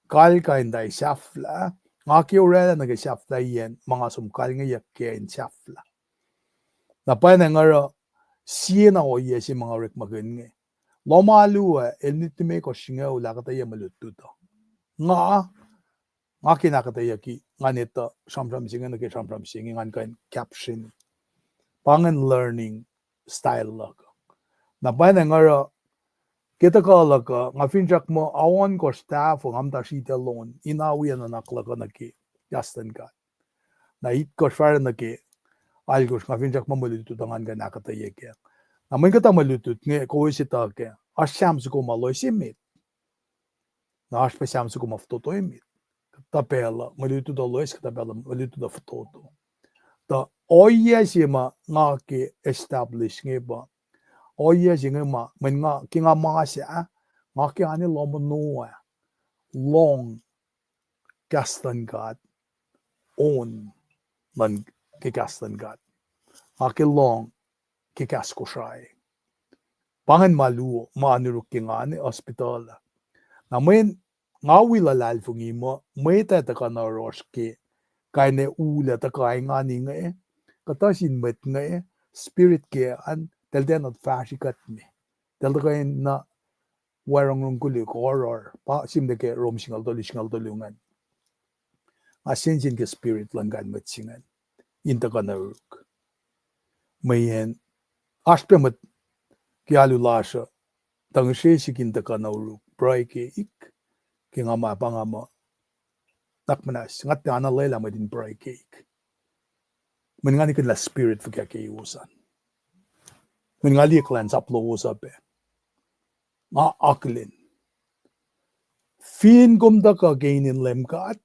kalkal in tah sahflah, nga ke orwaclah nuh ke sahflahiyacn ma nga som kalngeyuck kac in sahflah. Na pwacnwacng oruh sie na ohiyac se ma nga orekmakihn inge, lohm alu ah el nit limekohsr singucul ahkuhtweyac mwe lutlut uh. Nga nga ke in ahkuhtweyucki ngan etuh sramsram se inge nuh ke sramsram se inge, ngan kuh in caption. Pa ingacn learning style luhk. Na pwacnwacng oruh ke tuhkuh luhk uh, nga finsrak muh ao ohnkohsr tahfuh nga muhta sritacl on in awi ac nuhnak luhk uh nuh ke kahs luhn God. Na itkohsr fahsruh nuh ke alkosr, nga finsrak muh mwe lutlut uh ngan kuh in ahkuhtweyac kac. Na mweyen kuhtuh mwe lutlut inge kowos etuh kac, oasr Sam soko ma loes emet. Na oasr pac Sam soko ma fototo emet. Kuhtuh pacl uh mwe lutlut uh loes, kuhtuh pacl uh mwe lutlut uh fototo. Tuh ohiyac se ma nga ke establish inge pa, ohiyac se inge ma mweyen nga ke nga mas ah, nga ke oan lohm ono ah, lohng kahs luhn God, on luhn, ke kahs luhn God. Nga ke lohng ke kahs Kosrae. Pa ingacn ma luo ma oan orek ke nga hospital ah. Na mweyen nga wi luhlahlfongi muh mwet ac tuhkuh nuh yohrohsr ke kain ul ac tuhkuh ingacn inge, kuhtuh sin mwet inge, spirit ke an, eltahl tiacna fahsr kuht me. Eltahl tuhkuh in na wacrongrong koluk, horror, pa sihmlac ke Rom singucul tolu, singucul tolu ingacn. Nga sensen ke spirit luhn kain mwet se ingacn in tuhkuh nuh yohrohsr. Mweyen oasr pac mwet ke alu lasr uh tuh ngihsre sik in tuhkuh nuh yohrohsr, pruhe keik, ke nga ma pa nga muh nuhnak muhnahs, nga tiacna lwelah mwet in pruhe keik. Mweyen nga nikihn lah spirit fuhkah ke kowos an. Mweyen nga liye kuhlwacnsap lowos uh pac. Nga akihlen, fin kom tuhkuh ke inen Leum God,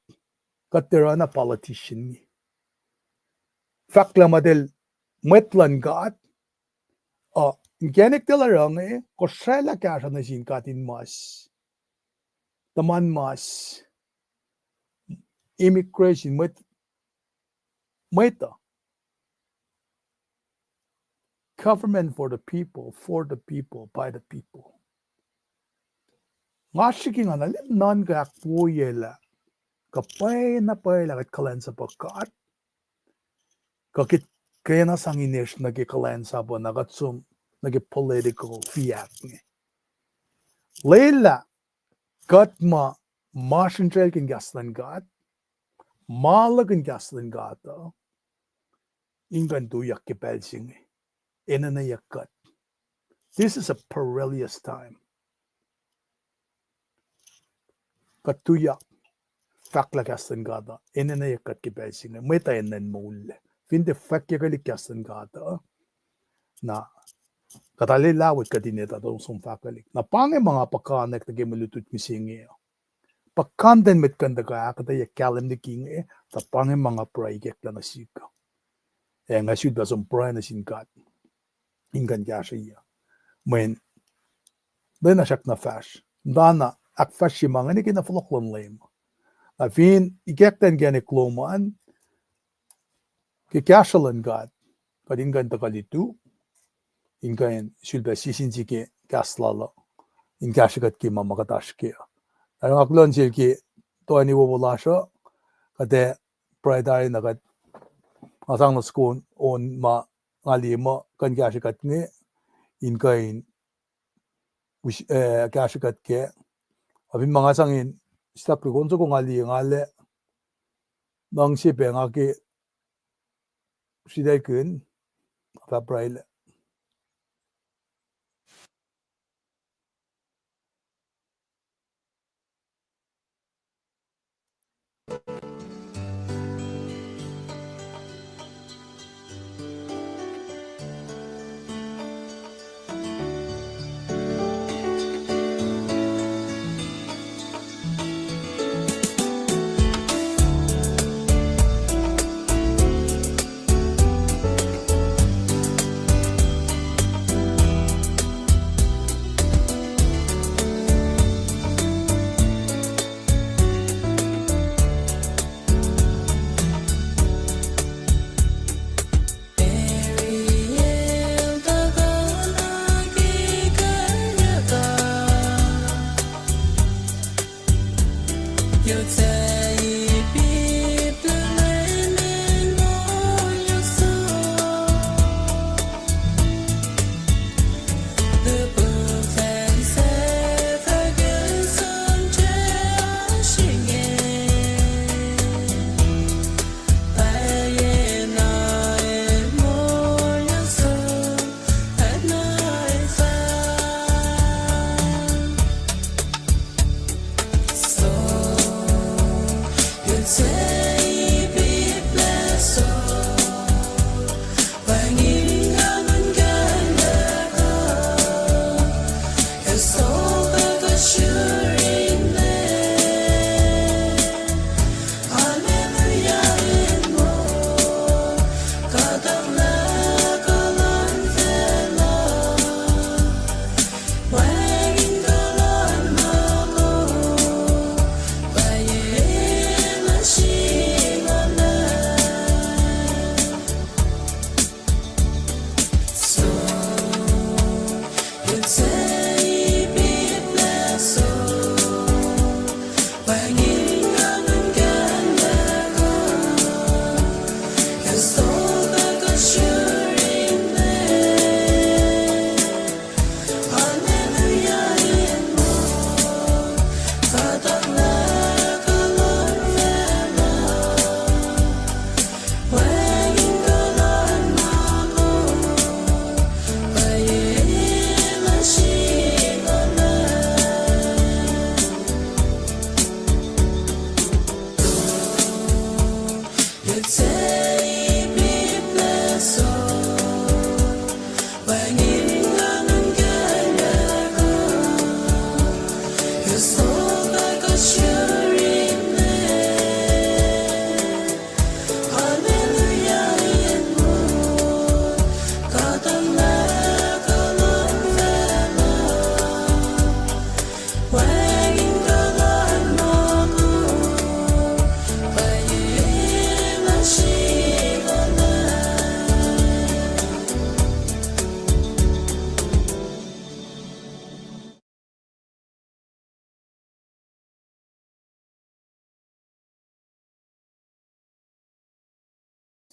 kuht tiac oruh na politician inge. Fahk lah ma tel mwet luhn God uh, inkacnek tel oruh inge, kosraclah kahsruh nuh sin God in mas, tuhman mas, immigration, mwet, mwet uh, government for the people, for the people, by the people. Nga srihke nga na lem nuhnkuh ahkwoyelah kuh pwacye na pwacye lah kuht kuhlwacnsapuh God, kuh ke, ke na sang inesr nuh ke kuhlwacnsapuh na kuht som nuh ke political fiyak inge. Lwelah kuht ma, ma srihsrihk in kahs luhn God, ma luhk in kahs luhn God uh, in kuh in tuyak ke pacl se inge, enenweyuck kuht. This is a perilous time. Kuht tuyak fahklah kahs luhn God uh, enenweyuck kuht ke pacl se inge, mwet uh enenuh in moul. Fin tiac fwackyuckwelihk kahs luhn God uh, na kuht arlac lah wet kuht in etuh tuh som fahkwelihk. Na pa inge ma nga puhkanek nuh ke mwe lutlut mihsenge uh. Puhkantwen mwet kuh in tuhkuh ahkuhtweyac kahlwem liki inge, tuh pa inge ma nga pruhe ikacklah nuh sihk uh. Ac nga sulpac som pruhe nuh sin God in kuh in kahsrweyuc. Mweyen lwen uh srackna fahsr. Muhtana ahkfahsrye ma inge nuh ke na fohlohk luhn Leum. Na fin ikacklah inkacnek lom an ke kahsruh luhn God, kuht in kuh in tuhkuh lutu, in kuh in sulpac sisin se ke kahs lal uh, in kahsrwe kuht ke ma ma kuht oasr ke. Na nga kuloh nuh sel ke toeni wowo lasr uh, kuht ac pruhe tari na kuht, nga sang nuh soko on ma nga liye muh kuh in kahsrwe kuht inge, in kuh in kahsrwe kuht kac. Ac fin ma nga sang in stop ke on soko nga liye nga lac, luhngse pac nga ke sritaclkihn, fah pruhe lac.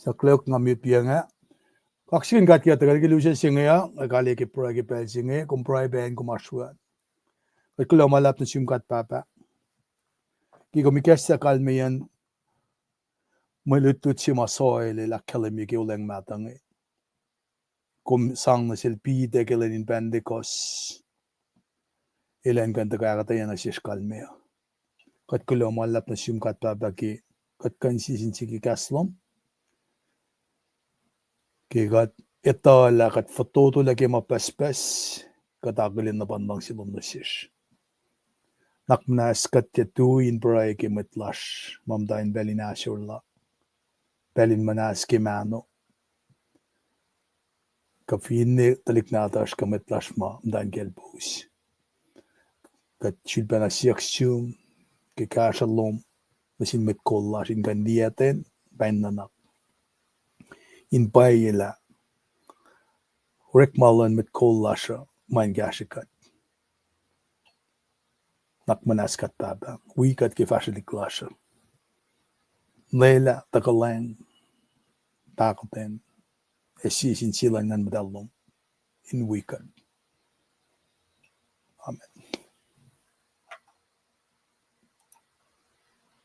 Nuh kwewa nga mute piacng ah. Kaksakihn God ke tuhkuh ke lusen se inge uh, ac kalweni ke pruhe ke pacl se inge, kom pruhe pac in kom oasr we. Kuht kuloh ma luhlahp nuh sum God Pahpah, ke kom ikacslah kalmeyacn mwe lutlut se ma soelel ahkkahlwemye ke olweacng mahtuh inge. Kom sang nuh sel Peter ke lwen in Pentecost, elan kuh in tuhkuh ahkuhtweyac nuh sesr kalmeyac. Kuht kuloh ma luhlahp nuh sum God Pahpah ke kuht kuh in sie sin sie ke kahs lom, ke kuht etuh lah kuht fototolac ke ma pucspucs, kuht akihlen na pwacye luhngse lom nuh sesr. Nuhnak muhnahs kuht tiac tui in pruhe ke mwet lasr ma muhta in pacl in ahsor la, pacl in muhnahs ke mahno, kuh finne tuhlihk nahtuhsr kuh mwet lasr ma muhta in kaclpous. Kuht sulpacna siyuck sum ke kahsruh lom nuh sin mwet kol lasr in kuh in liyactwen, pa in nuhnak, in pwacye lah orekma luhn mwet kol lasr uh ma in kahsrwe kuht. Nuhnak muhnahs God Pahpah, wi kuht ke fahsrwelihk lasr uh. Lwelah tuhkuhlwacng, pahkotwen, ac sie sin sie luhn Nguhn Muhtahl lom in wi kuht. Amen.